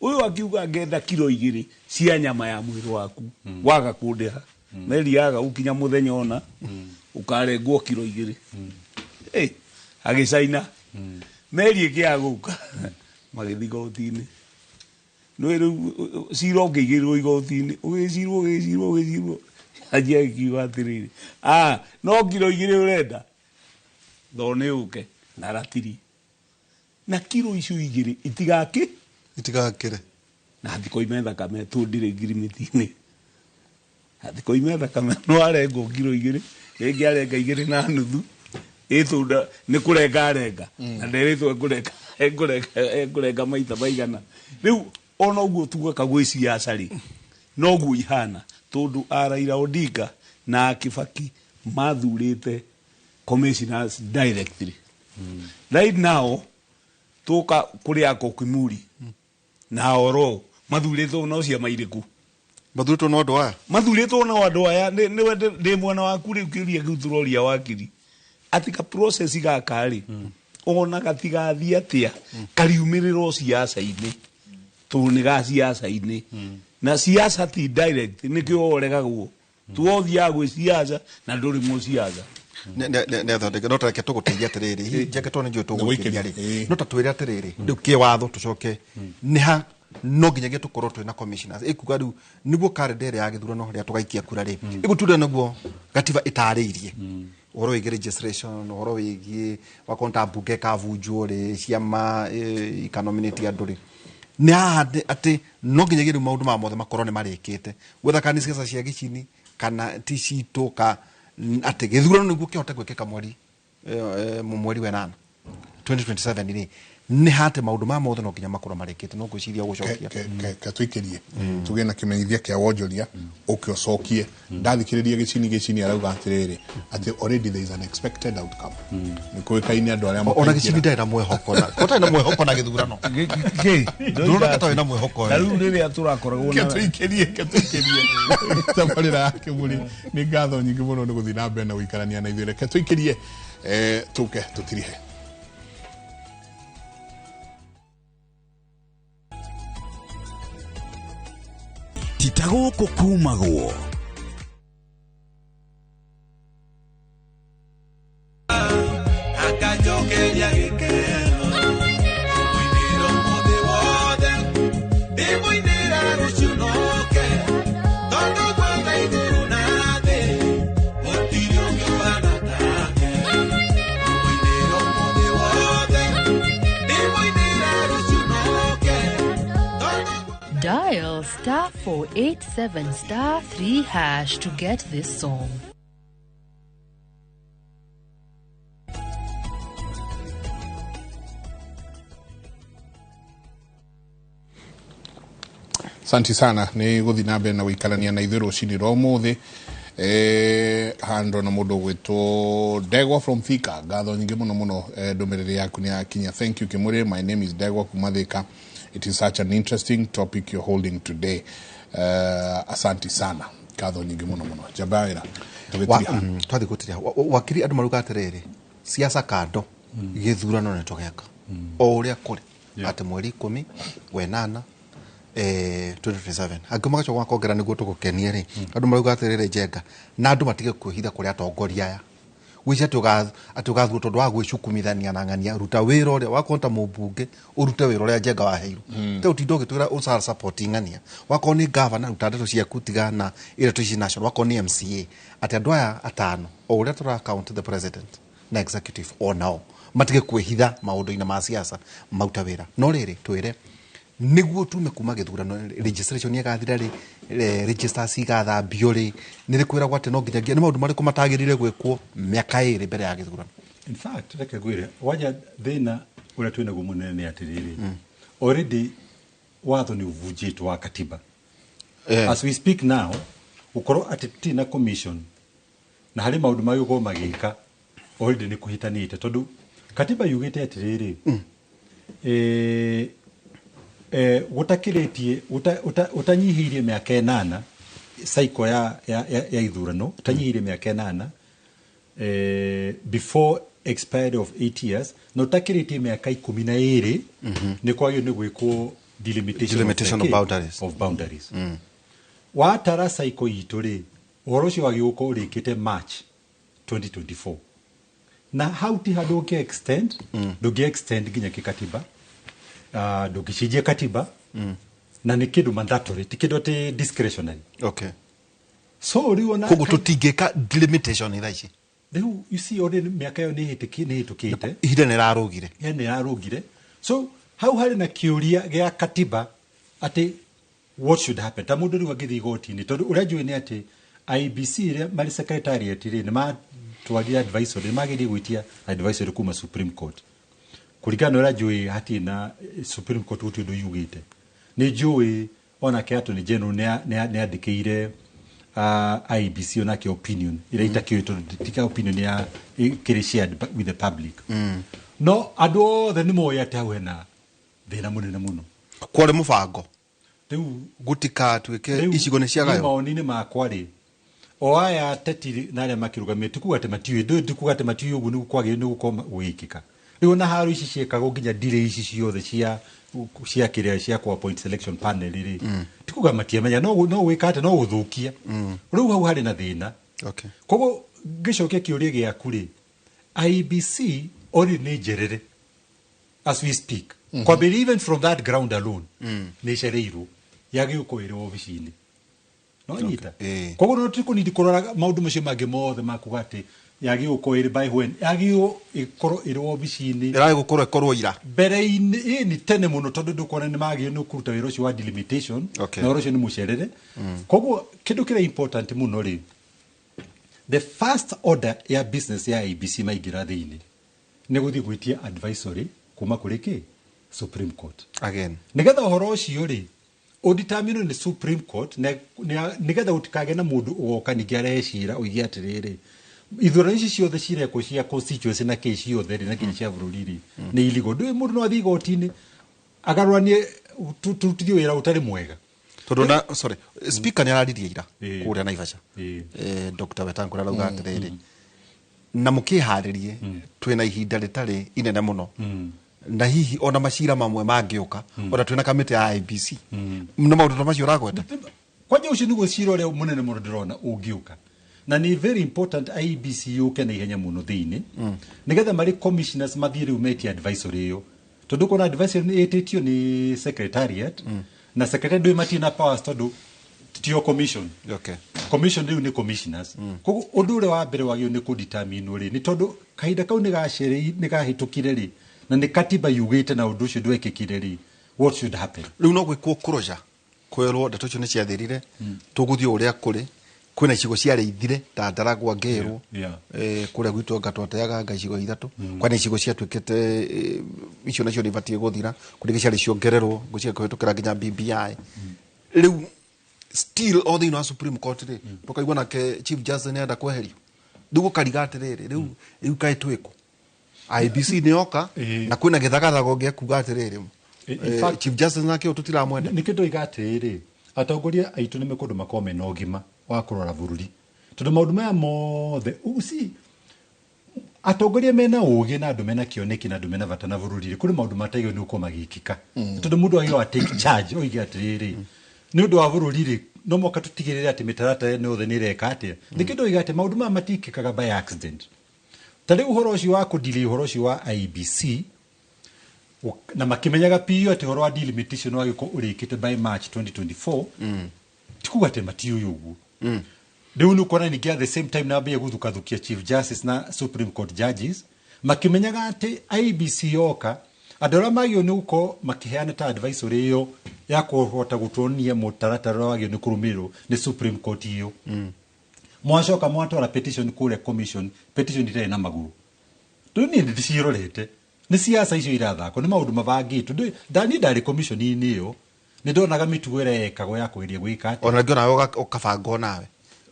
Ũyũ akiuga ngenda kiro igĩrĩ cia nyama ya mwĩrĩ waku, waga kũndĩha. Meri yaga gũkinya mũthenya ona, ũkarengwo kiro igĩrĩ. Agĩcaina. Meri ĩkĩaga gũka. Magĩthiĩ igoti-inĩ. Nĩ rĩu cira ũngĩigĩrĩrwo igoti-inĩ, ũgĩcirwo, ũgĩcirwo, ũgĩcirwo. Anjia agĩkiuga atĩrĩrĩ, no kiro igĩrĩ ũrenda? Thoo nĩ ũke na ratiri. Na kiro icio igĩrĩ itigakĩ? Itigakĩre. Na thikũ ime thakame tũndire ngirimiti-inĩ. Thikũ ime thakame no arengwo kiro igĩrĩ, rĩngĩ arenga igĩrĩ na nuthu. Ĩtunda nĩ kũrenga arenga. Na nderĩtwo ekũrenga maita maigana. Rĩu ona ũguo tugaga gwĩ ciaca rĩ, noguo ihana, tondũ a Raila Odinga na Kibaki mathurĩte commissioners directly. Right now tuka kũrĩ a Kokimuri na Oro mathurĩtwo no ciama irĩkũ? Mathurĩtwo no andũ aya? Mathurĩtwo no andũ aya. Nĩwe ndĩ mwena waku rĩu kĩũria kĩu tũroria wakiri. Atĩ ka process gaka rĩ, ona gatigathiĩ atĩa, kariumĩrĩra o ciaca-inĩ. Tondũ nĩ ga ciaca-inĩ. Na ciaca ti direct, nĩkĩo ũregagwo. Tuothiaga gwĩ ciaca na ndũrĩ mũciaca. Ne thondeke, no tareke tũgũteithie atĩrĩrĩ, hihi njake tondũ nĩ njũĩ tũgũgũteithia rĩ. Nĩ gũikĩria. No ta twĩre atĩrĩrĩ, rĩu kĩwatho tũcoke, nĩ ha no nginyagia tũkorwo twĩna commissioners. Ĩkuga rĩu nĩguo karenda ĩrĩa ya gĩthurano rĩrĩa tũgaikia kura rĩ, ĩgũtunda nĩguo gatiba ĩtarĩirie. Ũhoro wĩgiĩ registration, ũhoro wĩgiĩ wakorwo ta mbunge ĩkabunjwo rĩ, ciama, ikanominate andũ rĩ. Nĩ haha atĩ no nginyagia rĩu maũndũ maya mothe makorwo nĩ marĩkĩte. Gwetha kana nĩ ciaca cia gĩcini kana ti citũ ka atĩ gĩthurano nĩguo kĩhote gwĩkĩka mweri wa 8 2027 rĩ. Nĩ hate maũndũ ma mothe no nginya makorwo marĩkĩte, no ngwĩciria gũcokia. Ke tũikĩrie tũgĩe na kĩmenyithia kĩa wonjoria, ũke ũcokie. Ndathikĩrĩria Gĩcini arauga atĩrĩrĩ, atĩ already there is an expected outcome, nĩ kũĩkaine andũ arĩa Ona makaingĩra. Gĩcini ndarĩ na mwĩhoko na ko tarĩ na mwĩhoko na gĩthurano. Ndũrona ta tarĩ na mwĩhoko. Na rĩu rĩrĩa tũrakoragwo Ke na tũikĩrie tabarĩra ya Kĩmũrĩ. Nĩ ngatho nyingĩ mũno nĩ gũthiĩ na mbere na gũikarania na ithuĩ. Reke tũikĩrie, tũke tũtirihe. Tita gũkũ kumagwo. Akajokeria gĩkeno, ndĩmũinĩra ũmũthĩ wothe, ndĩmũinĩra rũciũ noke, tondũ gwothe igũrũ na thĩ gũtirĩ ũngĩ ũhana take. Ndĩmũinĩra ũmũthĩ wothe, ndĩmũinĩra rũciũ noke, tondũ Dial *487*3# to get this song. Asanti sana nĩ gũthiĩ na mbere na gũikarania na ithuĩ rũcinĩ rwa ũmũthĩ. Handå na mũndũ ũgwĩtwo Ndegwa from Thika, ngatho nyingĩ mũno mũno. Ndũmĩrĩri yaku nĩ yakinya. Thank you, Kĩmũrĩ. My name is Ndegwa kuma Thika. It is such an interesting topic you're holding today. Asanti sana, ngatho nyingĩ mũno mũno. Njamba ya wĩra, tũgĩtiriha. Twathiĩ gũtiriha. Wakiri, andũ maruga atĩrĩrĩ, siasa kando, gĩthurano nĩ tũgeka o ũrĩa kũrĩ, atĩ mweri 18 2027, angĩ magacoka makongerera nĩguo tũgũkenie rĩ. Andũ marauga atĩrĩrĩ, Njenga, na andũ matige kwĩhitha kũrĩ atongoria aya gwĩcia atĩ ũgathurwo tondũ wa gwĩcukumithania na ng'ania. Ruta wĩra ũrĩa wakorwo ta mũmbunge, ũrute wĩra ũrĩa Njenga waheirwo. Te ũtinde ũgĩtwĩra ũcara support ng'ania. Wakorwo nĩ gavana, ruta ndeto ciaku, tigana ĩrĩa tũici national. Wakorwo nĩ MCA, atĩ andũ aya atano, o ũrĩa tũra count the president na executive, onao matige kwĩhitha maũndũ-inĩ ma siasa, maruta wĩra. No rĩrĩ, twĩre nĩguo tume kuma gĩthurano, registration ĩgathira rĩ, registers igathambio rĩ, nĩ rĩkwĩragwo atĩ no nginyagia nĩ maũndũ marĩkũ matagĩrĩire gwĩkwo mĩaka 2 mbere ya gĩthurano? In fact, reke ngwĩre wanja, thĩna ũrĩa twĩ naguo mũnene nĩ atĩrĩrĩ, already watho nĩ ũvunjĩtwo wa katiba. As we speak now, gũkorwo atĩ tũtirĩ na commission na harĩ maũndũ magĩgũkorwo magĩka already nĩ kũhĩtanĩte, tondũ katiba yugĩte atĩrĩrĩ, gũtakĩrĩtie ũtanyihĩirie mĩaka 8, cycle ya ithurano ũtanyihĩirie mĩaka 8 before expiry of 8 years, na ũtakĩrĩtie mĩaka 12, nĩ kwagĩrĩirwo nĩ gwĩkwo delimitation, Delimitation of, of boundaries. Of boundaries. Watara cycle itũ rĩ, ũhoro ũcio wagĩrĩirwo gũkorwo ũrĩkĩte March 2024, na hau ti handũ ũngĩ extend. Ndũngĩ extend nginya kĩkatiba, ndũngĩcenjia katiba, na nĩ kĩndũ mandatory, ti kĩndũ atĩ discretionary. So rĩu ona Koguo tũtingĩka delimitation thaa ici? Rĩu you see, already mĩaka ĩyo nĩ hĩtũkĩte. Ihinda nĩ rarũgire. Ya nĩ yarũgire. So hau harĩ na kĩũria gĩa katiba atĩ what should happen, ta mũndũ rĩu angĩthiĩ igoti-inĩ, tondũ ũrĩa njũĩ nĩ atĩ IEBC ĩrĩa marĩ secretariat rĩ, nĩ matwarire advisory, nĩ magĩrĩire gwĩtia advisory kuma Supreme Court. Kũringana na ũrĩa njũĩ, hatirĩ na Supreme Court gũtirĩ ũndũ yugĩte. Nĩ njũĩ onake Attorney General nĩ andĩkĩire IEBC onake opinion ĩrĩa itakĩũĩ, tondũ tika opinion ya ĩkĩrĩ shared with the public. No andũ othe nĩ moĩ atĩ hau hena thĩna mũnene mũno. Kwarĩ mũbango rĩu gũtikatuĩke Rĩu, icigo nĩ niĩ ciagaywo. Mawoni-inĩ makwa rĩ, o aya ateti na arĩa makĩrũgamĩte, tikuga atĩ matiũĩ, ndũĩ, tikuga atĩ matiũĩ ũguo nĩguo kwagĩrĩire nĩ gũkorwo gũgĩkĩka. Rĩu ona haro ici ciĩkagwo, nginya delay ici ciothe cia kĩrĩa cia ku appoint selection panel rĩ, tikuga matiamenya, no gwĩka atĩ no gũthũkia. Rĩu hau harĩ na thĩna. Koguo ngĩcokia kĩũria gĩaku rĩ, IEBC already nĩ njerere as we speak. Kwambĩrĩria even from that ground alone, nĩ ĩcereirwo, yagĩrĩirwo gũkorwo ĩrĩ obici-inĩ, no nyita. Koguo no tikũnidi kũrora maũndũ macio mangĩ mothe makuga atĩ yagĩrĩirwo gũkorwo ĩrĩ by when, yagĩrĩirwo ĩkorwo ĩrĩ obici-inĩ. Ĩragĩ gũkorwo ĩkorwo ira. Mbere-inĩ ĩ nĩ tene mũno, tondũ ndũkuona nĩ magĩrĩirwo nĩ kũruta wĩra ũcio wa delimitation. Na ũhoro ũcio nĩ mũcerere. Koguo kĩndũ kĩrĩa important mũno rĩ, the first order ya business ya IEBC maingĩra thĩinĩ nĩ gũthiĩ gwĩtia advisory kuma kũrĩ kĩ Supreme Court again nigetha uhoro ucio ri udetermine ni Supreme Court nigetha utikage na mundu ugoka ningi arecira uige atiriri ithurano ici ciothe cirekwo cia constituency na kĩ ciothe rĩ na kinya cia bũrũri rĩ nĩ iligo ndũĩ mũndũ no athiĩ igoti-inĩ agarũranie turutithie wĩra ũtarĩ mwega tondu na sorry speaker ni araririe ira kuria Naivasha Dr. Wetangula arauga atiriri na mukiharirie twina ihinda ritari inene muno na hihi ona macira mamwe mangĩũka ona twina kamĩtĩ ya IEBC no maũndũ ta macio ũragweta kwanja ũcio nĩguo cira ũrĩa mũnene mũno ndĩrona ũngĩũka na ni very important IEBC yũke na ihenya mũno thĩinĩ nĩgetha marĩ commissioners mathiĩ rĩu metie advisory ĩyo tondũ kona advisory nĩ ĩtĩtio nĩ secretariat na secretariat ndũĩ matirĩ na powers tondũ tio commission. Okay. Commission rĩu nĩ commissioners. Koguo ũndũ ũrĩa wa mbere wagĩrĩirwo nĩ kũdetermine rĩ nĩ tondũ kahinda kau nĩ gahĩtũkire rĩ na nĩ katiba yugĩte na ũndũ ũcio ndwekĩkire rĩ what should happen rĩu no gwĩkwo kũroja kwĩrwo ndeto icio nĩ ciathirire tũgũthiĩ ũrĩa kũrĩ kwĩna icigo ciarĩithire ta Ndaragwa ngĩrwo kũrĩa gwitũ anga twateaga anga icigo ithatũ kwĩna icigo ciatuĩkĩte icio nacio nĩ ibatiĩ gũthira kũrĩ ingĩ ciarĩ ciongererwo ngwĩciria kũhĩtũkĩra nginya BBI rĩu still o thĩinĩ wa Supreme Court rĩ tũkaigua nake Chief Justice nĩarenda kweherio rĩu gũkariga atĩrĩrĩ rĩu kaĩ twĩkũ IEBC nĩ yoka na kwĩna gĩthagathago gĩa kuga atĩrĩrĩ Chief Justice nake ũyũ tũtiramwenda nĩkĩo ndoiga atĩrĩrĩ atongoria aitũ nĩ mekũndũ makorwo mena ũgima wa kũrora bũrũri tondũ maũndũ maya mothe uci atongoria mena ũgĩ na andũ mena kĩoneki na andũ mena bata na bũrũri kũrĩ maũndũ mataigwo nĩ gũkorwo magĩkĩka tondũ mũndũ agĩrĩirwo take charge oige atĩrĩrĩ nĩ ũndũ wa bũrũri rĩ no mũhaka tũtigĩrĩre atĩ mĩtaratara ĩno yothe nĩ ĩreka atĩa nĩkĩo ndoiga atĩ maũndũ maya matikĩkaga by accident ta rĩu ũhoro ũcio wa kũdili ũhoro ũcio wa IEBC na makĩmenyaga piũ atĩ ũhoro wa delimitation wagĩkorwo ũrĩkĩte by March 2024 ti kuga atĩ matiũĩ ũguo rĩu nĩ ũkuona ningĩ at the same time nambia gũthukathukia Chief Justice na Supreme Court judges makĩmenyaga atĩ IEBC yoka andũ arĩa magĩrĩirwo nĩ gũkorwo makĩheana ta advisory ĩyo ya kũhota gũtuonia mũtaratara ũrĩa wagĩrĩirwo nĩ kũrũmĩrĩrwo nĩ Supreme Court ĩyo mwacoka mwatwara petition kũrĩa commission petition itarĩ na magũrũ tondũ niĩ ndĩcirorete nĩ siasa icio irathakwo nĩ maũndũ mabangĩtwo niĩ ndarĩ commission-inĩ ĩyo nĩ ndonaga mĩtugo ĩrĩa yekagwo ya kũgeria gwĩka atĩa ona rĩngĩ onawe ũkabangwo nawe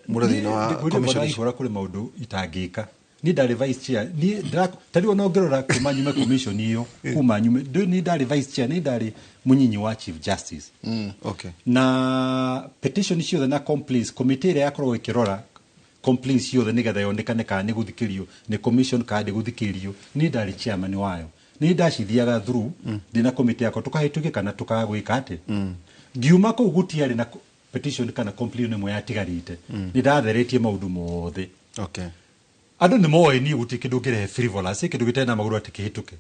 mũrĩ thĩinĩ wa commission icio kũrĩ maũndũ itangĩka niĩ ndarĩ vice chair niĩ ta rĩu ona ũngĩrora kuma nyume commission ĩyo kuma nyume niĩ ndarĩ vice chair niĩ ndarĩ mũnyinyi wa Chief Justice okay. Na petition ciothe na complaints committee ĩrĩa yakoragwo ĩkĩrora complaints ciothe nĩgetha yonekane kana nĩ gũthikĩrio nĩ commission kana ndĩgũthikĩrio niĩ ndarĩ chairman wayo niĩ ndacithiaga through ndĩna committee yakwa tũkahĩtũkia kana tũkaga gwĩka atĩa ngiuma kũu gũtiarĩ na petition kana complaint ĩmwe yatigarĩte nĩ ndatheretie maũndũ mothe okay. Andũ nĩ moĩ niĩ gũtirĩ kĩndũ ngĩrehe frivolous kĩndũ gĩtarĩ na magũrũ atĩ kĩhĩtũke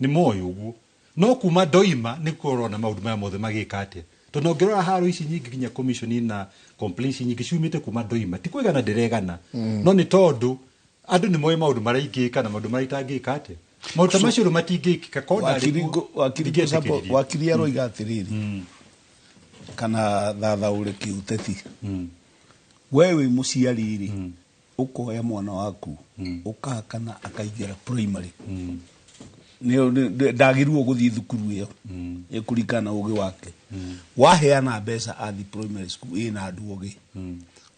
nĩ moĩ ũguo no kuma ndoima nĩ kũrona maũndũ maya mothe magĩka atĩa tondũ ũngĩrora haro ici nyingĩ nginya commission na complaints nyingĩ ciumĩte kuma ndoima ti kwĩgana ndĩregana no nĩ tondũ andũ nĩ moĩ maũndũ marĩa ingĩka na maũndũ marĩa itangĩka atĩa maũndũ ta macio rĩu matingĩkĩka wakiri aroiga atĩrĩrĩ kana thathaũre kĩũteti we wĩ mũciari rĩ ũkoya mwana waku ũkahakana akaingĩra primary ndagĩrĩirwo gũthiĩ thukuru ĩyo ĩkũringana na ũgĩ wake waheana mbeca athi primary school ĩna andũ ogĩ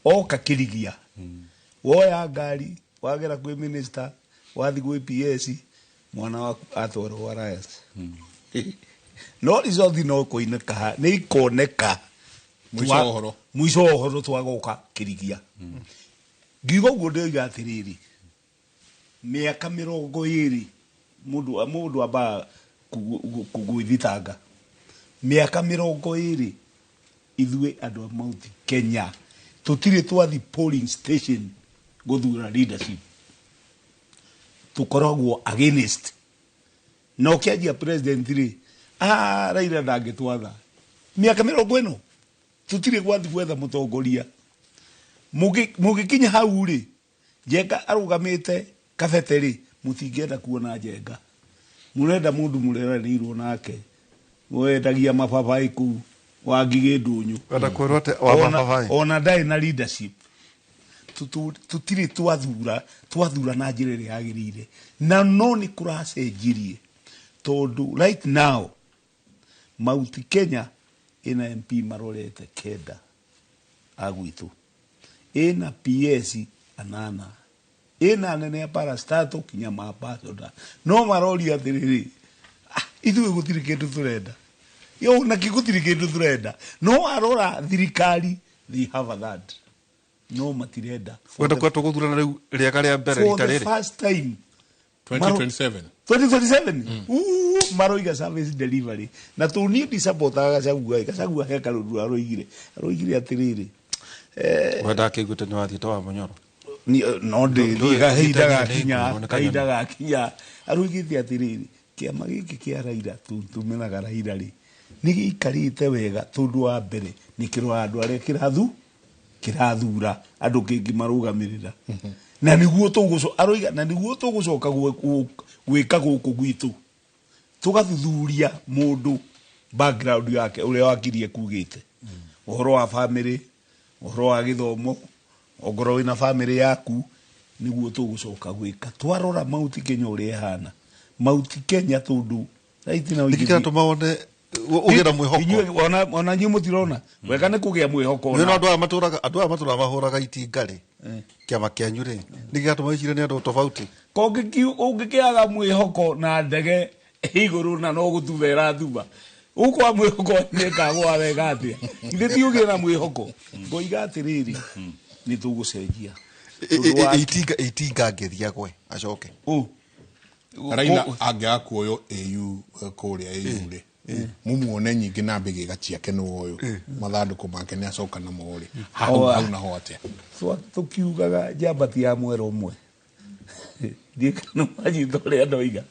oka kĩrigia woya ngari wagera kwĩ minister wathi gwĩ PS mwana waku atwarwo Alliance no result no kũinĩka nĩ ikoneka mũico wa ũhoro twagoka kĩrigia ngiuga ũguo ndĩoiga atĩrĩrĩ mĩaka 20 mũndũ ambaga kũgwĩthitanga mĩaka 20 ithuĩ andũ a Mount Kenya tũtirĩ twathi polling station gũthura leadership tũkoragwo against na ũkĩanjia president rĩ Raila ndangĩtwatha mĩaka 40 tũtirĩ gwathi gwetha mũtongoria mũgĩkinya hau rĩ Njenga arũgamĩte Kabete rĩ mũtingĩenda kuona Njenga mũrenda mũndũ mũreranĩirwo nake wendagia mababaĩ kũu wa Ngigĩ Ndũnyũ ona ndarĩ na leadership tũtirĩ twathura na njĩra ĩrĩa yagĩrĩire na no nĩ kũracenjirie Tondũ right now Mount Kenya ĩna MP marorete 9 a gwitũ, ĩna PS 8, ĩna anene a parastato kinya ma ambassador. No maroria atĩrĩrĩ, ithuĩ gũtirĩ kĩndũ tũrenda. Yo na gũtirĩ kĩndũ tũrenda. No arora thirikari, they have that. No matirenda. Wenda kwa tũgũthurana rĩu rĩaga rĩa mbere For rita the rĩrĩ. first time. 2027. 2027. Maroiga service delivery. Na tu niĩ ndisapotaga Gachagua, Gachagua he karũndũ aroigire. Aroigire atĩrĩrĩ. Wenda akĩiguĩte nĩ wathiĩte wa Mũnyoro. No ndĩ Ndũĩ- kahinda ndũĩ- gakinya, ndũĩ- kahinda gakinya. Aroigĩte atĩrĩrĩ, kĩama gĩkĩ kĩa Raila tũmenaga Raila rĩ, nĩ gĩikarĩte wega tondũ wa mbere nĩ kĩrora andũ arĩa kĩrathura andũ kĩngĩmarũgamĩrĩra. Na nĩguo aroiga, na nĩguo tũgũcoka gwĩka gũkũ gwitũ. Tũgathuthuria mũndũ background yake ũrĩa wakirie kugĩte. Ũhoro wa family, ũhoro wa gĩthomo, ongorwo wĩna family yaku, nĩguo tũgũcoka gwĩka. Twarora Mount Kenya ũrĩa ĩhana. Mount Kenya tondũ right now Nĩkĩ kĩratũma wone ũgĩe na mwĩhoko? Inyuĩ, ona inyuĩ mũtirona. Wega nĩ kũgĩa mwĩhoko Nĩ ona. andũ aya matũraga, andũ aya matũraga mahũraga itinga rĩ, kĩama kĩanyu rĩ, nĩkĩ kĩratũma wĩcirie nĩ andũ tofauti? Ũngĩkĩaga mwĩhoko na ndege igũrũ na no gũtuba ĩrathuba. Ũkwa mwĩhoko nĩ ĩkagũa wega atĩa? Ithe ti ũgĩe na mwĩhoko. Ngoiga atĩrĩrĩ, nĩ tũgũcenjia. Tondũ wa Itinga angĩthiĩ agwe, acoke. Raila angĩaga kuoywo AU, kũrĩa AU rĩ, mumuone nyingĩ na mbĩgĩga ciake nĩ ũyũ, mathandũkũ make nĩ acoka namo rĩ. Hau, hau naho atĩa? Tũkiugaga njamba ti ya mwera ũmwe. Ndiĩ kana mwanyita ũrĩa ndoiga.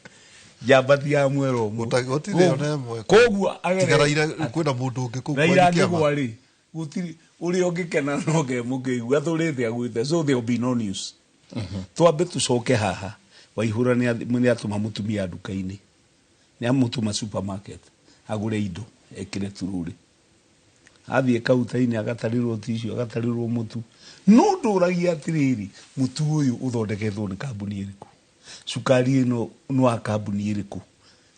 Njamba ti ya mwera ũmwe. Gũtirĩ ona ĩmwe. Koguo agere Tiga Raila, kwĩna mũndũ ũngĩ kũu Raila kwanyu kĩama. angĩgwa rĩ, gũtirĩ ũrĩa ũngĩkena no ke mũkĩigua atũrĩte agwĩte, so there will be no news. Twambe tũcoke haha. Waihũra nĩ atũma mũtumia nduka-inĩ. Nĩ amũtũma supermarket agũre indo ekĩre turũrĩ. Athiĩ kaunta-inĩ agatarĩrwo tissue, agatarĩrwo mũtu. No ndũragia atĩrĩrĩ, mũtu ũyũ ũthondeketwo nĩ kambuni ĩrĩkũ? Cukari ĩno nĩ wa kambuni ĩrĩkũ?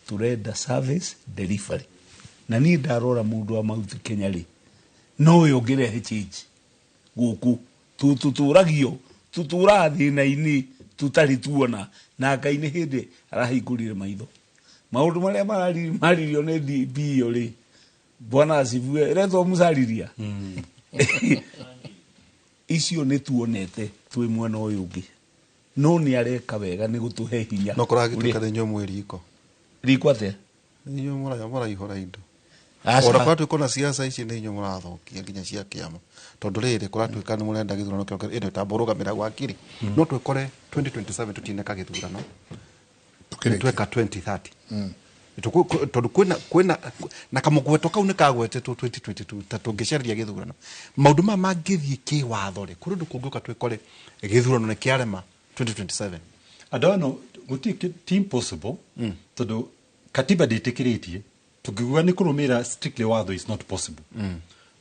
Tũrenda service delivery. Na niĩ ndarora mũndũ wa Mount Kenya rĩ, no we ũngĩrehe change gũkũ. Tũtũragio, tũtũraga thĩna-inĩ tũtarĩ tuona, na Ngai nĩ hĩndĩ arahingũrire maitho. Maũndũ marĩa maririo nĩ DP ĩyo rĩ, Bwana asifiwe, ĩretwo Musariria. Icio nĩ tuonete twĩ mwena ũyũ ũngĩ. No nĩ areka wega nĩ gũtũhe hinya. No kũragĩtuĩka nĩ inyuĩ mwĩ riko. Riko atĩa? Nĩ inyuĩ mũraihũra indo. Aca. Ona kũratuĩka ona siasa ici nĩ inyuĩ mũrathũkia nginya cia kĩama. Tondũ rĩrĩ kũratuĩka nĩ mũrenda gĩthurano kĩo ĩno ĩtambo rũgamĩra gwakiri. No twĩkore 2027 tũtineka gĩthurano. Tũkĩrĩkia. Tweka 2030. Tondũ kwĩna na kamũgweto kau nĩ kagwetetwo 2022 ta tũngĩcereria gĩthurano. Maũndũ maya mangĩthiĩ kĩwatho rĩ, kũrĩ ũndũ kũngĩũka twĩkore gĩthurano nĩ kĩarema 2027. Andũ aya no, gũtirĩ ti impossible, tondũ katiba ndĩtĩkĩrĩtie, tũngiuga nĩ kũrũmĩrĩra strictly watho is not possible.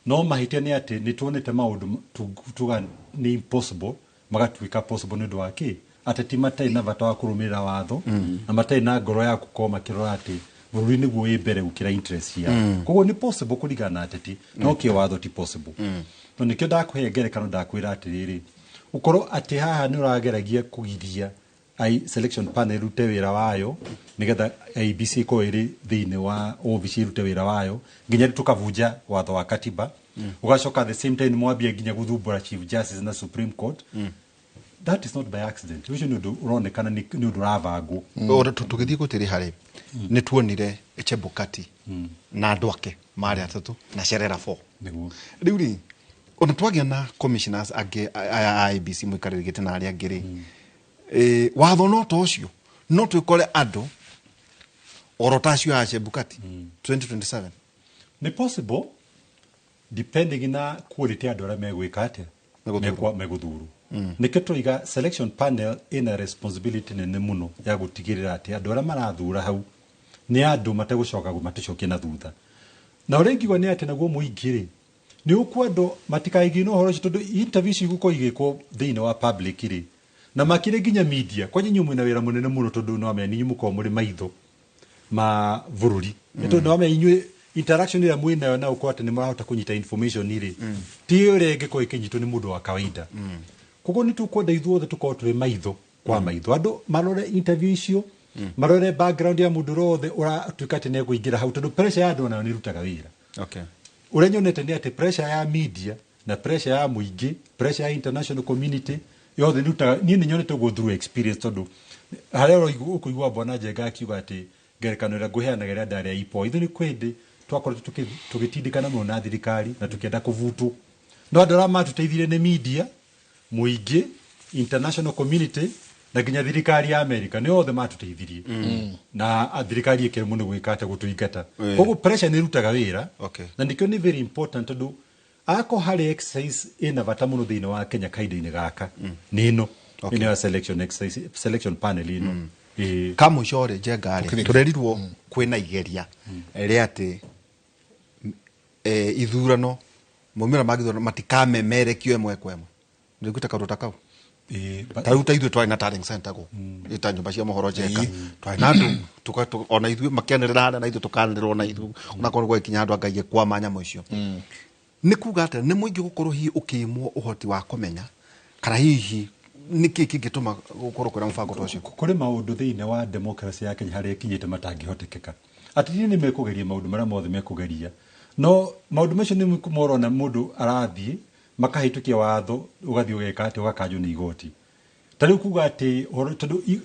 No mahĩtia nĩ atĩ nĩ tuonete maũndũ tuga nĩ impossible, magatuĩka possible nĩ ũndũ wa kĩ? Ateti matarĩ na bata wa kũrũmĩrĩra watho, na matarĩ na ngoro ya gũkorwo makĩrora atĩ bũrũri nĩguo wĩ mbere gũkĩra interest ciao. Koguo nĩ possible kũringana na ateti, no kĩwatho ti possible. No nĩkĩo ndakũhe ngerekano ndakwĩra atĩrĩrĩ, ũkorwo atĩ haha nĩ ũrageragia kũgiria selection panel ĩrute wĩra wayo nĩgetha IEBC ĩkorwo ĩrĩ thĩinĩ wa obici ĩrute wĩra wayo nginya rĩu tũkabunja watho wa katiba. Ũgacoka at the same time mwambie nginya gũthumbũra Chief Justice na Supreme Court. That is not by accident. Ũcio nĩ ũndũ ũronekana nĩ ũndũ ũrabangwo. Ora tũgĩthiĩ gũtĩrĩ harĩ, nĩ tuonire Chebukati na andũ ake marĩ atatũ na Cherera 4. Nĩguo. Rĩu rĩ, ona twagĩa na commissioners angĩ aya a IEBC mũikarĩri gĩtĩ na arĩa angĩ rĩ, watho no ta ũcio, no twĩkore andũ oro ta acio a Chebukati 2027. Nĩ possible depending na quality ya andũ arĩa megwĩka atĩa? Megũthurwo. Megũthurwo. Nĩkĩo tũiga selection panel ĩna responsibility nene mũno ya gũtigĩrĩra atĩ andũ arĩa marathura hau nĩ andũ mategũcoka matũcokie na thutha. Na ũrĩa ingiuga nĩ atĩ naguo mũingĩ rĩ, nĩ ũkwendwo matikaigĩrwo ũhoro ũcio tondũ interview ici igũkorwo igĩkwo thĩinĩ wa public rĩ, na makĩria nginya media. Kwanja inyuĩ mwĩna wĩra mũnene mũno tondũ no amenya inyuĩ mũkoragwo mũrĩ maitho. Ma bũrũri. Nĩ tondũ nĩwamenya inyuĩ interaction ĩrĩa mwĩ nayo na ũkorwo atĩ nĩ mũrahota kũnyita information rĩ, ti ũrĩa ĩngĩkorwo ĩkĩnyitwo nĩ mũndũ wa kawaida. Koguo nĩ tũkwenda ithuothe tũkorwo tũrĩ maitho kwa maitho, andũ marore interview icio, marore background ya mũndũ wothe ũratuĩka atĩ nĩ ekũingĩra hau, tondũ pressure ya andũ onayo nĩ ĩrutaga wĩra. Ũrĩa nyonete nĩ atĩ pressure ya media na pressure ya mũingĩ, pressure ya international community yothe nĩ ĩrutaga. Niĩ nĩ nyonete ũguo through experience, tondũ harĩa ũkũigua Bwana Njenga akiuga atĩ ngerekano ĩrĩa ngũheanaga ĩrĩa ndarĩ ya IPOA, ithuĩ nĩ kwĩndĩ twakoretwo tũgĩtindĩkana mũno na thirikari na tũkĩenda kũbutwo, no andũ arĩa matũteithirie nĩ media, mũingĩ, international community na nginya thirikari ya America, nĩ othe matũteithirie na thirikari ĩkĩremwo nĩ gwĩka atĩ gũtũingata. Koguo pressure nĩ ĩrutaga wĩra. Na nĩkĩo nĩ very important, tondũ ako harĩ exercise ĩna bata mũno thĩinĩ wa Kenya kahinda-inĩ gaka nĩ ĩno, ĩno ya selection exercise, selection panel ĩno. Ĩĩ. Kamũico rĩ, Njenga rĩ, tũrerirwo kwĩna igeria rĩa atĩ ithurano, maumĩrĩra ma gĩthurano matikamemerekio ĩmwe kwa ĩmwe. Nĩguĩte kaũndũ ta kau? Ĩĩ. Ta rĩu ta ithuĩ twarĩ na tallying center gũkũ, ĩta nyũmba cia mohoro, Njenga, twarĩ na andũ ona ithuĩ makĩanĩrĩra harĩa na ithuĩ tũkanĩrĩra ona ithuĩ, onakorwo gwagĩkinya andũ anga kwama nyamũ icio. Nĩ kuga atĩa? Nĩ mũingĩ gũkorwo hihi ũkĩimwo ũhoti wa kũmenya, kana hihi nĩkĩ kĩngĩtũma gũkorwo kwĩna mũbango ta ũcio? Kũrĩ maũndũ thĩinĩ wa democracy ya Kenya harĩa ĩkinyĩte matangĩhotekeka. Atĩ nĩ mekũgeria maũndũ marĩa mothe mekũgeria, no maũndũ macio nĩ morona mũndũ arathiĩ makahĩtũkia watho, ũgathiĩ ũgeka atĩ ũgakanjwo nĩ igoti. Ta rĩu kuga atĩ ũhoro, tondũ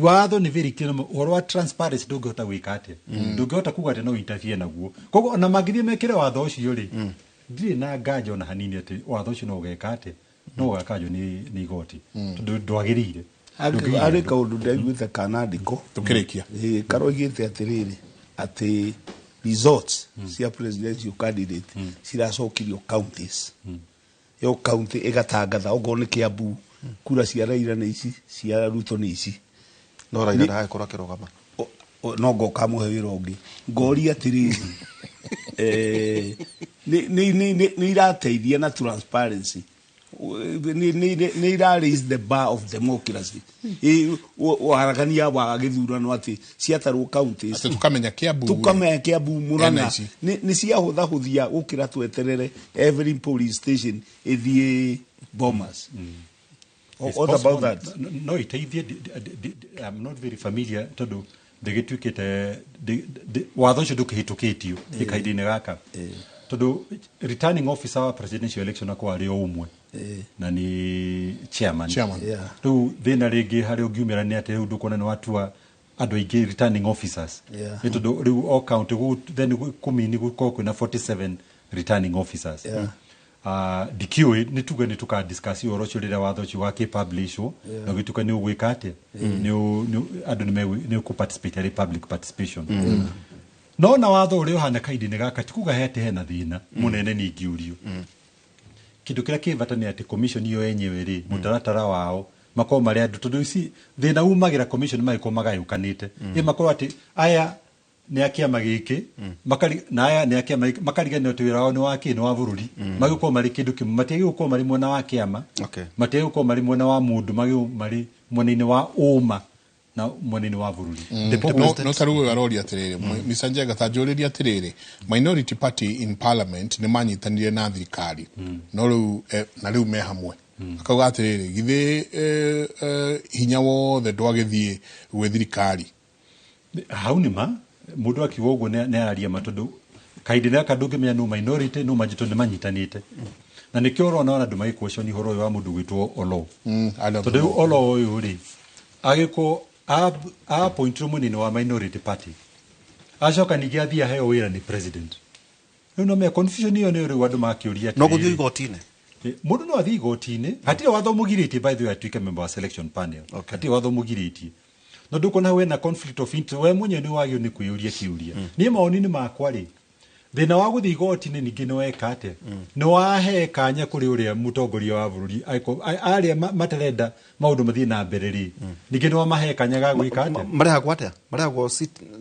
watho nĩ very clear ũhoro wa transparency, ndũngĩhota gwĩka atĩa, ndũngĩhota kuga atĩ no interfere naguo. Koguo ona mangĩthiĩ mekĩre watho ũcio rĩ, ndirĩ na nganja ona hanini atĩ watho ũcio no ũgeka atĩa, no ũgakanjwo nĩ igoti, tondũ ndwagĩrĩire. Harĩ kaũndũ ndaiguĩte kanandĩko. Tũkĩrĩkia. Ĩĩ, karoigĩte atĩrĩrĩ, atĩ results cia presidential candidate ciracokirio counties, yo county ĩgatangatha okorwo nĩ Kiambu, kura cia Raila nĩ ici, cia Ruto nĩ ici. No Raila ndagagĩkorwo akĩrũgama. No ngoka mũhe wĩra ũngĩ. Ngoria atĩrĩrĩ, nĩ irateithia na transparency, nĩ ira raise the bar of democracy? Waragania wa gĩthurano atĩ ciatarwo counties. Atĩ tũkamenya Kiambu. Tukamenya Kiambu, Murang'a. Ena ici. Nĩ ciahũthahũthia gũkĩra tweterere every polling station ĩthiĩ Bomas. It's What about possible. that? No iteithie. I'm not very familiar, tondũ ndĩgĩtuĩkĩte watho ũcio ndũkĩhĩtũkĩtio kahinda-inĩ gaka, tondũ returning officer wa presidential election akorwo arĩ o ũmwe na nĩ chairman. Chairman. Rĩu thĩna rĩngĩ harĩa ũngiumĩra nĩ atĩ rĩu ndũkuona nĩ watua andũ aingĩ returning officers. Nĩ tondũ rĩu o county then kũmini gũkorwo kwĩna 47 returning officers. Ndikiũĩ, nĩ tuge nĩ tũka discuss ũhoro ũcio rĩrĩa watho ũcio wakĩpublishwo na ũgĩtuĩka nĩ ũgwĩka atĩa, andũ nĩ ũkũ participate harĩ public participation. No na watho ũrĩa ũhana kahinda-inĩ gaka, ti kuga he atĩ hena thĩna mũnene. Nĩ ingĩũrio kĩndũ kĩrĩa kĩ bata nĩ atĩ commission ĩyo yenyewe rĩ, mũtaratara wao makorwo marĩ andũ, tondũ ici thĩna umagĩra commission magĩkorwo magayũkanĩte, ĩ makorwo atĩ aya nĩ a kĩama gĩkĩ na aya nĩ a kĩama gĩkĩ, makariganĩrwo atĩ wĩra wao nĩ wa kĩ, nĩ wa bũrũri. Magĩkorwo marĩ kĩndũ kĩmwe, matiagĩrĩirwo gũkorwo marĩ mwena wa kĩama, matiagĩrĩirwo gũkorwo marĩ mwena wa mũndũ, magĩrĩirwo marĩ mwena-inĩ wa ũma na mwena-inĩ wa bũrũri. The No ta rĩu ũyũ aroria atĩrĩrĩ, Mr. Njenga, ta njũrĩrie atĩrĩrĩ, minority party in parliament nĩ manyitanire na thirikari, no rĩu na rĩu me hamwe. Akauga atĩrĩrĩ, githĩ hinya wothe ndwagĩthiĩ gwĩ thirikari? Hau nĩ ma mũndũ akiuga ũguo nĩ araria ma, tondũ kahinda gaka ndũngĩmenya nũ minority, nũ majority, nĩ manyitanĩte. Na nĩkĩo ũrona ona andũ magĩquestion ũhoro ũyũ wa mũndũ gwĩtwo Olo, tondũ rĩu Olo ũyũ rĩ, agĩkwo appointirwo mũnini wa minority party, acoka ningĩ athiĩ aheo wĩra nĩ president. Rĩu no me confusion ĩyo nĩyo rĩu andũ makĩũria No gũthiĩ atĩrĩrĩ. igoti-inĩ. Mũndũ no athiĩ igoti-inĩ. Hatirĩ watho mũgirĩtie, by the way, atuĩke member wa selection panel. Hatirĩ watho mũgirĩtie, no ndũkuona wena conflict of interest? We mwenyewe nĩ wagĩrĩirwo nĩ kwĩyũria kĩũria. Niĩ mawoni-inĩ makwa rĩ, thĩna wa gũthiĩ igoti-inĩ ningĩ nĩ weka atĩa, nĩ wahe kanya kũrĩ ũrĩa mũtongoria wa bũrũri arĩa matarenda maũndũ mathiĩ na mbere rĩ, ningĩ nĩ wamahe kanya ga gwĩka atĩa. Marĩhagwo atĩa? Marĩhagwo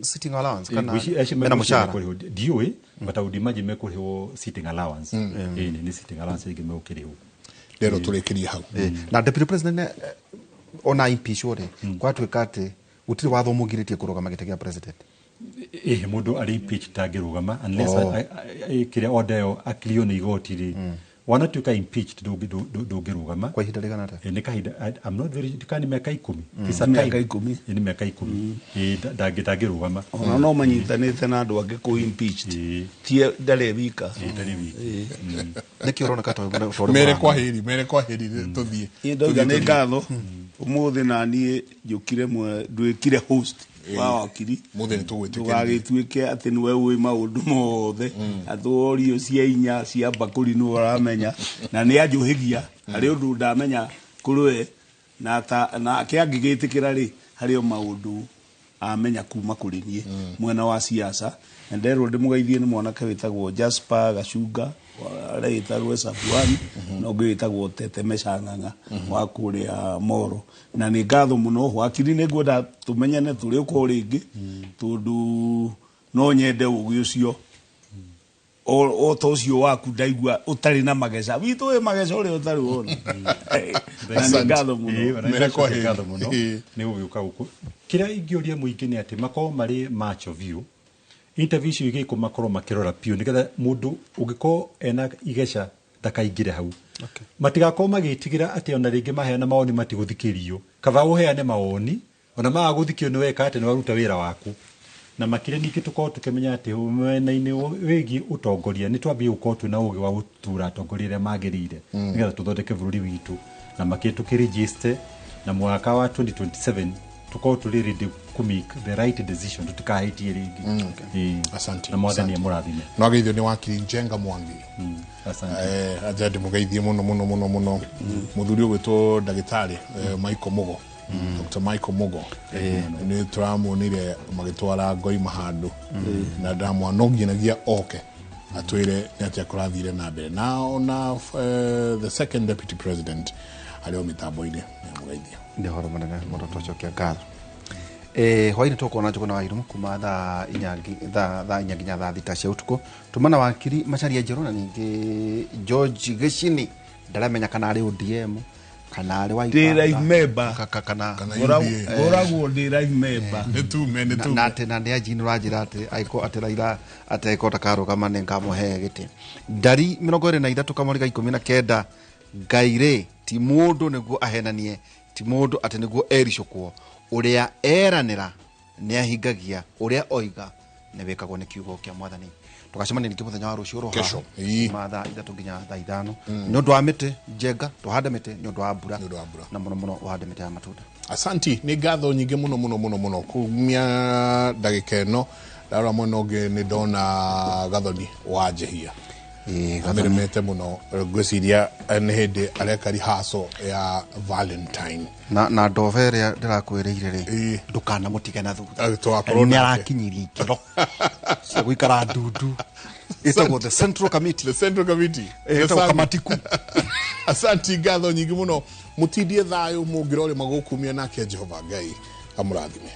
sitting allowance kana mena mũcara? Ndiũĩ, but I would imagine mekũrĩhwo sitting allowance. Ĩĩ, nĩ sitting allowance rĩngĩ megũkĩrĩhwo. Rero tũrĩkĩrie hau. Na deputy president ona impeachwo rĩ, gwatuĩka atĩ gũtirĩ watho mũgirĩtie kũrũgama gĩtĩ gĩa president. Ĩhĩ, mũndũ arĩ impeached ndangĩrũgama unless kĩrĩa order ĩyo akilio nĩ igoti rĩ. Wanatuĩka impeached, ndũngĩrũgama. Kwa ihinda rĩigana atĩa? Ĩ, nĩ kahinda, I'm not very, kana nĩ mĩaka 10. It's a Mĩaka time. 10. Ĩ, nĩ mĩaka 10. Ĩ, ndangĩrũgama. Ona no manyitanĩte na andũ angĩ kũ impeached, tie ndarĩ wika. Ndarĩ wika. Nĩkĩ ũroneka ta ũrĩ Mere mũrata? kwa heri, mere kwa heri, tũthiĩ. Niĩ ndauga nĩ ngatho ũmũthĩ na niĩ njũkire mwe nduĩkire host wa wakiri. Mũthĩ nĩ tũgwĩtĩkĩria. Ndũgagĩtuĩke atĩ nĩwe ũĩ maũndũ mothe, atĩ worio cia inya cia mbakũri nĩwe ũramenya, na nĩ anjũhĩgia harĩ ũndũ ndamenya kũrĩ we, na ta nake angĩgĩtĩkĩra rĩ, harĩ o maũndũ amenya kuma kũrĩ niĩ mwena wa siasa. Na nderwo ndĩmũgeithie nĩ mwanake wĩtagwo Jasper Gacunga areĩta Rwesabuani, na ũngĩ wĩtagwo Tete Mecang'ang'a wa kũrĩa Moro. Na nĩ ngatho mũno wakiri, nĩ ngwenda tũmenyane tũrĩ ũko rĩngĩ, tondũ no nyende ũgĩ ũcio o ta ũcio waku ndaigua ũtarĩ na mageca witũ wĩ mageca ũrĩa ũtarĩ wona. Na nĩ ngatho mũno. Ĩĩ, ona Mere kwa nĩ heri. ngatho mũno nĩ gũgĩũka gũkũ. Kĩrĩa ingĩũria mũingĩ nĩ atĩ makorwo marĩ macho biũ, interview icio igĩkwo makorwo makĩrora biũ, nĩgetha mũndũ ũngĩkorwo ena igeca ndakaingĩre hau, matigakorwo magĩtigĩra atĩ ona rĩngĩ maheana mawoni matigũthikĩrio. Kaba ũheane mawoni ona maga gũthikio, nĩ weka atĩ nĩ waruta wĩra waku. Na makĩria ningĩ tũkorwo tũkĩmenya atĩ mwena-inĩ wĩgiĩ ũtongoria nĩ twambie gũkorwo twĩna ũgĩ wa gũtura atongoria arĩa magĩrĩire, nĩgetha tũthondeke bũrũri witũ. Na makĩria tũkĩregister na mwaka wa 2027 tũkorwo tũrĩ ready kũ make the right decision, tũtikahĩtie rĩngĩ. Ĩĩ. Asante. Na Mwathani Asante. amũrathime. No ageithio nĩ wakiri Njenga Mwangi. Asante. Aja ndĩmũgeithie mũno mũno mũno mũno mũthuri ũgwĩtwo ndagĩtarĩ Michael Mugo, Dr. Michael Mugo. Nĩ tũramuonire magĩtwara ngoima handũ, na ndamwanonginagia oke atwĩre nĩ atĩa kũrathire na mbere, na ona the second deputy president arĩ o mĩtambo-inĩ, nĩ amũgeithia. Nĩ ũhoro mũnene mũno, twacokia ngatho. Hwainĩ tũkuona Njũgũna wa Irumu kuma thaa 4 thaa 4 nginya thaa 6 cia ũtukũ. Tũmana wakiri Macharia Njerũ na ningĩ George Gĩcini, ndaramenya kana arĩ ODM kana arĩ wa Ndĩ life member. Kana Ngoragwo ndĩ life member. Nĩ tume, nĩ tume. Na atĩ na nĩ anjini ũranjĩra atĩ aiko atĩ Raila atĩ aiko takarũgama nĩ ngamũhe gĩtĩ. Ndari 23 kamori ga 19. Ngai rĩ ti mũndũ nĩguo ahenanie, ti mũndũ atĩ nĩguo ericũkwo. Ũrĩa eranĩra nĩ ahingagia, ũrĩa oiga nĩ wĩkagwo nĩ kiugo kĩa Mwathani. Tũgacemania ningĩ mũthenya wa rũciũ ro Kesho. kuma thaa 3 nginya thaa 5. Nĩ ũndũ wa mĩtĩ, Njenga, tũhande mĩtĩ nĩ ũndũ wa mbura, na mũno mũno ũhande mĩtĩ ya matunda. Asanti, nĩ ngatho nyingĩ mũno mũno mũno mũno. Kumia ndagĩka ĩno ndarora mwena ũngĩ nĩ ndona Gathoni wa Njehia amĩrĩmĩte mũno, ngwĩciria nĩ hĩndĩ areka rehearsal ya Valentine. Na ndove ĩrĩa ndĩrakwĩrĩire rĩ, ndũkanamũtige na thutha. Tũgakorwo Nĩ nake. arakinyirie ikĩro cia gũikara ndundu. Ĩtagwo the central committee. The central committee. Ĩtagwo kamatiku. Asanti, ngatho nyingĩ mũno, mũtindie thayũ mũngĩrorĩ magũkumia, nake Jehova Ngai amũrathime.